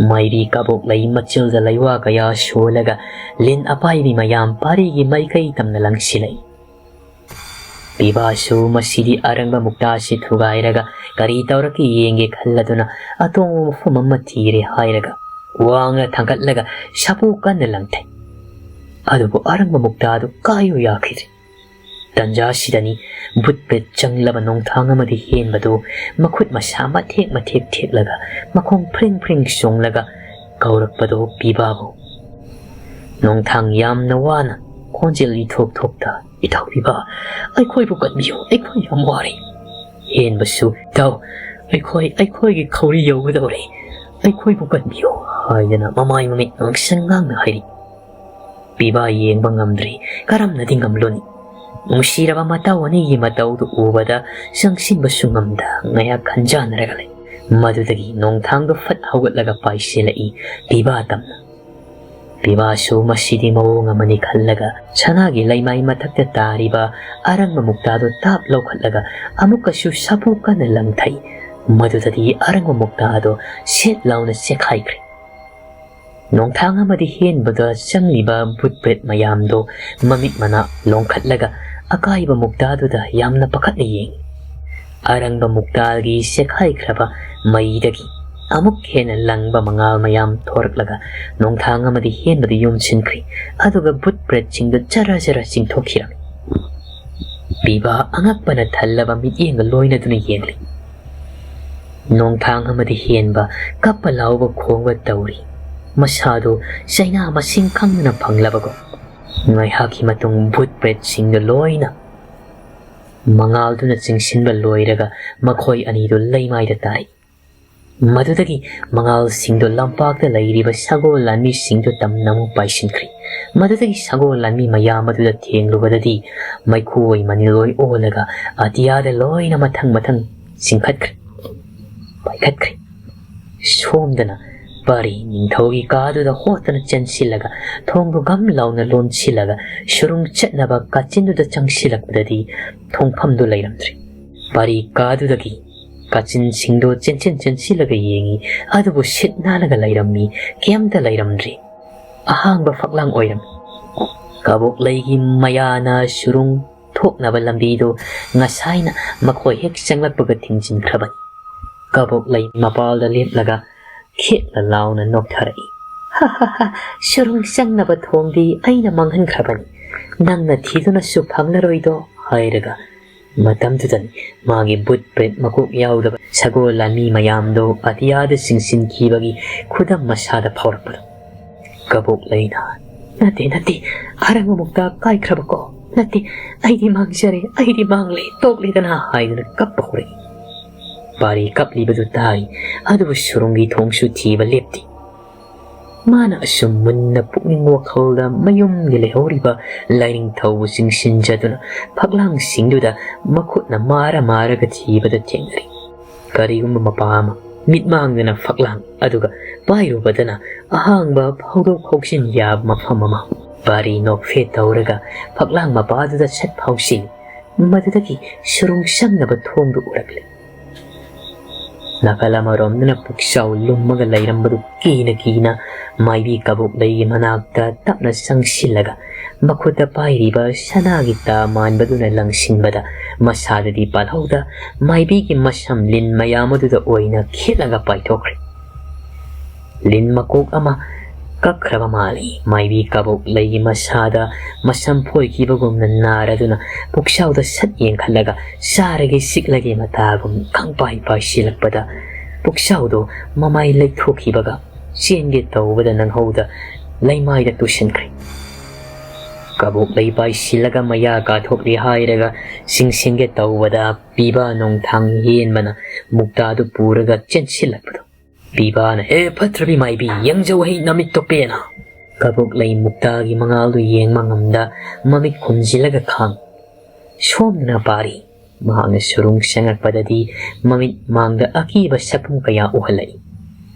ꯃꯥꯏꯕꯤ ꯀꯕꯣꯛꯂꯩ ꯃꯆꯤꯜꯗ ꯂꯩꯋꯥ ꯀꯌꯥ ꯁꯣꯜꯂꯒ ꯂꯤꯟ ꯑꯄꯥꯏꯕꯤ ꯃꯌꯥꯝ ꯄꯥꯔꯤꯒꯤ ꯃꯥꯏꯀꯩ ꯇꯝꯅ ꯂꯪꯁꯤꯜꯂꯛꯏ꯫ ꯄꯤꯕꯥꯁꯨ ꯃꯁꯤꯗꯤ ꯑꯔꯪꯕ ꯃꯨꯛꯇꯥꯁꯤ ꯊꯨꯒꯥꯏꯔꯒ ꯀꯔꯤ ꯇꯧꯔꯛꯀꯦ ꯌꯦꯡꯒꯦ ꯈꯜꯂꯗꯨꯅ ꯑꯇꯣꯡꯕ ꯃꯐꯝ ꯑꯃ ꯊꯤꯔꯦ ꯍꯥꯏꯔꯒ ꯋꯥꯡꯅ ꯊꯥꯡꯒꯠꯂꯒ ꯁꯥꯐꯨ ꯀꯟꯅ ꯂꯪꯊꯩ꯫ ꯑꯗꯨꯕꯨ ꯑꯔꯪꯕ ꯃꯨꯛꯇꯥꯗꯨ ꯀꯥꯏꯌꯨ ꯌꯥꯈꯤꯗ꯭ꯔꯦ꯫ ꯇꯟꯖꯥꯁꯤꯗꯅꯤ ꯕꯨꯠ ꯄ꯭ꯔꯦꯠ ꯆꯪꯂꯕ ꯅꯣꯡꯊꯥꯡ ꯑꯃꯗꯤ ꯍꯦꯟꯕꯗꯨ ꯃꯈꯨꯠ ꯃꯁꯥ ꯃꯊꯦꯛ ꯃꯊꯦꯛ ꯊꯦꯛꯂꯒ ꯃꯈꯣꯡ ꯐ꯭ꯔꯤꯡ ꯐ꯭ꯔꯤꯡ ꯆꯣꯡꯂꯒ ꯀꯧꯔꯛꯄꯗꯨ ꯄꯤꯕꯥꯕꯨ꯫ ꯅꯣꯡꯊꯥꯡ ꯌꯥꯝꯅ ꯋꯥꯅ ꯈꯣꯟꯖꯦꯜ ꯏꯊꯣꯛ ꯊꯣꯛꯇ, "ꯏꯇꯥꯎ ꯄꯤꯕꯥ, ꯑꯩꯈꯣꯏꯕꯨ ꯀꯟꯕꯤꯌꯨ, ꯑꯩꯈꯣꯏ ꯌꯥꯝ ꯋꯥꯔꯦ"꯫ ꯍꯦꯟꯕꯁꯨ, "ꯏꯇꯥꯎ, ꯑꯩꯈꯣꯏ, ꯑꯩꯈꯣꯏꯒꯤ ꯈꯧꯔꯤ ꯌꯧꯒꯗꯧꯔꯦ, ꯑꯩꯈꯣꯏꯕꯨ ꯀꯟꯕꯤꯌꯨ" ꯍꯥꯏꯗꯅ ꯃꯃꯥꯏ ꯃꯃꯤꯠ ꯉꯥꯡꯁꯪ ꯉꯥꯡꯅ ꯍꯥꯏꯔꯤ꯫ ꯄꯤꯕꯥ ꯌꯦꯡꯕ ꯉꯝꯗ꯭ꯔꯤ, ꯀꯔꯝꯅꯗꯤ ꯉꯝꯂꯨꯅꯤ? ꯅꯨꯡꯁꯤꯔꯕ ꯃꯇꯥꯎ ꯑꯅꯤꯒꯤ ꯃꯇꯧꯗꯨ ꯎꯕꯗ ꯆꯪꯁꯤꯟꯕꯁꯨ ꯉꯝꯗ ꯉꯥꯏꯍꯥꯛ ꯈꯟꯖꯥꯟꯅꯔꯒ ꯂꯩ꯫ ꯃꯗꯨꯗꯒꯤ ꯅꯣꯡꯊꯥꯡꯗꯨ ꯐꯠ ꯍꯧꯒꯠꯂꯒ ꯄꯥꯏꯁꯤꯜꯂꯛꯏ ꯄꯤꯕꯥ ꯇꯝꯅ꯫ ꯄꯤꯕꯥꯁꯨ ꯃꯁꯤꯗꯤ ꯃꯑꯣꯡ ꯑꯃꯅꯤ ꯈꯜꯂꯒ ꯁꯅꯥꯒꯤ ꯂꯩꯃꯥꯏ ꯃꯊꯛꯇ ꯇꯥꯔꯤꯕ ꯑꯔꯪꯕ ꯃꯨꯛꯇꯥꯗꯨ ꯇꯥꯞ ꯂꯧꯈꯠꯂꯒ ꯑꯃꯨꯛꯀꯁꯨ ꯁꯥꯐꯨ ꯀꯟꯅ ꯂꯪꯊꯩ꯫ ꯃꯗꯨꯗꯗꯤ ꯑꯔꯪꯕ ꯃꯨꯛꯇꯥꯗꯨ ꯁꯦꯠ ꯂꯥꯎꯅ ꯆꯦꯛꯈꯥꯏꯈ꯭ꯔꯦ꯫ ꯅꯣꯡꯊꯥꯡ ꯑꯃꯗꯤ ꯍꯦꯟꯕꯗ ꯆꯪꯂꯤꯕ ꯕꯨꯠ ꯄ꯭ꯔꯦꯠ ꯃꯌꯥꯝꯗꯨ ꯃꯃꯤꯠ ꯃꯅꯥ ꯂꯣꯡꯈꯠꯂꯒ ꯑꯀꯥꯏꯕ ꯃꯨꯛꯇꯥꯗꯨꯗ ꯌꯥꯝꯅ ꯄꯥꯈꯠꯅ ꯌꯦꯡꯏ꯫ ꯑꯔꯪꯕ ꯃꯨꯛꯇꯥꯒꯤ ꯆꯦꯈꯥꯏꯈ꯭ꯔꯕ ꯃꯩꯗꯒꯤ ꯑꯃꯨꯛ ꯍꯦꯟꯅ ꯂꯪꯕ ꯃꯉꯥꯜ ꯃꯌꯥꯝ ꯊꯣꯔꯛꯂꯒ ꯅꯣꯡꯊꯥꯡ ꯑꯃꯗꯤ ꯍꯦꯟꯕꯗ ꯌꯣꯝꯁꯤꯟꯈ꯭ꯔꯤ, ꯑꯗꯨꯒ ꯕꯨꯠ ꯄ꯭ꯔꯦꯠꯁꯤꯡꯗꯨ ꯖꯔ ꯖꯔ ꯆꯤꯡꯊꯣꯛꯈꯤꯔꯝꯃꯤ꯫ ꯄꯤꯕꯥ ꯑꯉꯛꯄꯅ ꯊꯜꯂꯕ ꯃꯤꯠꯌꯦꯡꯒ ꯂꯣꯏꯅꯗꯨꯅ ꯌꯦꯡꯂꯤ꯫ ꯅꯣꯡꯊꯥꯡ ꯑꯃꯗꯤ ꯍꯦꯟꯕ ꯀꯞꯄ ꯂꯥꯎꯕ ꯈꯣꯡꯕ ꯇꯧꯔꯤ꯫ ꯃꯁꯥꯗꯨ ꯆꯩꯅꯥ ꯃꯁꯤꯡ ꯈꯪꯗꯅ ꯐꯪꯂꯕꯒꯨꯝ꯫ ꯉꯥꯏꯍꯥꯛꯀꯤ ꯃꯇꯨꯡ ꯕꯨꯠ ꯄ꯭ꯔꯦꯠꯁꯤꯡꯗꯨ ꯂꯣꯏꯅ ꯃꯉꯥꯜꯗꯨꯅ ꯆꯤꯡꯁꯤꯟꯕ ꯂꯣꯏꯔꯒ ꯃꯈꯣꯏ ꯑꯅꯤꯗꯨ ꯂꯩꯃꯥꯏꯗ ꯇꯥꯔꯤ꯫ ꯃꯗꯨꯗꯒꯤ ꯃꯉꯥꯜꯁꯤꯡꯗꯨ ꯂꯝꯄꯥꯛꯇ ꯂꯩꯔꯤꯕ ꯁꯒꯣꯜ ꯂꯥꯟꯃꯤꯁꯤꯡꯗꯨ ꯇꯝꯅ ꯑꯃꯨꯛ ꯄꯥꯏꯁꯤꯟꯈ꯭ꯔꯦ꯫ ꯃꯗꯨꯗꯒꯤ ꯁꯒꯣꯜ ꯂꯥꯟꯃꯤ ꯃꯌꯥꯝ ꯑꯗꯨꯗ ꯊꯦꯡꯂꯨꯕꯗꯗꯤ ꯃꯩꯈꯨ ꯑꯣꯏ ꯃꯅꯤꯜ ꯑꯣꯏ ꯑꯣꯜꯂꯒ ꯑꯇꯤꯌꯥꯗ ꯂꯣꯏꯅ ꯃꯊꯪ ꯃꯊꯪ ꯆꯤꯡꯈꯠꯈ꯭ꯔꯦ, ꯄꯥꯏꯈꯠꯈ꯭ꯔꯦ꯫ ꯁꯣꯝꯗꯅ ꯄꯥꯔꯤ ꯅꯤꯡꯊꯧꯒꯤ ꯀꯥꯗꯨꯗ ꯍꯣꯠꯇꯅ ꯆꯦꯟꯁꯤꯜꯂꯒ, ꯊꯣꯡꯗꯨ ꯒꯝ ꯂꯥꯎꯅ ꯂꯣꯟꯁꯤꯜꯂꯒ, ꯁꯨꯔꯨꯡ ꯆꯠꯅꯕ ꯀꯥꯆꯤꯟꯗꯨꯗ ꯆꯪꯁꯤꯜꯂꯛꯄꯗꯗꯤ ꯊꯣꯡꯐꯝꯗꯨ ꯂꯩꯔꯝꯗ꯭ꯔꯦ꯫ ꯄꯥꯔꯤ ꯀꯥꯗꯨꯗꯒꯤ ꯀꯥꯆꯤꯟꯁꯤꯡꯗꯣ ꯆꯦꯟꯁꯤꯟ ꯆꯦꯟꯁꯤꯜꯂꯒ ꯌꯦꯡꯉꯤ, ꯑꯗꯨꯕꯨ ꯁꯤꯠ ꯅꯥꯜꯂꯒ ꯂꯩꯔꯝꯃꯤ꯫ ꯀꯩꯝꯇ ꯂꯩꯔꯝꯗ꯭ꯔꯤ꯫ ꯑꯍꯥꯡꯕ ꯐꯛꯂꯥꯡ ꯑꯣꯏꯔꯝꯃꯤ꯫ ꯀꯕꯣꯛꯂꯩꯒꯤ ꯃꯌꯥꯅ ꯁꯨꯔꯨꯡ ꯊꯣꯛꯅꯕ ꯂꯝꯕꯤꯗꯨ ꯉꯁꯥꯏꯅ ꯃꯈꯣꯏ ꯍꯦꯛ ꯆꯪꯂꯛꯄꯒ ꯊꯤꯡꯖꯤꯟꯈ꯭ꯔꯕꯅꯤ꯫ ꯀꯕꯣꯛꯂꯩ ꯃꯄꯥꯜꯗ ꯂꯦꯞꯂꯒ ꯈꯦꯠꯅ ꯂꯥꯎꯅ ꯅꯣꯛꯊꯔꯛꯏ꯫ "ꯍꯥ ꯍꯥ ꯍꯥ, ꯁꯨꯔꯨꯡ ꯆꯪꯅꯕ ꯊꯣꯡꯗꯤ ꯑꯩꯅ ꯃꯥꯡꯍꯟꯈ꯭ꯔꯕꯅꯤ꯫ ꯅꯪꯅ ꯊꯤꯗꯨꯅꯁꯨ ꯐꯪꯂꯔꯣꯏꯗꯣ" ꯍꯥꯏꯔꯒ ꯃꯇꯝꯗꯨꯗꯅꯤ ꯃꯥꯒꯤ ꯕꯨꯠ ꯕ꯭ꯔꯦꯠ ꯃꯀꯣꯛ ꯌꯥꯎꯗꯕ ꯁꯒꯣꯜ ꯂꯥꯟꯃꯤ ꯃꯌꯥꯝꯗꯣ ꯑꯇꯤꯌꯥꯗ ꯆꯤꯡꯁꯤꯟꯈꯤꯕꯒꯤ ꯈꯨꯗꯝ ꯃꯁꯥꯗ ꯐꯥꯎꯔꯛꯄꯗꯣ꯫ ꯀꯕꯣꯛꯂꯩꯅ, "ꯅꯠꯇꯦ, ꯅꯠꯇꯦ, ꯑꯔꯪꯕ ꯃꯨꯛꯇ ꯀꯥꯏꯈ꯭ꯔꯕꯀꯣ? ꯅꯠꯇꯦ, ꯑꯩꯗꯤ ꯃꯥꯡꯖꯔꯦ, ꯑꯩꯗꯤ ꯃꯥꯡꯂꯦ, ꯇꯣꯛꯂꯦꯗꯅ" ꯍꯥꯏꯗꯨꯅ ꯀꯞꯄ ꯍꯧꯔꯛꯏ꯫ ꯄꯥꯔꯤ ꯀꯞꯂꯤꯕꯗꯨ ꯇꯥꯏ, ꯑꯗꯨꯕꯨ ꯁꯨꯔꯨꯡꯒꯤ ꯊꯣꯡꯁꯨ ꯊꯤꯕ ꯂꯦꯞꯇꯦ꯫ ꯃꯥꯅ ꯑꯁꯨꯝ ꯃꯨꯟꯅ ꯄꯨꯛꯅꯤꯡ ꯋꯥꯈꯜꯗ ꯃꯌꯨꯝꯒꯤ ꯂꯩꯍꯧꯔꯤꯕ ꯂꯥꯏꯅꯤꯡꯊꯧꯕꯨ ꯆꯤꯡꯁꯤꯟꯖꯗꯨꯅ ꯐꯛꯂꯥꯡꯁꯤꯡꯗꯨꯗ ꯃꯈꯨꯠꯅ ꯃꯥꯔ ꯃꯥꯔꯒ ꯊꯤꯕꯗ ꯊꯦꯡꯅꯔꯤ꯫ ꯀꯔꯤꯒꯨꯝꯕ ꯃꯄꯥ ꯑꯃ ꯃꯤꯠꯃꯥꯡꯗꯅ ꯐꯛꯂꯥꯡ, ꯑꯗꯨꯒ ꯄꯥꯏꯔꯨꯕꯗꯅ ꯑꯍꯥꯡꯕ ꯐꯥꯎꯗꯣꯛ ꯐꯥꯎꯖꯤꯟ ꯌꯥꯕ ꯃꯐꯝ ꯑꯃ꯫ ꯄꯥꯔꯤ ꯅꯣꯛꯐꯦꯠ ꯇꯧꯔꯒ ꯐꯛꯂꯥꯡ ꯃꯄꯥꯗꯨꯗ ꯁꯠ ꯐꯥꯎꯁꯤ꯫ ꯃꯗꯨꯗꯒꯤ ꯁꯨꯔꯨꯡ ꯆꯪꯅꯕ ꯊꯣꯡꯗꯨ ꯎꯔꯛꯂꯦ꯫ ꯅꯥꯀꯜ ꯑꯃꯔꯣꯝꯗꯅ ꯄꯨꯛꯆꯥꯎ ꯂꯨꯝꯃꯒ ꯂꯩꯔꯝꯕꯗꯨ ꯀꯤꯅ ꯀꯤꯅ ꯃꯥꯏꯕꯤ ꯀꯕꯣꯛꯂꯩꯒꯤ ꯃꯅꯥꯛꯇ ꯇꯞꯅ ꯆꯪꯁꯤꯜꯂꯒ ꯃꯈꯨꯠꯇ ꯄꯥꯏꯔꯤꯕ ꯁꯅꯥꯒꯤ ꯇꯥ ꯃꯥꯟꯕꯗꯨꯅ ꯂꯪꯁꯤꯟꯕꯗ ꯃꯁꯥꯗꯗꯤ ꯄꯥꯜꯍꯧꯗ ꯃꯥꯏꯕꯤꯒꯤ ꯃꯁꯝ ꯂꯤꯟ ꯃꯌꯥꯝ ꯑꯗꯨꯗ ꯑꯣꯏꯅ ꯈꯦꯠꯂꯒ ꯄꯥꯏꯊꯣꯛꯈ꯭ꯔꯦ꯫ ꯂꯤꯟ ꯃꯀꯣꯛ ꯑꯃ ꯀꯛꯈ꯭ꯔꯕ ꯃꯥꯜꯂꯤ꯫ ꯃꯥꯏꯕꯤ ꯀꯕꯣꯛꯂꯩꯒꯤ ꯃꯁꯥꯗ ꯃꯁꯝ ꯐꯣꯏꯈꯤꯕꯒꯨꯝꯅ ꯅꯥꯔꯗꯨꯅ ꯄꯨꯛꯆꯥꯎꯗ ꯁꯠ ꯌꯦꯡꯈꯠꯂꯒ ꯆꯥꯔꯒꯦ ꯁꯤꯛꯂꯒꯦ ꯃꯇꯥꯒꯨꯝ ꯈꯪꯄꯥꯏ ꯄꯥꯏꯁꯤꯜꯂꯛꯄꯗ ꯄꯨꯛꯆꯥꯎꯗꯣ ꯃꯃꯥꯏ ꯂꯩꯊꯣꯛꯈꯤꯕꯒ ꯆꯦꯟꯒꯦ ꯇꯧꯕꯗ ꯅꯪꯍꯧꯗ ꯂꯩꯃꯥꯏꯗ ꯇꯨꯁꯤꯟꯈ꯭ꯔꯦ꯫ ꯀꯕꯣꯛꯂꯩ ꯄꯥꯏꯁꯤꯜꯂꯒ ꯃꯌꯥ ꯀꯥꯊꯣꯛꯂꯤ ꯍꯥꯏꯔꯒ ꯆꯤꯡꯁꯤꯟꯒꯦ ꯇꯧꯕꯗ ꯄꯤꯕꯥ ꯅꯣꯡꯊꯥꯡ ꯍꯦꯟꯕꯅ ꯃꯨꯛꯇꯥꯗꯨ ꯄꯨꯔꯒ ꯆꯦꯟꯁꯤꯜꯂꯛꯄꯗꯣ꯫ ꯄꯤꯕꯥꯅ, "ꯍꯦ ꯐꯠꯇ꯭ꯔꯕꯤ ꯃꯥꯏꯕꯤ, ꯌꯦꯡꯖꯧ ꯍꯩ ꯅꯃꯤꯠꯇꯣ ꯄꯦꯟꯅ!" ꯀꯕꯣꯛꯂꯩ ꯃꯨꯛꯇꯥꯒꯤ ꯃꯉꯥꯜꯗꯨ ꯌꯦꯡꯕ ꯉꯝꯗ ꯃꯃꯤꯠ ꯈꯨꯝꯖꯤꯜꯂꯒ ꯈꯥꯡ꯫ ꯁꯣꯝꯗꯅ ꯄꯥꯔꯤ꯫ ꯃꯍꯥꯛꯅ ꯁꯨꯔꯨꯡ ꯆꯪꯂꯛꯄꯗꯗꯤ ꯃꯃꯤꯠ ꯃꯥꯡꯗ ꯑꯀꯤꯕ ꯁꯛꯐꯝ ꯀꯌꯥ ꯎꯍꯜꯂꯛꯏ꯫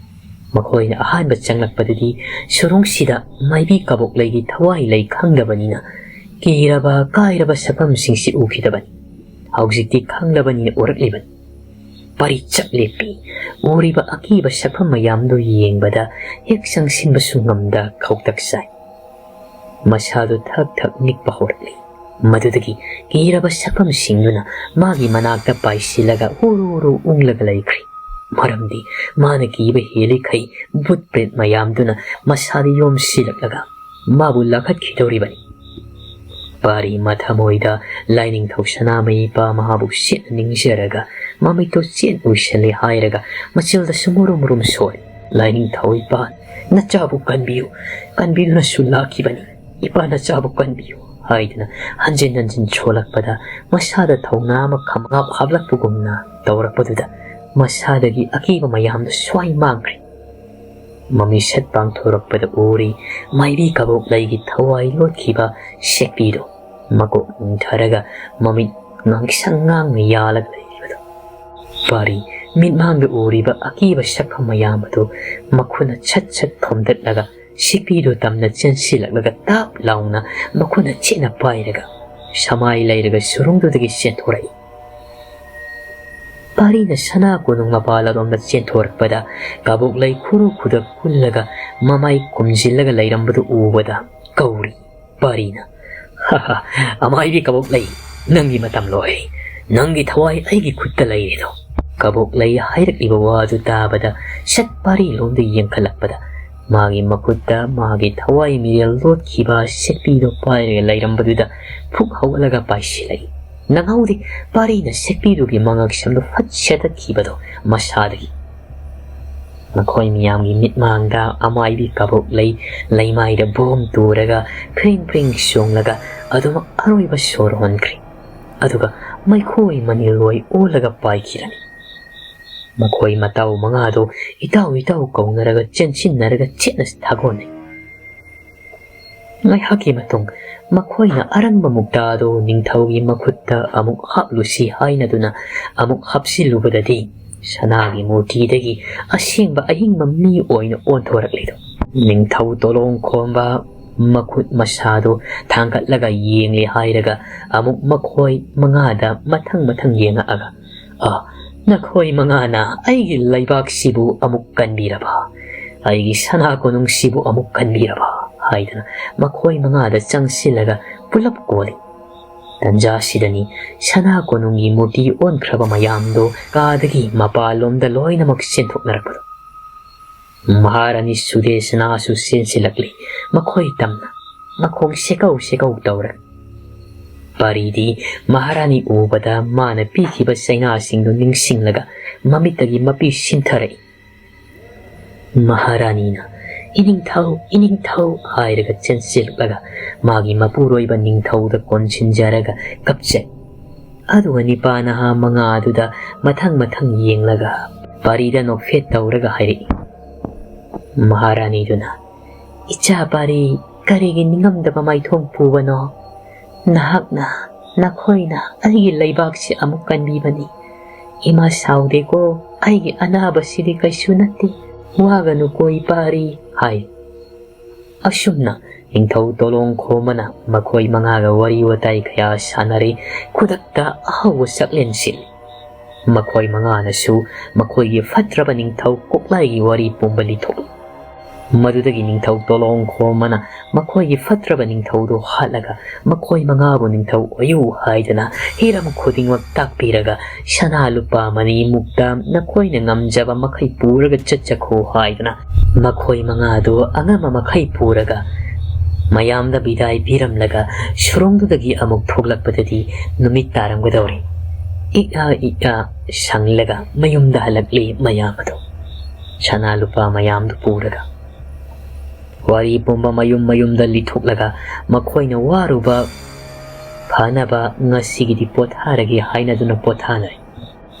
ꯃꯈꯣꯏꯅ ꯑꯍꯥꯟꯕ ꯆꯪꯂꯛꯄꯗꯗꯤ ꯁꯨꯔꯨꯡꯁꯤꯗ ꯃꯥꯏꯕꯤ ꯀꯕꯣꯛꯂꯩꯒꯤ ꯊꯋꯥꯏ ꯂꯩ ꯈꯪꯗꯕꯅꯤꯅ ꯀꯤꯔꯕ ꯀꯥꯏꯔꯕ ꯁꯛꯐꯝꯁꯤꯡꯁꯤ ꯎꯈꯤꯗꯕꯅꯤ꯫ ꯍꯧꯖꯤꯛꯇꯤ ꯈꯪꯂꯕꯅꯤꯅ ꯎꯔꯛꯂꯤꯕꯅꯤ꯫ ꯄꯥꯔꯤ ꯆꯞ ꯂꯦꯞꯄꯤ꯫ ꯎꯔꯤꯕ ꯑꯀꯤꯕ ꯁꯛꯐꯝ ꯃꯌꯥꯝꯗꯨ ꯌꯦꯡꯕꯗ ꯍꯦꯛ ꯆꯪꯁꯤꯟꯕꯁꯨ ꯉꯝꯗ ꯈꯧꯇꯛ ꯆꯥꯏ꯫ ꯃꯁꯥꯗꯨ ꯊꯛ ꯊꯛ ꯅꯤꯛꯄ ꯍꯧꯔꯛꯂꯤ꯫ ꯃꯗꯨꯗꯒꯤ ꯀꯤꯔꯕ ꯁꯛꯐꯝꯁꯤꯡꯗꯨꯅ ꯃꯥꯒꯤ ꯃꯅꯥꯛꯇ ꯄꯥꯏꯁꯤꯜꯂꯒ ꯎꯔꯨ ꯎꯔꯨ ꯎꯪꯂꯒ ꯂꯩꯈ꯭ꯔꯦ꯫ ꯃꯔꯝꯗꯤ ꯃꯥꯅ ꯀꯤꯕ ꯍꯦꯜꯂꯤꯈꯩ ꯚꯨꯠ ꯄ꯭ꯔꯦꯠ ꯃꯌꯥꯝꯗꯨꯅ ꯃꯁꯥꯗ ꯌꯣꯝꯁꯤꯜꯂꯛꯂꯒ ꯃꯥꯕꯨ ꯂꯥꯈꯠꯈꯤꯗꯧꯔꯤꯕꯅꯤ꯫ ꯄꯥꯔꯤ ꯃꯊꯃꯣꯏꯗ ꯂꯥꯏꯅꯤꯡꯊꯧ ꯁꯅꯥꯃꯍꯤ ꯏꯄꯥ ꯃꯍꯥꯕꯨ ꯁꯦꯠꯅ ꯅꯤꯡꯖꯔꯒ ꯃꯃꯤꯠꯇꯨ ꯆꯦꯠ ꯎꯏꯁꯜꯂꯤ ꯍꯥꯏꯔꯒ ꯃꯆꯤꯜꯗꯁꯨ ꯃꯨꯔꯨꯝ ꯃꯨꯔꯨꯝ ꯁꯣꯔꯤ꯫ "ꯂꯥꯏꯅꯤꯡꯊꯧ ꯏꯄꯥ, ꯅꯆꯥꯕꯨ ꯀꯟꯕꯤꯌꯨ, ꯀꯟꯕꯤꯗꯨꯅꯁꯨ ꯂꯥꯛꯈꯤꯕꯅꯤ꯫ ꯏꯄꯥ ꯅꯆꯥꯕꯨ ꯀꯟꯕꯤꯌꯨ" ꯍꯥꯏꯗꯨꯅ ꯍꯟꯖꯤꯟ ꯍꯟꯖꯤꯟ ꯁꯣꯜꯂꯛꯄꯗ ꯃꯁꯥꯗ ꯊꯧꯅꯥ ꯑꯃ ꯈꯪꯉꯥꯞ ꯍꯥꯞꯂꯛꯄꯒꯨꯝꯅ ꯇꯧꯔꯛꯄꯗꯨꯗ ꯃꯁꯥꯗꯒꯤ ꯑꯀꯤꯕ ꯃꯌꯥꯝꯗꯨ ꯁ꯭ꯋꯥꯏ ꯃꯥꯡꯈ꯭ꯔꯦ꯫ ꯃꯃꯤꯁꯠ ꯄꯥꯡꯊꯣꯔꯛꯄꯗ ꯎꯔꯤ ꯃꯥꯏꯕꯤ ꯀꯕꯣꯛꯂꯩꯒꯤ ꯊꯋꯥꯏ ꯂꯣꯠꯈꯤꯕ ꯁꯦꯛꯄꯤꯗꯣ ꯃꯀꯣꯛ ꯅꯤꯡꯊꯔꯒ ꯃꯃꯤꯠ ꯉꯥꯡꯁꯪ ꯉꯥꯡꯅ ꯌꯥꯜꯂꯒ ꯂꯩꯔꯤꯕꯗꯣ꯫ ꯄꯥꯔꯤ ꯃꯤꯠꯃꯥꯡꯗ ꯎꯔꯤꯕ ꯑꯀꯤꯕ ꯁꯛꯐꯝ ꯃꯌꯥꯝ ꯑꯗꯨ ꯃꯈꯨꯠꯅ ꯁꯠ ꯁꯠ ꯊꯣꯝꯗꯠꯂꯒ ꯁꯤꯛꯄꯤꯗꯨ ꯇꯝꯅ ꯆꯦꯟꯁꯤꯜꯂꯛꯂꯒ ꯇꯥꯞ ꯂꯥꯎꯅ ꯃꯈꯨꯠꯅ ꯆꯦꯠꯅ ꯄꯥꯏꯔꯒ ꯁꯃꯥꯏ ꯂꯩꯔꯒ ꯁꯨꯔꯨꯡꯗꯨꯗꯒꯤ ꯆꯦꯟꯊꯣꯔꯛꯏ꯫ ꯄꯥꯔꯤꯅ ꯁꯅꯥ ꯀꯣꯅꯨꯡ ꯃꯄꯥꯜ ꯑꯔꯣꯝꯗ ꯆꯦꯟꯊꯣꯔꯛꯄꯗ ꯀꯕꯣꯛꯂꯩ ꯈꯨꯔꯨ ꯈꯨꯗꯛ ꯀꯨꯜꯂꯒ ꯃꯃꯥꯏ ꯈꯨꯝꯖꯤꯜꯂꯒ ꯂꯩꯔꯝꯕꯗꯨ ꯎꯕꯗ ꯀꯧꯔꯤ꯫ ꯄꯥꯔꯤꯅ, "ꯍꯥ ꯍꯥ, ꯑꯃꯥꯏꯕꯤ ꯀꯕꯣꯛꯂꯩ, ꯅꯪꯒꯤ ꯃꯇꯝ ꯂꯣꯏꯔꯦ꯫ ꯅꯪꯒꯤ ꯊꯋꯥꯏ ꯑꯩꯒꯤ ꯈꯨꯠꯇ ꯂꯩꯔꯦꯗꯣ꯫" ꯀꯕꯣꯛꯂꯩ ꯍꯥꯏꯔꯛꯂꯤꯕ ꯋꯥꯗꯨ ꯇꯥꯕꯗ ꯁꯠ ꯄꯥꯔꯤꯂꯣꯝꯗ ꯌꯦꯡꯈꯠꯂꯛꯄꯗ ꯃꯥꯒꯤ ꯃꯈꯨꯠꯇ ꯃꯥꯒꯤ ꯊꯋꯥꯏ ꯃꯤꯔꯦꯜ ꯂꯣꯠꯈꯤꯕ ꯁꯦꯛꯄꯤꯗꯨ ꯄꯥꯏꯔꯒ ꯂꯩꯔꯝꯕꯗꯨꯗ ꯐꯨꯛ ꯍꯧꯒꯠꯂꯒ ꯄꯥꯏꯁꯤꯜꯂꯛꯏ꯫ ꯅꯪꯍꯧꯗꯦ, ꯄꯥꯔꯤꯅ ꯁꯦꯛꯄꯤꯗꯨꯒꯤ ꯃꯉꯛꯁꯝꯗꯨ ꯐꯠ ꯁꯦꯠꯇꯠꯈꯤꯕꯗꯣ ꯃꯁꯥꯗꯒꯤ꯫ ꯃꯈꯣꯏ ꯃꯤꯌꯥꯝꯒꯤ ꯃꯤꯠꯃꯥꯡꯗ ꯑꯃꯥꯏꯕꯤ ꯀꯕꯣꯛ ꯂꯩ, ꯂꯩꯃꯥꯏꯗ ꯕꯣꯝ ꯇꯨꯔꯒ ꯐ꯭ꯔꯤꯡ ꯐ꯭ꯔꯤꯡ ꯆꯣꯡꯂꯒ ꯑꯗꯨꯃꯛ ꯑꯔꯣꯏꯕ ꯁꯣꯔ ꯍꯣꯟꯈ꯭ꯔꯤ꯫ ꯑꯗꯨꯒ ꯃꯩꯈꯣꯏ ꯃꯅꯤꯜꯂꯣꯏ ꯑꯣꯜꯂꯒ ꯄꯥꯏꯈꯤꯔꯝꯃꯤ꯫ ꯃꯈꯣꯏ ꯃꯇꯥꯎ ꯃꯉꯥꯗꯨ ꯏꯇꯥꯎ ꯏꯇꯥꯎ ꯀꯧꯅꯔꯒ ꯆꯦꯟꯁꯤꯟꯅꯔꯒ ꯆꯦꯠꯅ ꯊꯥꯒꯣꯟꯅꯩ꯫ ꯉꯥꯏꯍꯥꯛꯀꯤ ꯃꯇꯨꯡ ꯃꯈꯣꯏꯅ ꯑꯔꯪꯕ ꯃꯨꯛꯇꯥꯗꯨ ꯅꯤꯡꯊꯧꯒꯤ ꯃꯈꯨꯠꯇ ꯑꯃꯨꯛ ꯍꯥꯞꯂꯨꯁꯤ ꯍꯥꯏꯅꯗꯨꯅ ꯑꯃꯨꯛ ꯍꯥꯞꯆꯤꯜꯂꯨꯕꯗꯗꯤ ꯁꯅꯥꯒꯤ ꯃꯨꯔꯇꯤꯗꯒꯤ ꯑꯁꯦꯡꯕ ꯑꯍꯤꯡꯕ ꯃꯤ ꯑꯣꯏꯅ ꯑꯣꯟꯊꯣꯔꯛꯂꯤꯗꯣ꯫ ꯅꯤꯡꯊꯧ ꯇꯣꯂꯣꯡ ꯈꯣꯝꯕ ꯃꯈꯨꯠ ꯃꯁꯥꯗꯨ ꯊꯥꯡꯒꯠꯂꯒ ꯌꯦꯡꯂꯦ ꯍꯥꯏꯔꯒ ꯑꯃꯨꯛ ꯃꯈꯣꯏ ꯃꯉꯥꯗ ꯃꯊꯪ ꯃꯊꯪ ꯌꯦꯡꯉꯛꯑꯒ, "ꯑ, ꯅꯈꯣꯏ ꯃꯉꯥꯅ ꯑꯩꯒꯤ ꯂꯩꯕꯥꯛꯁꯤꯕꯨ ꯑꯃꯨꯛ ꯀꯟꯕꯤꯔꯕ? ꯑꯩꯒꯤ ꯁꯅꯥ ꯀꯣꯅꯨꯡꯁꯤꯕꯨ ꯑꯃꯨꯛ ꯀꯟꯕꯤꯔꯕ?" ꯍꯥꯏꯗꯅ ꯃꯈꯣꯏ ꯃꯉꯥꯗ ꯆꯪꯁꯤꯜꯂꯒ ꯄꯨꯂꯞ ꯀꯣꯜꯂꯤ꯫ ꯇꯟꯖꯥꯁꯤꯗꯅꯤ ꯁꯅꯥ ꯀꯣꯅꯨꯡꯒꯤ ꯃꯨꯔꯇꯤ ꯑꯣꯟꯈ꯭ꯔꯕ ꯃꯌꯥꯝꯗꯣ ꯀꯥꯗꯒꯤ ꯃꯄꯥꯟꯂꯣꯝꯗ ꯂꯣꯏꯅꯃꯛ ꯆꯦꯟꯊꯣꯛꯅꯔꯛꯄꯗꯣ꯫ ꯃꯍꯥꯔꯥꯅꯤ ꯁꯨꯗꯦꯁꯅꯥꯁꯨ ꯆꯦꯟꯁꯤꯜꯂꯛꯂꯤ꯫ ꯃꯈꯣꯏ ꯇꯝꯅ ꯃꯈꯣꯡ ꯁꯦꯀꯧ ꯁꯦꯀꯧ ꯇꯧꯔꯦ꯫ ꯄꯥꯔꯤꯗꯤ ꯃꯍꯥꯔꯥꯅꯤ ꯎꯕꯗ ꯃꯥꯅ ꯄꯤꯈꯤꯕ ꯆꯩꯅꯥꯁꯤꯡꯗꯨ ꯅꯤꯡꯁꯤꯡꯂꯒ ꯃꯃꯤꯠꯇꯒꯤ ꯃꯄꯤ ꯁꯤꯟꯊꯔꯛꯏ꯫ ꯃꯍꯥꯔꯥꯅꯤꯅ, "ꯏꯅꯤꯡꯊꯧ, ꯏꯅꯤꯡꯊꯧ" ꯍꯥꯏꯔꯒ ꯆꯦꯟꯁꯤꯜꯂꯛꯂꯒ ꯃꯥꯒꯤ ꯃꯄꯨꯔꯣꯏꯕ ꯅꯤꯡꯊꯧꯗ ꯀꯣꯟꯁꯤꯟꯖꯔꯒ ꯀꯞꯆꯩ꯫ ꯑꯗꯨꯒ ꯅꯤꯄꯥ ꯅꯍꯥ ꯃꯉꯥ ꯑꯗꯨꯗ ꯃꯊꯪ ꯃꯊꯪ ꯌꯦꯡꯂꯒ ꯄꯥꯔꯤꯗ ꯅꯣꯛꯐꯦꯠ ꯇꯧꯔꯒ ꯍꯥꯏꯔꯛꯏ꯫ ꯃꯍꯥꯔꯥꯅꯤꯗꯨꯅ, "ꯏꯆꯥ ꯄꯥꯔꯤ, ꯀꯔꯤꯒꯤ ꯅꯤꯡꯉꯝꯗꯕ ꯃꯥꯏꯊꯣꯡ ꯄꯨꯕꯅꯣ? ꯅꯍꯥꯛꯅ, ꯅꯈꯣꯏꯅ ꯑꯩꯒꯤ ꯂꯩꯕꯥꯛꯁꯤ ꯑꯃꯨꯛ ꯀꯟꯕꯤꯕꯅꯤ꯫ ꯏꯃꯥ ꯁꯥꯎꯗꯦꯀꯣ, ꯑꯩꯒꯤ ꯑꯅꯥꯕꯁꯤꯗꯤ ꯀꯩꯁꯨ ꯅꯠꯇꯦ꯫ ꯋꯥꯒꯅꯨꯀꯣ ꯏꯄꯥꯔꯤ" ꯍꯥꯏ꯫ ꯑꯁꯨꯝꯅ ꯅꯤꯡꯊꯧ ꯇꯣꯂꯣꯡ ꯈꯣꯝꯕꯅ ꯃꯈꯣꯏ ꯃꯉꯥꯒ ꯋꯥꯔꯤ ꯋꯥꯇꯥꯏ ꯀꯌꯥ ꯁꯥꯟꯅꯔꯦ꯫ ꯈꯨꯗꯛꯇ ꯑꯍꯧꯕ ꯆꯥꯛꯂꯦꯟ ꯁꯤꯜꯂꯤ꯫ ꯃꯈꯣꯏ ꯃꯉꯥꯅꯁꯨ ꯃꯈꯣꯏꯒꯤ ꯐꯠꯇ꯭ꯔꯕ ꯅꯤꯡꯊꯧ ꯀꯣꯛꯂꯥꯏꯒꯤ ꯋꯥꯔꯤ ꯄꯨꯝꯕ ꯂꯤꯊꯣꯛꯏ꯫ ꯃꯗꯨꯗꯒꯤ ꯅꯤꯡꯊꯧ ꯇꯣꯂꯣꯡ ꯈꯣꯝꯕꯅ ꯃꯈꯣꯏꯒꯤ ꯐꯠꯇ꯭ꯔꯕ ꯅꯤꯡꯊꯧꯗꯨ ꯍꯥꯠꯂꯒ ꯃꯈꯣꯏ ꯃꯉꯥꯕꯨ ꯅꯤꯡꯊꯧ ꯑꯣꯏꯌꯨ ꯍꯥꯏꯗꯅ ꯍꯤꯔꯝ ꯈꯨꯗꯤꯡꯃꯛ ꯇꯥꯛꯄꯤꯔꯒ ꯁꯅꯥ ꯂꯨꯄꯥ ꯃꯅꯤ ꯃꯨꯛꯇ ꯅꯈꯣꯏꯅ ꯉꯝꯖꯕ ꯃꯈꯩ ꯄꯨꯔꯒ ꯆꯠꯆꯈꯣ ꯍꯥꯏꯗꯅ ꯃꯈꯣꯏ ꯃꯉꯥꯗꯨ ꯑꯉꯝꯕ ꯃꯈꯩ ꯄꯨꯔꯒ ꯃꯌꯥꯝꯗ ꯕꯤꯗꯥꯏ ꯄꯤꯔꯝꯂꯒ ꯁꯨꯔꯣꯡꯗꯨꯗꯒꯤ ꯑꯃꯨꯛ ꯊꯣꯛꯂꯛꯄꯗꯗꯤ ꯅꯨꯃꯤꯠ ꯇꯥꯔꯝꯒꯗꯧꯔꯦ꯫ ꯏꯛꯑ ꯏꯛꯑ ꯁꯪꯂꯒ ꯃꯌꯨꯝꯗ ꯍꯜꯂꯛꯂꯤ ꯃꯌꯥꯝ ꯑꯗꯨ꯫ ꯁꯅꯥ ꯂꯨꯄꯥ ꯃꯌꯥꯝꯗꯨ ꯄꯨꯔꯒ꯫ ꯋꯥꯔꯤ ꯄꯨꯝꯕ ꯃꯌꯨꯝ ꯃꯌꯨꯝꯗ ꯂꯤꯊꯣꯛꯂꯒ ꯃꯈꯣꯏꯅ ꯋꯥꯔꯨꯕ ꯐꯅꯕ ꯉꯁꯤꯒꯤꯗꯤ ꯄꯣꯊꯥꯔꯒꯦ ꯍꯥꯏꯅꯗꯨꯅ ꯄꯣꯊꯥꯅꯔꯦ꯫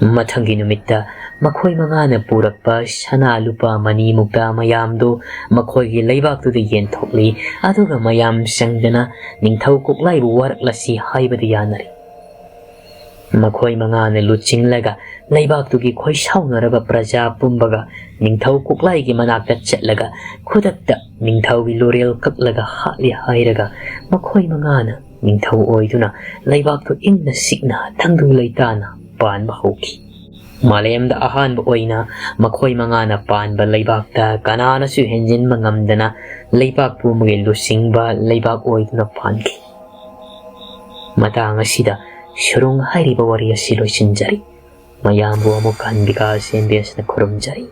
ꯃꯊꯪꯒꯤ ꯅꯨꯃꯤꯠꯇ ꯃꯈꯣꯏ ꯃꯉꯥꯅ ꯄꯨꯔꯛꯄ ꯁꯅꯥ ꯂꯨꯄꯥ ꯃꯅꯤ ꯃꯨꯛꯇꯥ ꯃꯌꯥꯝꯗꯨ ꯃꯈꯣꯏꯒꯤ ꯂꯩꯕꯥꯛꯇꯨꯗ ꯌꯦꯟꯊꯣꯛꯂꯤ, ꯑꯗꯨꯒ ꯃꯌꯥꯝ ꯆꯪꯗꯅ ꯅꯤꯡꯊꯧ ꯀꯣꯛꯂꯥꯏꯕꯨ ꯋꯥꯔꯛꯂꯁꯤ ꯍꯥꯏꯕꯗ ꯌꯥꯅꯔꯦ꯫ ꯃꯈꯣꯏ ꯃꯉꯥꯅ ꯂꯨꯆꯤꯡꯂꯒ ꯂꯩꯕꯥꯛꯇꯨꯒꯤ ꯈꯣꯏꯁꯥꯎꯅꯔꯕ ꯄ꯭ꯔꯖꯥ ꯄꯨꯝꯕꯒ ꯅꯤꯡꯊꯧ ꯀꯣꯛꯂꯥꯏꯒꯤ ꯃꯅꯥꯛꯇ ꯆꯠꯂꯒ ꯈꯨꯗꯛꯇ ꯅꯤꯡꯊꯧꯒꯤ ꯂꯣꯔꯦꯜ ꯀꯛꯂꯒ ꯍꯥꯠꯂꯤ ꯍꯥꯏꯔꯒ ꯃꯈꯣꯏ ꯃꯉꯥꯅ ꯅꯤꯡꯊꯧ ꯑꯣꯏꯗꯨꯅ ꯂꯩꯕꯥꯛꯇꯨ ꯏꯪꯅ ꯆꯤꯛꯅ ꯇꯪꯗꯨ ꯂꯩꯇꯥꯅ ꯄꯥꯟꯕ ꯍꯧꯈꯤ꯫ ꯃꯥꯂꯦꯝꯗ ꯑꯍꯥꯟꯕ ꯑꯣꯏꯅ ꯃꯈꯣꯏ ꯃꯉꯥꯅ ꯄꯥꯟꯕ ꯂꯩꯕꯥꯛꯇ ꯀꯅꯥꯅꯁꯨ ꯍꯦꯟꯖꯤꯟꯕ ꯉꯝꯗꯅ ꯂꯩꯕꯥꯛ ꯄꯨꯝꯕꯒꯤ ꯂꯨꯆꯤꯡꯕ ꯂꯩꯕꯥꯛ ꯑꯣꯏꯗꯨꯅ ꯄꯥꯟꯈꯤ꯫ ꯃꯇꯥꯡ ꯑꯁꯤꯗ ꯁꯨꯔꯨꯡ ꯍꯥꯏꯔꯤꯕ ꯋꯥꯔꯤ ꯑꯁꯤ ꯂꯣꯏꯁꯤꯟꯖꯔꯤ꯫ ꯃꯌꯥꯝꯕꯨ ꯑꯃꯨꯛ ꯍꯟ ꯕꯤꯀꯥꯁ ꯑꯦꯝ ꯕꯤ ꯑꯦꯁꯅ ꯈꯨꯔꯨꯝꯖꯔꯤ꯫